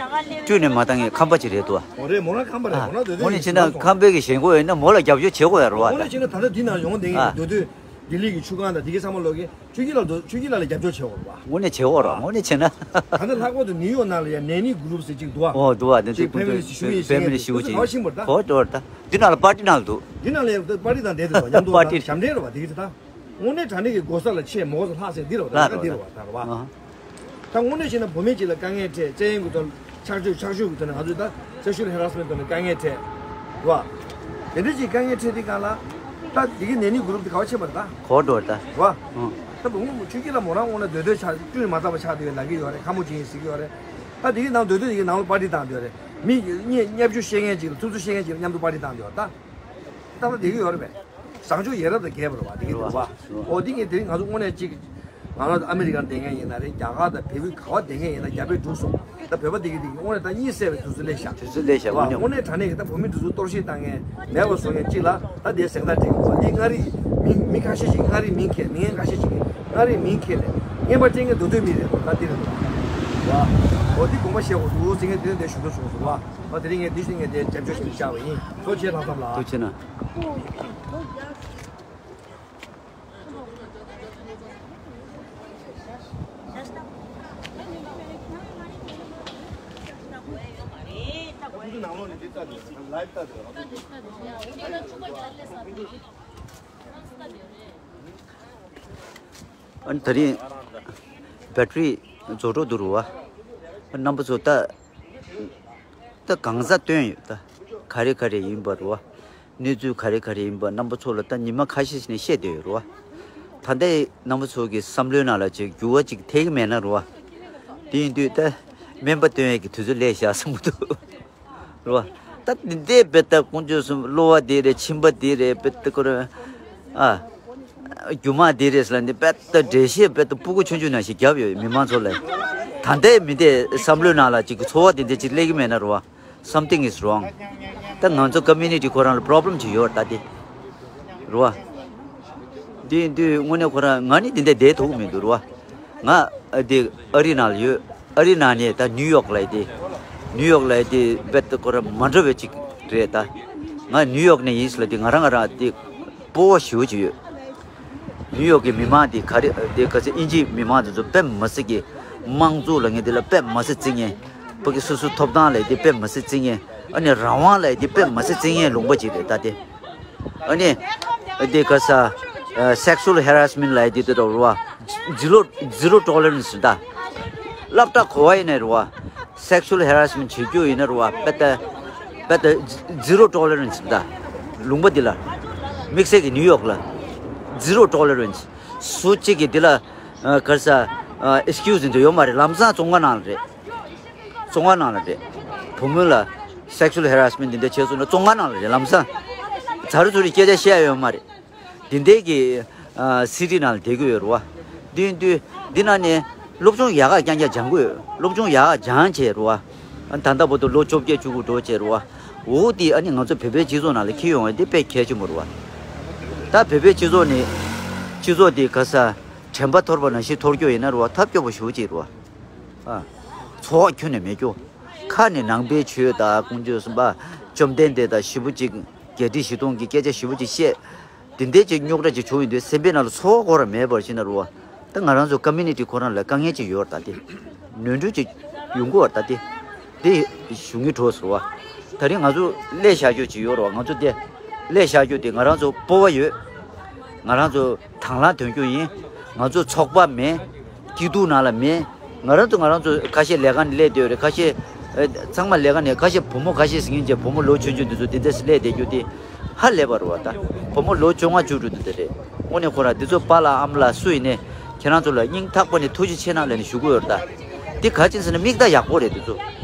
སྤྲོད་ནས་མ་བཏང་ངས་ཁམས་པ་ཅིག་རེད་འདུག་བ། འོ་རེད། མོ་རང་ཁམས་པ་རེད། ཨ། མོ་རང་མདོ་སྟོད་དངོས་གནས་ཡིན་བྱས་ན་ཁམས་པའི་གི་ཞེན་ཁོག་ཡོད་ན་མོ་ལ་རྒྱབ་སྐྱོར་བྱེད་དགོས་ཡ་རེད་བ། དངོས་གནས་བྱས་ན་ད་ལྟ་འདི་ནང་ཡོང་བསྡད་མཁན་གྱི་ཨ་མདོ་སྟོད་ལྡི་ལི་གི་ཆུ་སྒང་དང་འདི་གའི་ཚང་མ་ལོག་གི་ཆོས་སྐྱིད་ལགས་དོ། ཆོས་སྐྱིད་ལགས་ལ་རྒྱབ་སྐྱོར་བྱེད་དགོས་རེད་བ། དངོས་གནས་བྱེད་དགོས་རེད། དངོས་གནས་བྱས་ན། ད་ལྟ་ལྷག་པར་དུ་ནིའུ་ཡོག་ནང་ལ་ཡང་ནེ་ནི་གུ་རུབ་ཟེར་གཅིག་འདུག་བ། ཨོ་འདུག་བ། ནེ་ནི་གུ་རུབ་ཕེ་མི་ལི་ཞེ་པོ་ཅིག་ཡིན། ཧོ་འདུག་བ། འདི་ནང་ལ་པར་ཏི་ནང་ལ་འདུག་འདི་ནང་ལ་ཡང་པར་ཏི་དང་འབྲེལ་དུ་འདུག་བ། མཉམ་དུ་པར་ཏི་ཞབས་འདྲེན་རེད་བ། འདི་གི་ད་དངོས་གནས་དྲང་གནས་ཀྱི་གོ་ས་ལ་ཆེས་མོ་གོ་ས་ལྷག་ཟེར་འདི་རེད་བ། ད་ལྷག་འདི་རེད་བ། ད་རེད་བ། ཨ། ད་དངོས་གནས་བྱས་ན་བུད་མེད་ཅིག་ལ་དཀའ་ངལ་འཕྲད། བཙན་གཡེམ་གྱི་ཐོག་ཆགས་སྤྱོད་ཆགས་སྤྱོད་ཀྱི་ཐོག་ནས་ང་ཚོས་ད་སེག་ཤུལ་ཧེ་ར་སི་མེན་ཊི་ཐོག་ནས་དཀའ་ངལ་འཕྲད། རེད་བ། དེ་འདྲ་ཅིག་དཀའ་ངལ་འཕྲད་དུས་སྒང་ལ་ད་དེ་གི་ནེ་ནི་གུ་རུབ་དེ་ག་བ་ཕྱིན་པ་རེད་ད། གོ་འགྲོ་རེད་ད། རེད་བ། ཨང་། ད་བུ་མོ་ཆོས་སྐྱིད་ལགས་མོ་རང་དངོས་གནས་མདོ་སྟོད་ཆགས་སྤྲོད་མ་ཐག་པ་ཆགས་བསྡད་ཡོད་ལབ་ཀྱི་ཡོད་རེད། ཁ་མོ་ཅིག་ཡིན་ཟེར་གྱི་ཡོད་རེད། ད་དེ་གི་ནང་མདོ་སྟོད་དེ་གི་ནང་ལ་པར་ཏི་བཏང་བསྡད་ཡོད་རེད། མི་གཉིས་བརྙས་བཅོས་བཤད་མཁན་ཅིག་ལ་ཐུབ་ཚོད་བཤད་མཁན་ཅིག་ལ་མཉམ་དུ་པར་ཏི་བཏང་བསྡད་ཡོད་རེད་ད། ཏག་ཏག་བསྡད་ཀྱི་ཡོད་རེད་པས། བཟང་སྤྱོད་ཡ་རབས་དང་འགལ་བ་རེད་བ། དེ་གི་འདུག་བ། འོ་དེ་ངས་དེ་རིང་ང་ཚོ་དངོས་གནས་གཅིག་ང་རང་ཚོ་ཨ་མི་རི་ཀར་བསྡད་མཁན་ཡིན་ན་རེད། རྒྱ་གར་དང་བལ་པོའི་ག་བ་བསྡད་མཁན་ཡིན་ན་རྒྱ་བལ་འབྲུག་སོགས་ད་བོད་པ་དེ་གི་དེ་གི་དངོས་གནས་ད་གཉིད་སད་པའི་དུས་ཚོད་སླེབས་ཤག་དུས་ཚོད་སླེབས་ཤག་དངོས་གནས་དངོས་གནས་དྲང་གནས་ཀྱི་ད་བོད་མི་འདི་ཚོ་གཏོར་བཤིག་བཏང་མཁན་མེད་པ་བཟོ་མཁན་གཅིག་ལ་ད་དེ་གཟེངས་རྟགས་སྤྲད་དགོས་པ། འདི་མངའ་རིས་མི་མི་ཁ་ཤས་ཤིག་མངའ་རིས་མིང་འཁྱེར། མི་ངན་ཁ་ཤས་ཤིག་གིས་མངའ་རིས་མིང་འཁྱེར་ནས་རྔན་པ་སྤྲད་མཁན་མདོ་སྟོད་མི་རེད་འདུག་ད་འདི་རེད་འདུག་བ། འོ་འདི་དགོངས་པ་བཞེས་དགོས་འདུག་ཟེར་མཁན་དེ་ནས་འདིར་ཞུ་འདོད་བྱུང་སོང་བ། ཨ་དེ་རིང་ངས་འདི་ཞུ་ངས་དེ་རྒྱབ་སྐྱོར་ཞིག་བཅར་བ་ཡིན། ཐུགས་རྗེ་ཆེ་ལྷག་བསམ་ལགས། ཐུགས་རྗེ་ཆེ་གནང་། ཨ་ནི་ད་རིང་བེ་ཊི་རི་རྫོགས་འགྲོ་འདུག་རུ་བ། རྣམ་པ་ཚོ་ད་ད་གང་ཟག་སྟོན་ཡོད་ད། ག་རེ་ག་རེ་ཡིན་པ་རུ་བ། གནས་ཚུལ་ག་རེ་ག་རེ་ཡིན་པ་རྣམ་པ་ཚོ་ལ་ད་ཉི་མ་ཁ་ཤས་ཤིག་ནས་བཤད་བསྡད་ཡོད་རུ་བ། ད་ལྟའི་རྣམ་པ་ཚོ་གི་བསམ་བློའི་ནང་ལ་ཅིག་འགྱུར་བ་ཅིག་ཐེབས་ཀྱི་མེད་ན་རུ་བ། དེ་ཡིན་དུས་ད་སྨན་པ་སྟོན་ཡས་ཀྱི་དུས་ཚོད་སླེབས་ཤག་བསམ་གྱི་འདུག་རེད་བ། ད་འདི་འདྲའི་བེ་ད་དཀོན་མཆོག་གསུམ་གློ་བ་འདི་རེད། མཆིན་པ་འདི་རེད། བེ་ད་ཁོ་རང་ཨ་རྒྱུ་མ་འདི་རེད་ཟེར་ལ་འདི་བེ་ད་འགྲེལ་བཤད་བེ་ད་སྤུ་གུ་ཆུང་ཆུང་ནང་བཞིན་བརྒྱབ་ཡོད་མི་མང་ཚོ་ལ། ད་ལྟའི་མི་འདི་བསམ་བློའི་ནང་ལ་ཅིག་གི་ཚོར་བ་འདི་འདྲ་ཅིག་སླེབས་ཀྱི་མེད་ན་རེད་བ། Something is wrong. ད་ང་ཚོ་ཀོ་མུ་ནི་ཊི་ཁོ་རང་ལ་པོ་རོབ་ལེམ་ཅིག་ཡོད་རེད་ད་འདི། རེད་བ། འདི་འདི་དངོས་གནས་ཁོ་རང་ང་ནི་འདི་འདྲ་བསྡད་ཐུབ་ཀྱི་མི་འདུག་རེད་བ། ང་ཨ་དེ་ཨ་རི་ནང་ལ་ཡོད། ཨ་རི་ནང་ནས་ད་ནིའུ་ཡོག་ལ་ཡི་དེ། ནིའུ་ཡོག་ལ་ཡི་དེ་རྦད་དེ་ཁོ་རང་མ་འདྲ་བའི་ཅིག་རེད་ད། ང་ནིའུ་ཡོག་ནས་ཡིན་ཟེར་ལ་དེ་ང་རང་ང་རང་དེ་སྤོབས་པ་ཞེ་པོ་ཅིག་ཡོད། ནིའུ་ཡོག་གི་མི་མང་དེ་ག་རེ་དེ་ག་ཚོད་དབྱིན་ཇིའི་མི་མང་དེ་ཚོ་དཔེ་མི་སྲིད་ཀྱི་དམངས་གཙོ་ལབ་མཁན་དེ་ལ་དཔེ་མི་སྲིད་བརྩི་མཁན། ཕ་གི་སོ་སོའི་ཐོབ་ཐང་ལབ་དེ་དཔེ་མི་སྲིད་བརྩི་མཁན། ཨ་ནི་རང་དབང་ལབ་དེ་དཔེ་མི་སྲིད་བརྩི་མཁན་ལུང་པ་ཅིག་རེད་ད་དེ། ཨ་ནི། དེ་ག་ས། sexual harassment ལབ་དེ་དེ་འདྲ་རུ་བ། zero zero tolerance ད། སློབ་གྲྭ་ག་པར་ཡིན་ན་རུ་བ། sexual harassment བྱེད་རྒྱུ་ཡིན་ན་རུ་བ་པེ་ད། པེ་ད། zero tolerance ད། ལུང་པ་འདི་ལ། དམིགས་བསལ་གྱི་ནིའུ་ཡོག་ལ། zero tolerance སུ་གཅིག་གིས་འདི་ལ། ག་ས། excuse འདི་ཡོད་མ་རེད། ལམ་སང་བཙོན་ཁང་ནང་ལ་རེད། བཙོན་ཁང་ནང་ལ་རེད། བུ་མོ་ལ་sexual harassment འདི་འདྲ་བྱས་སོང་ན་བཙོན་ཁང་ནང་ལ་རེད། ལམ་སང་། ཚ་རུ་ཚུ་རི་སྐད་ཆ་བཤད་ཡ་ཡོད་མ་རེད། འདི་འདྲའི་གི་སི་ཊི་ནང་ལ་བསྡད་ཀྱི་ཡོད་རེད་བ། འདི་འདི་འདི་ནང་ནས་སློབ་སྦྱོང་ཡག་ག་རྐྱང་རྐྱང་སྦྱང་གི་ཡོད། སློབ་སྦྱོང་ཡག་ག་སྦྱང་བྱས་རེད་བ། ད་ལྟ་བར་དུ་ལོ་བཅོ་བརྒྱད་བཅུ་དགུ་འགྲོ་བྱས་རེད་བ། འོ་འདི་ཨ་ནི་ང་ཚོ་བོད་པའི་སྤྱི་ཚོགས་ནང་ལ་འཁྱེར་ཡོང་བ་འདི་དཔེ་གལ་ཆེན་པོ་རེད་བ། ད་བོད་པའི་སྤྱི་ཚོགས་ནི་སྤྱི་ཚོགས་འདི་ག་ས་དྲན་པ་འཐོར་བ་ནང་བཞིན་འཐོར་རྒྱུ་ཡིན་ན་རེད་བ། ཐབས་སྐྱོ་པོ་ཞེ་པོ་ཅིག་རེད་བ། ཨ། ཚོར་བ་ཁྱོན་ནས་མེད་རྒྱུ། ཁ་ནས་ནང་པའི་ཆོས་དང་དཀོན་མཆོག་གསུམ་པ། བཅོམ་ལྡན་འདས་དང་ཞེ་པོ་ཅིག་བརྒྱད་ཁྲི་བཞི་སྟོང་གི་སྐད་ཆ་ཞེ་པོ་ཅིག་བཤད། དེ་འདྲའི་ཅིག་རྙོག་དྲ་ཅིག་བྱུང་ཡོང་དུས་སེམས་པའི་ནང་ལ་ཚོར་བ་ཁོ་རང་མེད་པར་ཕྱིན་ན་རུ་བ། ད་ང་རང་ཚོ་ཀོ་མུ་ནི་ཊི་ཁོ་རང་ལ་དཀའ་ངལ་ཅིག་ཡོད་རེད་ད་དེ། ནོར་འཁྲུལ་ཅིག་ཡོང་གི་ཡོད་རེད་ད་དེ། དེ་ཞུ་སྙིང་བྲོ་ཟེར་བ། ད་རིང་ང་ཚོ་སླེབས་བཞག་རྒྱུ་ཅིག་ཡོད་རེད་བ། ང་ཚོ་དེ་སླེབས་བཞག་རྒྱུ་དེ་ང་རང་ཚོ་སྤོབས་པ་ཡོད། ང་རང་ཚོ་དང་བླངས་དོན་འཁྱོལ་ཡིན། ང་ཚོ་ཚོགས་པ་མེད། སྐྱིད་སྡུག་ནང་ལ་མེད། ང་རང་ཚོ་ང་རང་ཚོ་ཁ་ཤས་ལས་ཀ་ནས་སླེབས་བསྡད་ཡོད་རེད། ཁ་ཤས་ ཚང་མ་ལས་ཀ་ནས་ཁ་ཤས་བུ་མོ་ཁ་ཤས་ཟིན་གྱི་བུ་མོ་ལོ་ཆུང་ཆུང་འདི་ཚོ་འདི་འདྲས་སླེབས་བསྡད་རྒྱུ་དེ་ཧ་ལས་པ་རེད་བ། ད་བུ་མོ་ལོ་བཅོ་ལྔ་བཅུ་དྲུག་འདི་འདྲ་རེད། དངོས་གནས་ཁོ་རང་འདི་ཚོ་པཱ་ལགས་ཨ་མ་ལགས་སུ་ཡིན་ནའི་ཁྱེད་རང་ཚོ་ལ་སྙིང་ཐག་པ་ནས་ཐུགས་རྗེ་ཆེ་གནང་ལབ་ནས་ཞུ་གི་ཡོད་རེད། ད་འདི་ག་ཅི་ཟེར་ན་མིག་ལྟ་ཡག་པོ་རེད། འདི་ཚོ་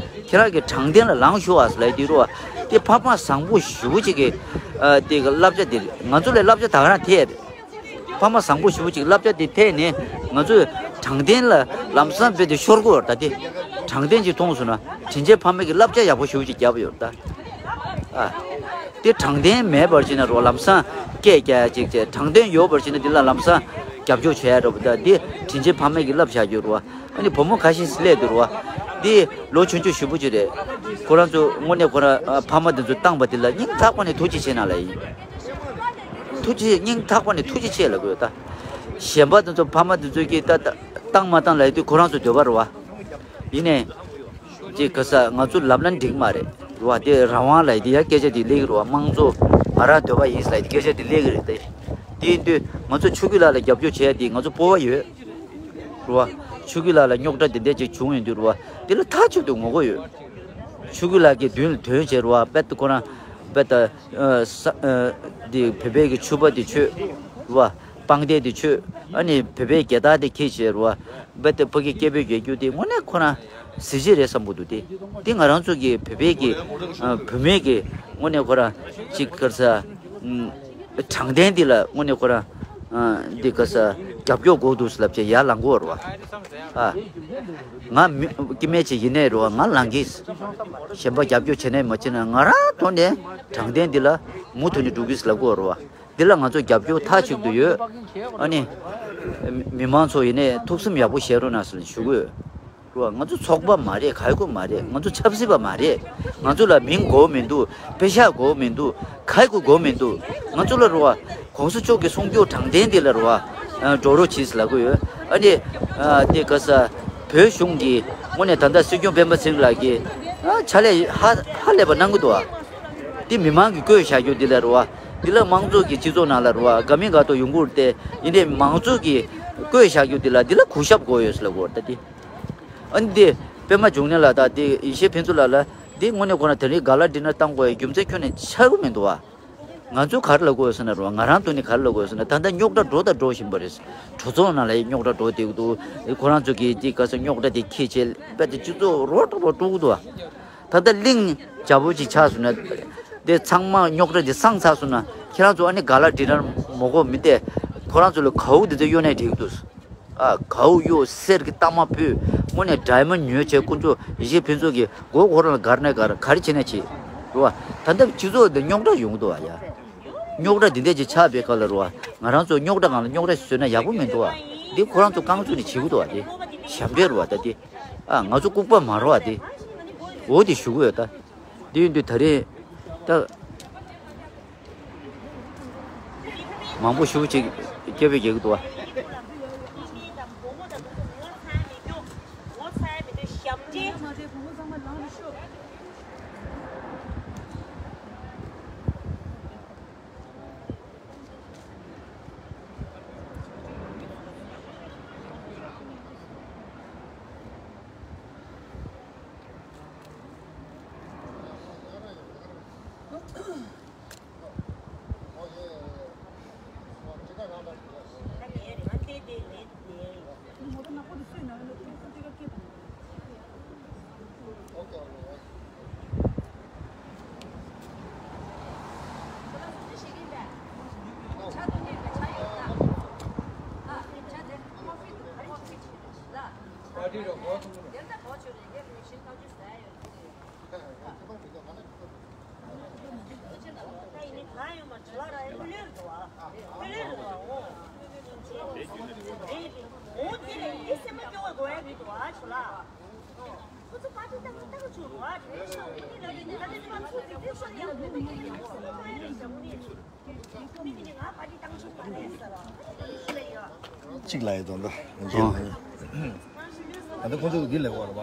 ཁྱེད་རང་གི་དྲང་བདེན་ལ་ལངས་ཤོག་ཨ་ཟེར་ལབ་ཡ་དེ་རེད་བ། འདི་ཕ་མ་བཟང་པོ་ཞེ་པོ་ཅིག་གི་ཨ་དེ་གི་བསླབ་བྱ་དེ་རེད། ང་ཚོ་ལས་བསླབ་བྱ་ད་ག་རང་ཐེབས་རེད། ཕ་མ་བཟང་པོ་ཞེ་པོ་ཅིག་བསླབ་བྱ་དེ་ཐད་ནས་ང་ཚོས་དྲང་བདེན་ལ་ལམ་སང་རྦད་དེ་ཤོར་གི་ཡོད་རེད། ད་དེ་དྲང་བདེན་ཅིག་མཐོང་སོང་ན་དྲིན་ཆེན་ཕ་མ་གི་བསླབ་བྱ་ཡག་པོ་ཞེ་པོ་ཅིག་བརྒྱབ་ཡོད་རེད། ད་ཨ་དེ་དྲང་བདེན་མེད་པར་བྱས་ན་རོ་ལམ་སང་སྐད་རྒྱག་ཡ་ཅིག་བྱས། དྲང་བདེན་ཡོད་པར་བྱས་ན་དེ་ལ་ལམ་སང་རྒྱབ་སྐྱོར་བྱས་ཡ་རེད་པ། ད་དེ་དྲིན་ཆེན་ཕ་མ་གི་བསླབ་བྱ་ཡོད་རེད་བ། ཨ་ནི་བུ་མོ་ཁ་ཤས་སླེབས་འདུག་རེད་བ། དེ་ལོ་ཆུང་ཆུང་ཞེ་པོ་ཅིག་རེད། ཁོ་རང་ཚོ་དངོས་གནས་ཁོ་རང་ཨ་ཕ་མ་དེ་ཚོ་བཏང་པ་དེ་ལ་སྙིང་ཐག་པ་ནས་ཐུགས་རྗེ་ཆེ་གནང་ལབ་ཡིན། ཐུགས་རྗེ་སྙིང་ཐག་པ་ནས་ཐུགས་རྗེ་ཆེ་ལབ་དགོས་ད། གཞན་པ་དེ་ཚོ་ཕ་མ་དེ་ཚོ་གིས་ད་ད་བཏང་མ་བཏང་ལབ་ཡོད་དུས་ཁོ་རང་ཚོ་འདོད་པ་རེད་བ། ཡིན་ནའི། ཅིག་ག་ས་ང་ཚོ་ལབ་ན་འགྲིག་མ་རེད་རེད་བ། དེ་རང་དབང་ལབ་ཡ་དེ་ཡ་སྐད་ཆ་དེ་སླེབས་ཀྱི་རེད་བ། དམངས་གཙོ་ང་རང་འདོད་པ་ཡིན་ལབ་ཡ་དེ་སྐད་ཆ་དེ་སླེབས་ཀྱི་རེད་དེ། དེ་ཡིན་དུས་ང་ཚོ་ཆོས་སྐྱིད་ལགས་ལ་རྒྱབ་སྐྱོར་བྱས་ཏེ་ང་ཚོ་སྤོབས་པ་ཡོད་རེད་བ། ཆོས་སྐྱིད་ལགས་ལ་རྙོག་དྲ་དེ་འདྲ་ཅིག་བྱུང་ཡོང་དུས་རེད་བ། དེ་ལ་མཐའ་གཅིག་ཏུ་ངོ་རྒོལ་ཡོད། ཆོས་སྐྱིད་ལགས་ཀྱི་མདུན་ལ་ཐོན་བྱས་རེད་བ། དཔེ་ད་ཁོ་རང་དཔེ་ད་ཨ་ས་ཨ་འདི་བོད་པའི་གི་ཕྱུ་པ་དེ་མཆོད་རེད་བ། དཔལ་ལྡན་དེ་མཆོད། ཨ་ནི་བོད་པའི་རྒྱལ་དར་དེ་འཁྱེར་བྱས་རེད་བ། དཔེ་ད་ཕ་གི་སྐད་འབོད་རྒྱག་རྒྱུ་དེ་དངོས་གནས་ཁོ་རང་གཟི་བརྗིད་རེད་བསམ་གྱི་འདུག་དེ། དེ་ང་རང་ཚོ་གི་བོད་པའི་གི་ཨ་བུད་མེད་ཀྱི་དངོས་གནས་ཁོ་རང་ཅིག་ག་རེ་ཟ། ཨ་དྲང་བདེན་འདི་ལ་དངོས་གནས་ཁོ་རང་ཨ་འདི་ག་ས་རྒྱབ་སྐྱོར་དགོས་འདུག་ལབ་བྱས་ཡར་ལངས་དགོས་རེད་བ། ཨ་ང་མི་སྐྱེ་དམན་ཅིག་ཡིན་ནའི་རེད་བ། ང་ལངས་གི། གཞན་པ་རྒྱབ་སྐྱོར་བྱེད་ནའི་མ་བྱེད་ན་ང་རང་ཐོག་ནས་དྲང་བདེན་འདི་ལ་མུ་མཐུད་ནས་འགྲོ་གི་ལབ་དགོས་རེད་བ། འདི་ལ་ང་ཚོ་རྒྱབ་སྐྱོར་མཐའ་གཅིག་ཏུ་ཡོད། ཨ་ནི། མི་མང་ཚོ་ཡིན་ནའི་ཐུགས་སེམས་ཡག་པོ་བཞེས་རོགས་གནང་ཟེར་ནས་ཞུ་གི་ཡོད། རེད་བ། ང་ཚོ་ཚོགས་པ་མ་རེད། ག་ཡི་ཁུལ་མ་རེད། ང་ཚོ་ཆབ་སྲིད་པ་མ་རེད། ང་ཚོ་ལ་མིང་དགོས་མི་འདུག་པེ་ཤག་དགོས་མི་འདུག་ག་ཡི་ཁུལ་དགོས་མི་འདུག་ང་ཚོ་ལ་རེད་བ། གོང་ས་མཆོག་གི་གསུང་སྒྱུར་དྲང་བདེན་འདི་ལ་རེད་བ། འགྲོ་རོགས་གྱིས་ལབ་གི་ཡོད། ཨ་ནི། དེ་ག་ས། བོད་གཞུང་གི་དངོས་གནས་ད་ལྟ་སྲིད་སྐྱོང་སྤེན་པ་ཚེ་རིང་ལགས་ཀྱིས་ཕྱག་ལས་ཧ་ཧ་ལས་པ་གནང་གི་འདུག་བ། འདི་མི་མང་གིས་བཀོད་བཞག་རྒྱུ་འདི་ལ་རེད་བ། འདི་ལ་དམངས་གཙོ་གི་སྤྱི་ཚོགས་ནང་ལ་རེད་བ། དགའ་མི་དགའ་ཏོག་ཡོང་གི་རེད་དེ། ཡིན་ནའི་མང་གཙོ་གིས་བཀོད་བཞག་རྒྱུ་འདི་ལ་འདི་ལ་གུས་ཞབས་དགོས་ཡོད་ཟེར་ལབ་དགོས་རེད་ད་འདི། ཨ་ནི་འདི་པད་མ་འབྱུང་གནས་ལགས་དང་འདི་ཡེ་ཤེས་ཕུན་ཚོགས་ལགས་ལ་འདི་དངོས་གནས་ཁོ་རང་དེ་རིང་ག་ལ་འདྲི་ན་བཏང་དགོས་ཡ་རྒྱུ་མཚན་ཁྱོན་ནས་ཆགས་ཀྱི་མི་འདུག་བ། ང་ཚོ་ག་རེ་ལབ་དགོས་ཟེར་ན་རེད་བ། ང་རང་ཐོག་ནས་ག་རེ་ལབ་དགོས་ཟེར་ན། ད་ལྟ་རྙོག་དྲ་འགྲོ་དང་འགྲོ་བཞིན་པ་རེད། གྲོས་ཚོགས་ནང་ལ་ཡང་རྙོག་དྲ་འགྲོ་བསྡད་ཀྱི་འདུག་ཁོ་རང་ཚོ་གིས་འདི་ག་ས་རྙོག་དྲ་དེ་འཁྱེར་བྱས་རྦད་དེ་སྤྱི་ཚོགས་རོ་ཏོག་རོ་དཀྲུག་གི་འདུག་བ། ད་ལྟ་གླིང་བྱ་བོ་ཅིག་ཆགས་སོང་ན། དེ་ཚང་མ་རྙོག་དྲ་དེ་སངས་ཚར་སོང་ན་ཁྱེད་རང་ཚོ་ཨ་ནི་ག་ལ་འདྲི་ན་མོ་གོ་མི་སྟེ། ཁོ་རང་ཚོ་ལ་གའུ་དེ་ཚོ་གཡོག་ནས་འགྲིག་གི་འདུག་ཨ་གའུ་གཡོག་གསེར་གྱི་རྟགས་མ་ཕུལ། དངོས་གནས་ཌའི་མོན་ཌི་ཉོས་བྱས་ཁོ་ཚོ་ཡེ་ཤེས་ཕུན་ཚོགས་ཀྱི་མགོ་སྐོར་ལ་སྒར་ནས་སྒར་ག་རེ་བྱས་ནས་བྱེད། རེད་བ། ད་ལྟ་སྤྱི་ཚོགས་འདི་རྙོག་དྲ་ཡོང་གི་འདུག་བ་ཡ། རྙོག་དྲ་འདི་འདྲས་ཅིག་ཆགས་པའི་སྐབས་ལ་རེད་བ། ང་རང་ཚོ་རྙོག་དྲ་སྒང་ལ་རྙོག་དྲ་བཟོས་ན་ཡག་པོ་མི་འདུག་བ། འདི་ཁོ་རང་ཚོ་རྐང་བཙུགས་ནས་བྱེད་ཀྱི་འདུག་བ། འདི་ཞབས་འདྲེན་རེད་བ། ད་འདི་ཨ་ང་ཚོ་ལྐུགས་པ་མ་རེད་བ། འདི་འོ་འདི་ཞུ་གི་ཡོད་ད། འདི་ཡིན་དུས་ད་རེས་ད། མང་པོ་ཞེ་པོ་ཅིག་སྐད་འབོད་རྒྱག་གི་འདུག་བ། གཅིག་ལ་ཡི་དོན་དུ། ཨ་ད་ཁོང་ཚོ་འདི་ལས་འོར་བ།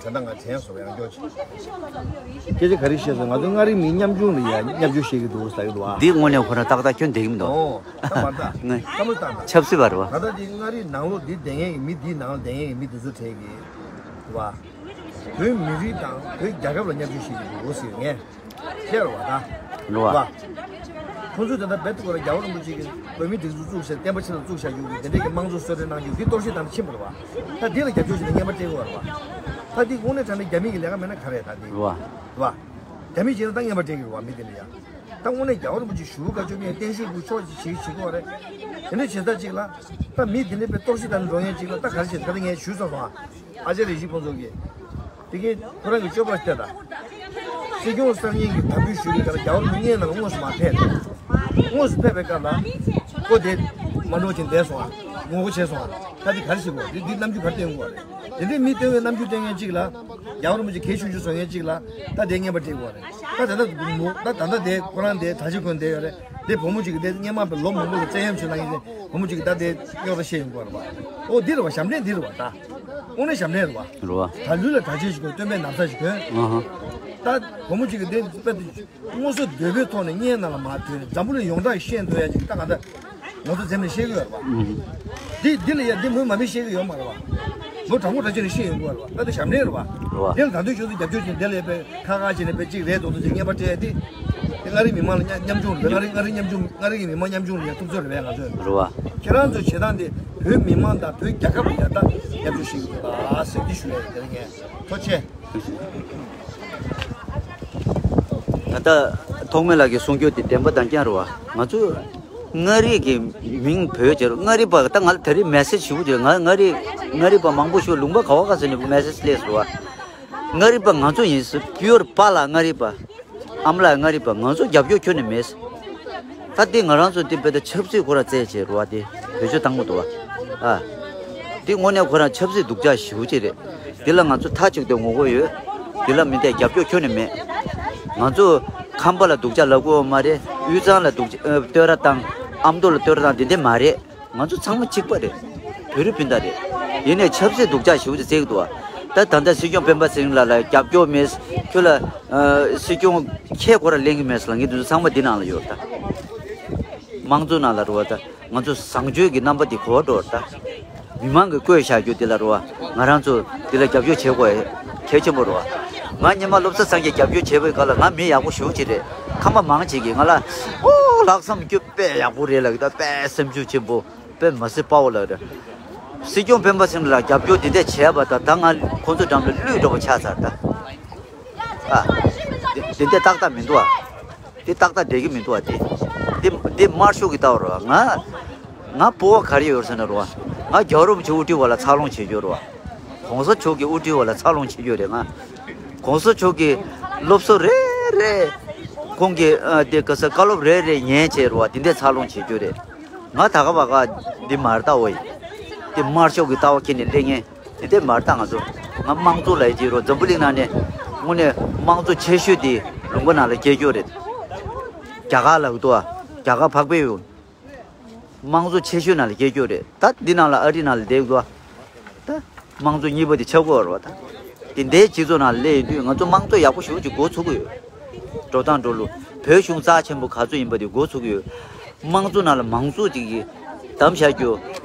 དྲན་དང་ང་དྲན་སོ་ཡང་སྐྱོ་ཆེ། སྐད་ཆ་ག་རེ་བཤད་སོང་། ང་ཚོ་མངའ་རིས་མི་ཉམ་ཆུང་ལ་ཡ་ཉམ་ཆུང་བཤད་ཀྱི་འདུག་ཟེར་གྱི་འདུག་བ། འདི་དངོས་གནས་ཁོ་རང་ཏག་ཏག་ཁྱོན་བསྡད་ཀྱི་མི་འདུག་ཨོ་ད་མ་ད་ང་བསམ་བློ་བཏང་ད། ཆབ་སྲིད་པ་རེད་བ། ད་ལྟ་འདི་མངའ་རིས་ནང་ལོགས་འདི་བསྡད་མཁན་གྱི་མི། འདིའི་ནང་ལ་བསྡད་མཁན་གྱི་མི་འདི་ཚོ་གྲས་ཀྱི་བ། བོད་མི་རིགས་དང་བོད་རྒྱལ་ཁབ་ལ་བརྙས་བཅོས་བྱེད་ཀྱི་འདུག་ཟེར་ངས་བཤད་རོགས་ད། རོ། བ། ཁོང་ཚོས་ད་ལྟ་རྦད་དེ་ཁོ་ར་རྒྱལ་བ་རིན་པོ་ཆེ་གིས་བོད་མིའི་སྒྲིག་འཛུགས་བཙུགས་ཤག་བསྟན་པ་ཆེ་ལ་བཙུགས་ཤག་རྒྱུ་གི་དེ་འདྲས་ཀྱི་དམངས་གཙོ་གསོལ་སྟོན་གནང་རྒྱུ་འདི་གཏོར་བཤིག་བཏང་ནས་ཕྱིན་པ་རེད་བ། ད་འདི་ལ་རྒྱབ་སྐྱོར་བྱས་ནས་རྔན་པ་སྤྲད་དགོས་པ་རེད་བ། ད་འདི་དངོས་གནས་དྲང་གནས་རྒྱ་མི་གི་ལས་ཀ་མེད་ན་ག་རེད་ད་འདི། རོ། བ། རྒྱ་མི་བྱས་ན་ད་རྔན་པ་སྤྲད་ཀྱི་རེད་བ་མི་དེ་ལ་ཡ། ད་དངོས་གནས་རྒྱལ་བ་རིན་པོ་ཆེ་ཞུ་བ་བཀའ་ཆོས་མེད་བརྟན་བཞུགས་དགོས་ཆོག་ཅིག་བྱེད་བྱེད་དགོས་པ་རེད། དེ་འདྲ་བྱེད་ས་ཅིག་ལ། ད་མི་དེ་འདྲས་དཔེ་གཏོར་བཤིག་བཏང་ནས་འགྲོ་མཁན་ཅིག་ལ་ད་ག་རེ་བྱེད་ད་ལྟ་ངས་ཞུས་ཚར་སོང་ཨ། ཨ་ཅེ་རེ་ཞིག་ཕུན་ཚོགས་ཀྱིས། དེ་གའི་ཁོ་རང་གི་སྤྱོད་པ་ལྟ་ད། སྲིད་སྐྱོང་གསར་རྙིང་གི་དམ་འབུལ་ཞུ་གི་ག་ལ་རྒྱ་བོར་མི་ཉན་ནང་ལ་དངོས་སུ་མ་ཕེབས། དངོས་སུ་ཕེབས་པའི་སྐབས་ལ། ཁོ་དེ་མ་འགྲོ་ཅིང་བསྡད་སོང་ཨ། ངོ་རྒོལ་བྱས་སོང་ཨ། ད་དེ་ག་རེ་བྱེད་དགོས་རེད། འདི་རྣམ་འགྱུར་ག་རེ་སྟོན་དགོས་རེད། དེ་འདྲའི་མི་སྟོན་པའི་རྣམ་འགྱུར་སྟོན་མཁན་གཅིག་ལ། རྒྱ་བོར་མི་གཅིག་གལ་ཆུང་ཆུང་བཟོ་མཁན་གཅིག་ལ། ད་དེ་རྔན་པ་སྤྲད་དགོས་རེད། ད་ད་ལྟ་མོ་ད་ད་ལྟ་དེ་ཁོ་རང་དེ་གྲྭ་ཆས་གོན་བསྡད་ཡོད་རེད། དེ་བུ་མོ་གཅིག་གི་དེ་སྔོན་མ་པའི་ལོ་མང་པོ་ལ་བཙན་གཡེམ་བྱེད་ལ་ཡིན་ཏེ་བུ་མོ་གཅིག་གི་ད་དེ་གཡོག་ད་བཤད་ཡོང་གི་རེད་བ། ཨོ་འདི་རེད་བ། ཞབས་འདྲེན་འདི་རེད་བ་ད། དངོས་གནས་ཞབས་འདྲེན་རེད་བ། རེད་བ། ད་ལུས་ལ་གྲྭ་ཆས་ཤིག་གོན། སྟོན་པའི་ན་བཟའ་ཞིག་གོན། ཨ་ཧ། ད་བུ་མོ་གཅིག་གི་དེ་དཔེ་དེ་དངོས་སུ་འདོད་པའི་ཐོག་ནས་བརྙན་ནང་ལ་མ་ཐོན། འཛམ་བུ་གླིང་ཡོངས་གྲགས་ཤེས་འདོད་ཡ་ཅིག་ད་ག་ད། ང་ཚོ་འཛེམ་ནས་བཤད་གི་ཡོད་རེད་བ། ཨུམ། འདི་འདི་ལ་ཡ་འདི་མོས་མ་མི་བཤད་གི་ཡོད་མ་རེད་བ། མོ་དྲང་པོ་དྲང་བཞིན་ནས་བཤད་ཡོང་གི་ཡོད་རེད་བ། ད་དེ་ཞབས་འདྲེན་རེད་བ། རེད་བ། འདི་ལ་ད་དུང་ཁྱོད་ཚོ་རྒྱབ་སྐྱོར་བྱས་འདི་ལ་ཡ་དཔེ་ཁ་ཁ་བྱས་ནས་དཔེ་གཅིག་རེད་མདོག་མདོག་ཅིག་རྔན་པ་སྤྲད་ཡ་འདི། དེ་མངའ་རིས་མི་མང་ལ་མཉམ་མཉམ་ཆུང་རེད། མངའ་རིས་མངའ་རིས་མཉམ་ཆུང་མངའ་རིས་ཀྱི་མི་མང་མཉམ་ཆུང་ལ་ཡ་ཐུབ་ཚོད་རེད་བས་ང་ཚོས། རེད་བ། ཁྱེད་རང་ཚོའི་བྱེད་སྟངས་དེ་བོད་མི་མང་དང་བོད་རྒྱལ་ཁབ་ལ་ཡ་ད་རྒྱབ་སྐྱོར་བྱེད་ཀྱི་འདུག་ད་ཟེར་འདི་ཞུ་ཡ་ཡིན། དེ་རིང་ངས་ཐུགས་རྗེ་ཆེ། ད་ལྟ་ཐོགས་མེད་ལགས་ཀྱིས་གསུང་རྒྱུ་དེ་བདེན་པ་དང་རྐྱང་རེད་བ། ང་ཚོས་མངའ་རིས་ཀྱི་མིང་བོད་ཅེས་མངའ་རིས་པ། ད་ང་ད་རེས་མེ་སེ་ཇི་ཞུ་རྒྱུ་ང་མངའ་རིས་མངའ་རིས་པ་མང་པོ་ཞུ། ལུང་པ་ག་བ་ག་ས་ནས་མེ་སེ་ཇི་སླེབས་སོང་བ། མངའ་རིས་པ་ང་ཚོ་ཡིན་ཟེར། པིའུར་པཱ་ལགས་མངའ་རིས་པ། ཨ་མ་ལགས་མངའ་རིས་པ། ང་ཚོ་རྒྱབ་སྐྱོར་ཁྱོན་ནས་མེད། ད་འདི་ང་རང་ཚོ་འདི་དཔེ་ད་ཆབ་སྲིད་ཁོ་ར་རྩད་བྱས་རེད་བ། དེ་བེད་སྤྱོད་བཏང་གི་འདུག་བ། ཨ། འདི་དངོས་གནས་ཁོ་རང་ཆབ་སྲིད་སྡུག་ཅག་ཞེ་པོ་ཅིག་རེད། འདི་ལ་ང་ཚོ་མཐའ་གཅིག་ཏུ་ངོ་རྒོལ་ཡོད། འདི་ལ་མི་འདི་རྒྱབ་སྐྱོར་ཁྱོན་ནས་མེད། ང་ཚོ་ཁམས་པ་ལ་སྡུག་ཅག་ལབ་དགོས་མ་རེད། དབུས་གཙང་ལ་སྡུག་ཅག་ཨ་བསྟོད་ར་བཏང་། ཨ་མདོ་ལ་བསྟོད་ར་བཏང་། འདི་འདྲ་མ་རེད། ང་ཚོ་ཚང་མ་གཅིག་པ་རེད། བོད་རིགས་སྤུན་ཟླ་རེད། ཡིན་ནའི་ཆབ་སྲིད་སྡུག་ཅག་ཞེ་པོ་ཅིག་བརྩི་གི་འདུག་བ། ད་ད་ལྟ་སྲིད་སྐྱོང་སྤེན་པ་ཚེ་རིང་ལགས་ལ་རྒྱབ་སྐྱོར་མེད། ཁྱོད་ལ་ཨ་སྲིད་སྐྱོང་ཁྱེད་ཁོ་ར་ལེན་གི་མེད་ཟེར་ལབ་མཁན་དེ་ཚོ་ཚང་མ་འདི་ནང་ལ་ཡོད་རེད་ད། དམངས་གཙོ་ནང་ལ་རེད་བ། ད་ང་ཚོ་བཟང་སྤྱོད་ཀྱི་རྣམ་པ་འདི་གོ་བ་འགྲོ་བ་རེད་ད། མི་མང་གིས་བསྐོས་བཞག་རྒྱུ་འདི་ལ་རེད་བ། ང་རང་ཚོ་འདི་ལ་རྒྱབ་སྐྱོར་བྱེད་དགོས་གལ་ཆེན་པོ་རེད་བ། ང་སྔོན་མ་བློ་བཟང་སངས་རྒྱས་རྒྱབ་སྐྱོར་བྱས་པའི་སྐབས་ལ་ང་མི་ཡག་པོ་ཞེ་པོ་ཅིག་རེད། ཁམས་པ་མང་ཆེ་གིས་ང་ལ་ཨོ་ལྷག་བསམ་རྒྱུ་དཔེ་ཡག་པོ་རེད་ལབ་ཀྱི་ད། དཔེ་སེམས་ཤུགས་ཆེན་པོ། དཔེ་མ་སྲིད་དཔའ་བོ་ལགས་རེད། སྲིད་སྐྱོང་སྤེན་པ་ཚེ་རིང་ལགས་རྒྱབ་སྐྱོར་འདི་འདྲ་བྱས་པ་དང་ད་ང་ཁོང་ཚོའི་འགྲམ་ལ་བླུད་འགྲོ་བ་ཆགས་ཚར་ད། ཨ། འདི་འདི་འདྲ་ཏག་ཏག་མི་འདུག་ཨ། འདི་ཏག་ཏག་བསྡད་ཀྱི་མི་འདུག་ཨ། འདི་འདི་འདི་དམར་ཤོག་གི་ལྟ་བ་རེད་བ། ང་ང་སྤོབས་པ་ག་རེ་ཡོད་ཟེར་ན་རེད་བ། ང་རྒྱལ་བ་རིན་པོ་ཆེ་དབུ་ཁྲིད་འོག་ལ་འཚར་ལོངས་བྱེད་རྒྱུ་རེད་བ། གོང་ས་མཆོག་གི་དབུ་ཁྲིད་འོག་ལ་འཚར་ལོངས་བྱེད་རྒྱུ་རེད་ང་། གོང་ས་མཆོག་གི་སློབ་གསོ་རེ་རེ། ཁོང་གི་ཨ་དེ་ག་ས་བཀའ་སློབ་རེ་རེ་ཉན་བྱས་རེད་བ། འདི་འདྲ་འཚར་ལོངས་བྱེད་རྒྱུ་རེད། ང་ད་ག་བ་ག་འདི་མ་རེད་ད། འོ་ཡི། འདི་དམར་ཤོག་གི་ལྟ་བ་ཁྱེར་ནས་སླེབས་མཁན་འདི་འདྲ་མ་རེད་ད། ང་ཚོ་ང་དམངས་གཙོ་ལབ་ཡ་ཅིག་རེད་བ། འཛམ་བུ་གླིང་ནང་ནས་དངོས་གནས་དམངས་གཙོ་ཆེ་ཤོས་འདི་ལུང་པ་ནང་ལ་སྐྱེས་རྒྱུ་རེད། རྒྱ་གར་ལབ་ཀྱི་འདུག་བ། རྒྱ་གར་འཕགས་པའི་ཡུལ། དམངས་གཙོ་ཆེ་ཤོས་ནང་ལ་སྐྱེས་རྒྱུ་རེད། ད་འདི་ནང་ལ་ཨ་རི་ནང་ལ་བསྡད་དགོས། ད་དམངས་གཙོ་གཉིས་པ་དེ་ཆགས་དགོས་རེད་བ། ད་དེ་འདྲའི་སྤྱི་ཚོགས་ནང་ལ་སླེབས་ཡོང་དུས་ང་ཚོ་དམངས་གཙོ་ཡག་པོ་ཞེ་པོ་ཅིག་འགོ་ཚུགས་ཀྱི་ཡོད། འགྲོ་སྟངས་འགྲོ་ལུགས་བོད་གཞུང་རྩ་ཆེན་པོ་ག་ཚོད་ཡིན་པ་དེ་འགོ་ཚུགས་ཀྱི་ཡོད། དམངས་གཙོ་ནང་ལ་མང་གཙོ་ཅིག་གིས་བདམས་བཞག་རྒྱུ་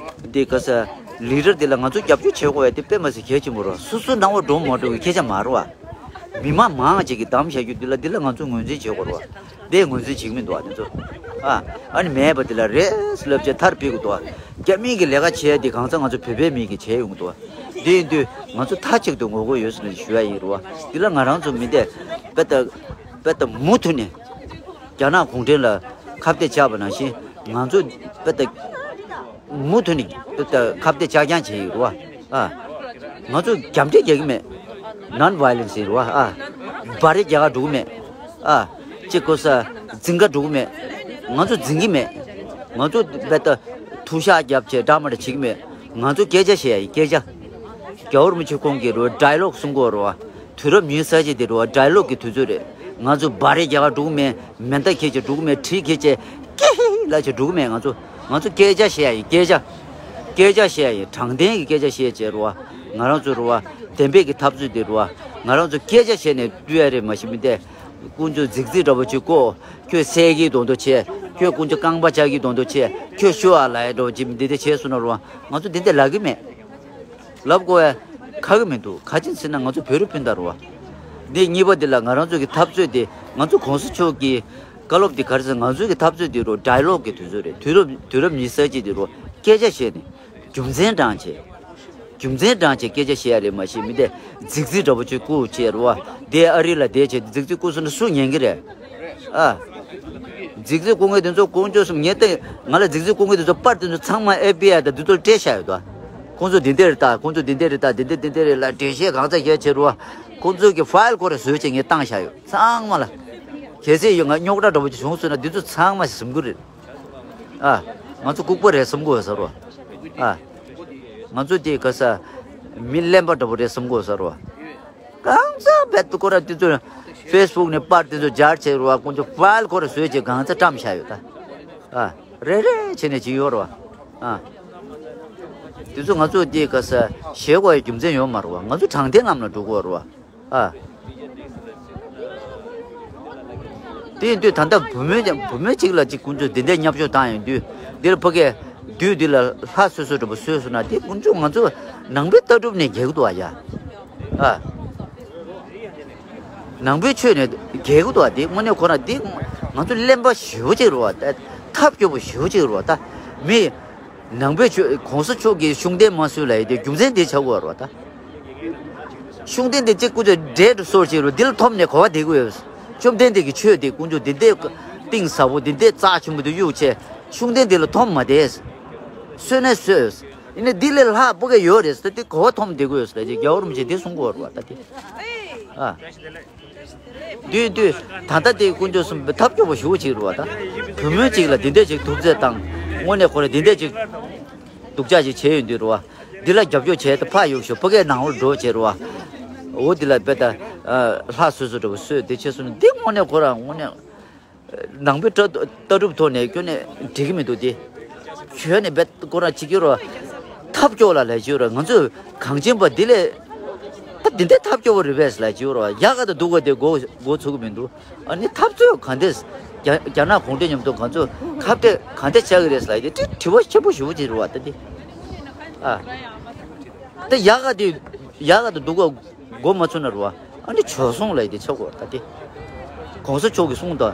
དེ་ག་ས་ལི་ཌར་དེ་ལ་ང་ཚོ་རྒྱབ་སྐྱོར་བྱེད་དགོས་ཡ་དེ་དཔེ་མ་སྲིད་གལ་ཆེན་པོ་རེད་བ། སོ་སོ་སྣང་བ་འགྲོ་མ་འགྲོ་གི་སྐད་ཆ་མ་རེད་བ། མི་མང་མང་ཅིག་གིས་བདམས་བཞག་རྒྱུ་འདི་ལ་འདི་ལ་ང་ཚོས་ངོས་འཛིན་བྱེད་དགོས་རེད་བ། འདི་ངོས་འཛིན་བྱེད་ཀྱི་མི་འདུག་བ་འདི་ཚོ། ཨ། ཨ་ནི་མེད་པ་འདི་ལ་རེད་ལབ་བྱས་མཐར་ཕུད་ཀྱི་འདུག་བ། རྒྱ་མི་གི་ལས་ཀ་བྱས་འདི་གང་ཟག་ང་ཚོ་བོད་པའི་མི་གིས་བྱས་ཡོང་གི་འདུག་བ། འདི་ཡིན་དུས་ང་ཚོ་མཐའ་གཅིག་ཏུ་ངོ་རྒོལ་ཡོད་ཟེར་ནས་ཞུ་ཡ་ཡིན་རེད་བ། འདི་ལ་ང་རང་ཚོ་མི་འདས་དཔེ་ལྟ་དཔེ་ལྟ་མུ་མཐུད་ནས་རྒྱ་ནག་གུང་ཁྲན་ལ་ཁ་གཏད་བཅག་པ་ནང་བཞིན་ང་ཚོ་དཔེ་ལྟ་མུ་མཐུད་ནས་ཁ་གཏད་བཅག་རྐྱང་བྱས་ཡོད་རེད་བ། ཨ། ང་ཚོ་རྒྱ་འདྲེ་རྒྱག་གི་མེད། ནོན་ཝའི་ལེན་སི་ཡིན་རེད་བ། ཨ། སྦ་རེ་རྒྱག་ག་འགྲོ་གི་མེད། ཨ། གཅིག་གོ་ས་འཛིང་ག་འགྲོ་གི་མེད། ང་ཚོ་འཛིང་གི་མེད། ང་ཚོ་རྦད་དེ་ཐུག་ཤག་རྒྱབ་བྱས་འདྲ་མ་འདྲ་བྱེད་ཀྱི་མེད། ང་ཚོ་སྐད་ཆ་བཤད་ཡ་ཡིན་སྐད་ཆ། རྒྱལ་བ་རིན་པོ་ཆེ་ཁོང་གིས་རེད་བ་ཌའི་ལོག་གསུང་གོ་རེད་བ། དུས་རབས་ཉི་ཤུ་རྩ་གཅིག་དེ་རེད་བ་ཌའི་ལོག་གི་དུས་ཚོད་རེད། ང་ཚོ་སྦ་རེ་རྒྱག་ག་འགྲོ་གི་མེད། མེ་མདའ་འཁྱེར་བྱས་འགྲོ་གི་མེད། གྲི་འཁྱེར་བྱས་ཀི་ཧི་ལབ་བྱས་འགྲོ་གི་མེད། ང་ཚོ་ང་ཚོ་སྐད་ཆ་བཤད་ཡ་ཡིན་སྐད་ཆ། སྐད་ཆ་བཤད་ཡ་ཡིན། དྲང་བདེན་གྱི་སྐད་ཆ་བཤད་བྱས་རེད་བ། ང་རང་ཚོ་རེད་བ་བདེན་པའི་གི་འཐབ་རྩོད་དེ་རེད་བ། ང་རང་ཚོ་སྐད་ཆ་བཤད་ནས་བཏུལ་ཡ་རེད། མ་གཞི་མི་འདས་དཀོན་མཆོག་རྫིག་རྫིག་འདྲ་པོ་ཅིག་བསྐོ། ཁྱོད་བསད་ཀྱི་མདོག་མདོག་བྱས། ཁྱོད་དཀོན་མཆོག་རྐང་པ་བཅག་གི་མདོག་མདོག་བྱས། ཁྱོད་ཤོ་ཨ་ལ་ཡ་འདྲ་པོ་ཅིག་འདི་འདྲ་བྱས་སོང་ན་རེད་བ། ང་ཚོ་འདི་འདྲ་ལབ་གི་མེད། ལབ་དགོས་ཡ། ཁག་གི་མི་འདུག་ག་ཅི་ཟེར་ན་ང་ཚོ་བོད་རིགས་སྤུན་ཟླ་རེད་བ། འདི་གཉིས་པ་འདི་ལ་ང་རང་ཚོ་གི་འཐབ་རྩོད་དེ་ང་ཚོ་གོང་ས་མཆོག་གི་བཀའ་སློབ་དེ་ག་རེ་ཟེར། ང་ཚོ་གི་འཐབ་རྩོད་དེ་རུ་ཌའི་ལོག་གི་དུས་ཚོད་རེད། དུས་རབས་དུས་རབས་ཉི་ཤུ་རྩ་གཅིག་དེ་རུ་སྐད་ཆ་བཤད་ནས་རྒྱུ་མཚན་དྲངས་བྱས། རྒྱུ་མཚན་དྲངས་བྱས་སྐད་ཆ་བཤད་ཡ་རེད། མ་གཞི་མི་དེ་རྫིག་རྫིག་འདྲ་པོ་ཅིག་བསྐུར་བྱས་རུ་བ། དེ་ཨ་རི་ལ་བསྡད་བྱས་རྫིག་རྫིག་བསྐུར་སོང་ན་སུ་ཉན་གི་རེད། ཨ། རྫིག་རྫིག་བསྐུར་མཁན་དེ་ཚོ་དཀོན་མཆོག་གསུམ། ངས་ད་ང་ལ་རྫིག་རྫིག་བསྐུར་མཁན་དེ་ཚོ་པར་དེ་ཚོ་ཚང་མ་ཨེཕ་བི་ཨའི་དང་དེ་ཚོར་སྤྲད་བཞག་ཡོད་དོ། ཁོང་ཚོ་འདི་འདྲ་རེད་ད། ཁོང་ཚོ་འདི་འདྲ་རེད་ད། འདི་འདྲ་འདི་འདྲ་རེད་ལ་འགྲེལ་བཤད་གང་ཚ་གལ་ཆེ་རུ་བ། ཁོང་ཚོ་གི་ཕའིལ་ཁོ་རེ་བཟོས་བྱས་ངས་བཏང་བཞག་ཡོད་ཚང་མ་ལ། གལ་སྲིད་ཡོད་ང་རྙོག་དྲ་འདྲ་པོ་ཅིག་བྱུང་སོང་ན་འདི་ཚོ་ཚང་མ་ཟིན་གི་རེད། ཨ། ང་ཚོ་ལྐུགས་པ་རེད་བསམ་གི་ཡོད་ས་རུ་བ། ཨ། ང་ཚོ་དེ་ག་ས་མི་གླེན་པ་འདྲ་པོ་རེད་བསམ་གི་ཡོད་ས་རུ་བ། གང་ཟག་བེད་ཁོ་ར་དེ་ཚོ་ཕེ་སི་བུག་ནས་པར་དེ་ཚོ་སྦྱར་བྱས་རུ་བ། ཁོང་ཚོ་ཕའིལ་ཁོ་ར་བཟོས་བྱས་གང་ཚ་བཀྲམ་བཞག་ཡོད་ད། ཨ། རེ་རེ་བྱས་ནས་བྱེད་ཡོད་རུ་བ། ཨ། དེ་ཚོ་ང་ཚོ་དེ་ག་ས་ཞེད་དགོས་ཡ་རྒྱུ་མཚན་ཡོད་མ་རུ་བ། ང་ཚོ་དྲང་བདེན་ལམ་ལ་འགྲོ་དགོས་རུ་བ། ཨ། དེ་ཡིན་དུས་ད་ལྟ་བུ་མོའི་ཀྱང་བུ་མོའི་གཅིག་ལ་གཅིག་ཀུན་སྤྱོད་འདི་འདྲའི་བརྙས་བཅོས་བཏང་ཡོང་དུས། འདིར་ཕ་གིའི་དུས་འདི་ལ་ལྷ་སོ་སོ་འདྲ་པོ་བཟོས་སོང་ན་དེ་ཀུན་སྤྱོད་ང་ཚོ་ནང་པའི་ལྟ་གྲུབ་ནས་འགལ་གྱི་འདུག་ཨ་ཡ། ཨ། ནང་པའི་ཆོས་ནས་འགལ་གྱི་འདུག་ཨ། དེ་དངོས་གནས་ཁོ་རང་དེ་ང་ཚོ་གླེན་པ་ཞེ་པོ་ཅིག་རེད་བ། ད་ཐབས་སྐྱོ་པོ་ཞེ་པོ་ཅིག་རེད་བ། ད་མི་ནང་པའི་ཆོས་གོང་ས་མཆོག་གིས་ཤུགས་ལྡན་མ་བཟོས་ལབ་ཡས་དེ་རྒྱུ་མཚན་དེ་ཆགས་དགོས་རེད་བ། ད་ཤུགས་ལྡན་དེ་གཅིག་ཀུན་སྤྱོད་འདྲེ་འགྲོ་སོར་བྱེད་རུ་འདི་ལ་འཐོམ་ནས་གོ་བ་བདེ་གི་ཡོད། བཅོམ་ལྡན་འདས་ཀྱི་ཆོས་དེ་ཀུན་སྤྱོད་འདི་འདྲའི་གཏིང་ཟབ་པོ་འདི་འདྲའི་རྩ་ཆེན་པོ་དེ་གཡུག་བྱས་ཤུགས་ལྡན་འདི་ལ་འཐོམ་མ་བསྡད། གསོད་ནས་གསོད། ཡིན་ནའི་འདི་ལས་ལྷག་པོ་ག་ཡོད་རེད་ཟེར་ཏེ་གོ་བ་འཐོམ་བསྡད་གི་ཡོད་ཟེར་ཏེ་རྒྱལ་བ་རིན་པོ་ཆེ་འདི་གསུང་གི་ཡོད་རེད་བ། ད་དེ་ཨ། དུས་དུས་ད་ལྟ་དེ་ཀུན་སྤྱོད་གསུམ་པའི་ཐབས་སྐྱོ་པོ་ཞེ་པོ་ཅིག་རེད་བ། ད་བུ་མོའི་གཅིག་ལ་འདི་འདྲས་ཅིག་ཐུག་ཚད་བཏང་། དངོས་གནས་ཁོ་རང་འདི་འདྲས་ཅིག་སྡུག་ཅག་ཅིག་བྱས་ཡོང་དུས་རེད་བ། འདི་ལ་རྒྱབ་སྐྱོར་བྱས་ཏེ་ཕར་གཡུག་ཞོག་ཕ་གིའི་ནང་ལ་འགྲོ་བྱས་རེད་བ། འོ་འདི་ལ་དཔེ་ད་ལྷ་སོ་སོ་འདྲ་པོ་བཟོས་དེ་བྱས་སོང་ན་འདི་དངོས་གནས་ཁོ་རང་དངོས་གནས་ནང་པའི་ལྟ་ལྟ་གྲུབ་ཐོག་ནས་ཁྱོན་ནས་འགྲིག་གི་མི་འདུག་སྟེ། ཁྱོད་ནས་བེད་ཁོ་རང་བྱེད་ཀྱི་རོ། ཐབས་སྐྱོ་ལ་ལས་བྱེད་རོ། ང་ཚོས་གངས་ཅན་པ་འདི་ལས་ད་འདི་འདྲའི་ཐབས་སྐྱོ་བོ་རེད་པས་ལ་བྱེད་རོ། ཡག་ག་དང་སྡུག་ག་དེ་མགོ་མགོ་ཚུགས་ཀྱི་མི་འདུག་ཨ་ནི་འཐབ་རྩོད་ག་འདྲས་རྒྱ་རྒྱ་ནག་གུང་ཁྲན་མཉམ་དུ་ང་ཚོ་ཁ་གཏད་ག་འདྲས་བྱ་གི་རེད་ལ་དེ་དྲི་བ་ཆེན་པོ་ཞེ་པོ་ཅིག་རེད་བ། ད་འདི་ཨ་ད་ཡག་ག་དེ་ཡག་ག་དང་སྡུག་ག་མགོ་མ་ཚོས་ན་རུ་བ། ཨ་ནི་བྱོལ་སོང་ལབ་དེ་ཆོག་གོ། ད་དེ་གོང་ས་མཆོག་གིས་གསུངས་དོ།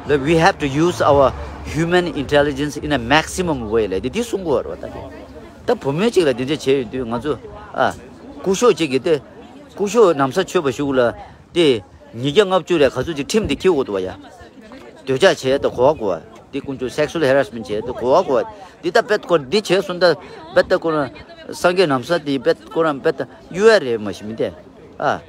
That we have to use our human intelligence in a maximum way ལབ་དེ་དེ་གསུང་གོ་རུ་བ། ད་དེ་ད་བུ་མོའི་གཅིག་ལ་དེ་འདྲ་བྱས་ཡོད་དུས་ང་ཚོ་ཨ་སྐུ་ཞབས་གཅིག་གིས་དེ་སྐུ་ཞབས་ནམ་ས་ཆོས་པ་ཞུགས་ལ་དེ་ཉིས་བརྒྱ་ལྔ་བཅུ་རེ་ག་ཚོད་ཅིག་ཁྲིམས་དེ་འཁྱེར་དགོས་འདུག་བ་ཡ། འདོད་ཆགས་བྱས་ད་གོ་བ་གོ་བ། འདི་ཀུན་སྤྱོད་sexual harassment བྱས་ད་གོ་བ་གོ་བ། འདི་ད་དཔེ་ཀོ་འདི་བྱས་སོང་ད་དཔེ་ད་ཀོ་རང་སངས་རྒྱས་ནམ་ས་དེ་དཔེ་ཀོ་རང་དཔེ་ད་གཡུལ་ཡ་རེད་མ་གཞི་མི་དེ། ཨ།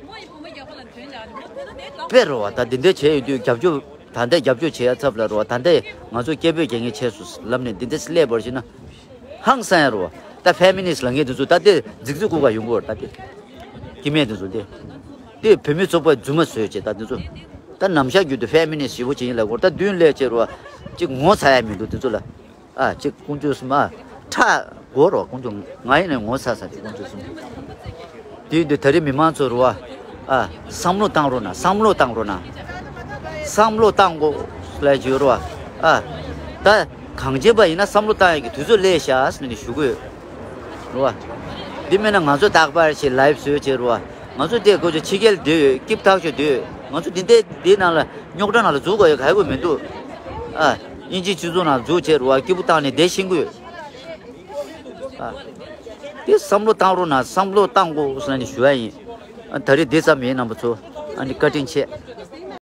དཔེ་རོ་བ་ད་འདི་འདྲ་བྱས་ཡོད་དུས་རྒྱབ་སྐྱོར་ད་ལྟ་རྒྱབ་སྐྱོར་བྱེད་ཡ་ཚབ་ལ་རོ་བ། ད་ལྟ་ང་ཚོ་སྐད་འབོད་རྒྱག་མཁན་བྱས་སོང་ལབ་ནས་འདི་འདྲ་སླེབས་པར་བྱས་ན། ཧང་སང་ཡ་རོ། ད་ཕེ་མི་ནིསི་ལབ་མཁན་དེ་ཚོ་ད་ལྟའི་རྫིག་རྫིག་ཀུ་ཀ་ཡོང་གི་ཡོད་རེད། ད་དེ་སྐྱེ་དམན་དེ་ཚོ་དེ་དེ་བུད་མེད་ཚོགས་པ་རྫུན་མ་བཟོས་བྱས་ད་དེ་ཚོ་ད་ནམ་ཞག་རྒྱུན་དུ་ཕེ་མི་ནིསི་ཞེ་པོ་ཅིག་ཡིན་ལབ་གོ། ད་མདུན་སླེབས་བྱས་རོ་ཅིག་ངོ་ཚ་ཡ་མི་འདུག་དེ་ཚོ་ལ། ཨ་ཅིག་ཀུན་སྤྱོད་གསུམ་ཨ་ཁྲག་དགོས་རོ། ཀུན་སྤྱོད་ང་ཡིན་ནས་ངོ་ཚ་ས་དེ་ཀུན་སྤྱོད་གསུམ། དེ་དུས་ད་རེས་མི་མང་ཚོ་རུ་བ། ཨ། བསམ་བློ་བཏང་རོགས་གནང་། བསམ་བློ་བཏང་རོགས་གནང་། བསམ་བློ་བཏང་དགོས་ལ་བརྗོད་རོགས། ཨ། ད་གངས་ཅན་པ་ཡིན་ན་བསམ་བློ་བཏང་ཡག་གི་དུས་ཚོད་སླེབས་ཤག་ཟེར་ནས་ཞུ་དགོས། རུ་བ། འདི་མིན་ན་ང་ཚོ་རྟག་པར་ཞིག་ལའིབ་བཟོས་བྱས་རུ་བ། ང་ཚོ་དེ་དགོས་ཆ་ཕྱི་རྒྱལ་སྡོད་ཡོད། སྐྱིབས་ཐག་ཆོད་སྡོད་ཡོད། ང་ཚོ་འདི་འདྲའི་འདིའི་ནང་ལ་རྙོག་དྲ་ནང་ལ་འཛུལ་དགོས་ཡག་ག་ཡག་པོ་མི་འདུག་ཨ། དབྱིན་ཇིའི་སྤྱི་ཚོགས་ནང་འཛུལ་བྱས་རུ་བ་སྐྱིད་པོ་བཏང་ནས་བསྡད་ཤེས་ཀྱི་ཡོད། ཨ། དེ་བསམ་བློ་བཏང་རོགས་གནང་། བསམ་བློ་བཏང་དགོས་ཟེར་ནས་ཞུ་ཡ་ཡིན། ཨ། ད་རེས་འདི་ཙམ་ཡིན་རྣམ་པ་ཚོ། ཨ་ནི་བཀའ་དྲིན་ཆེ།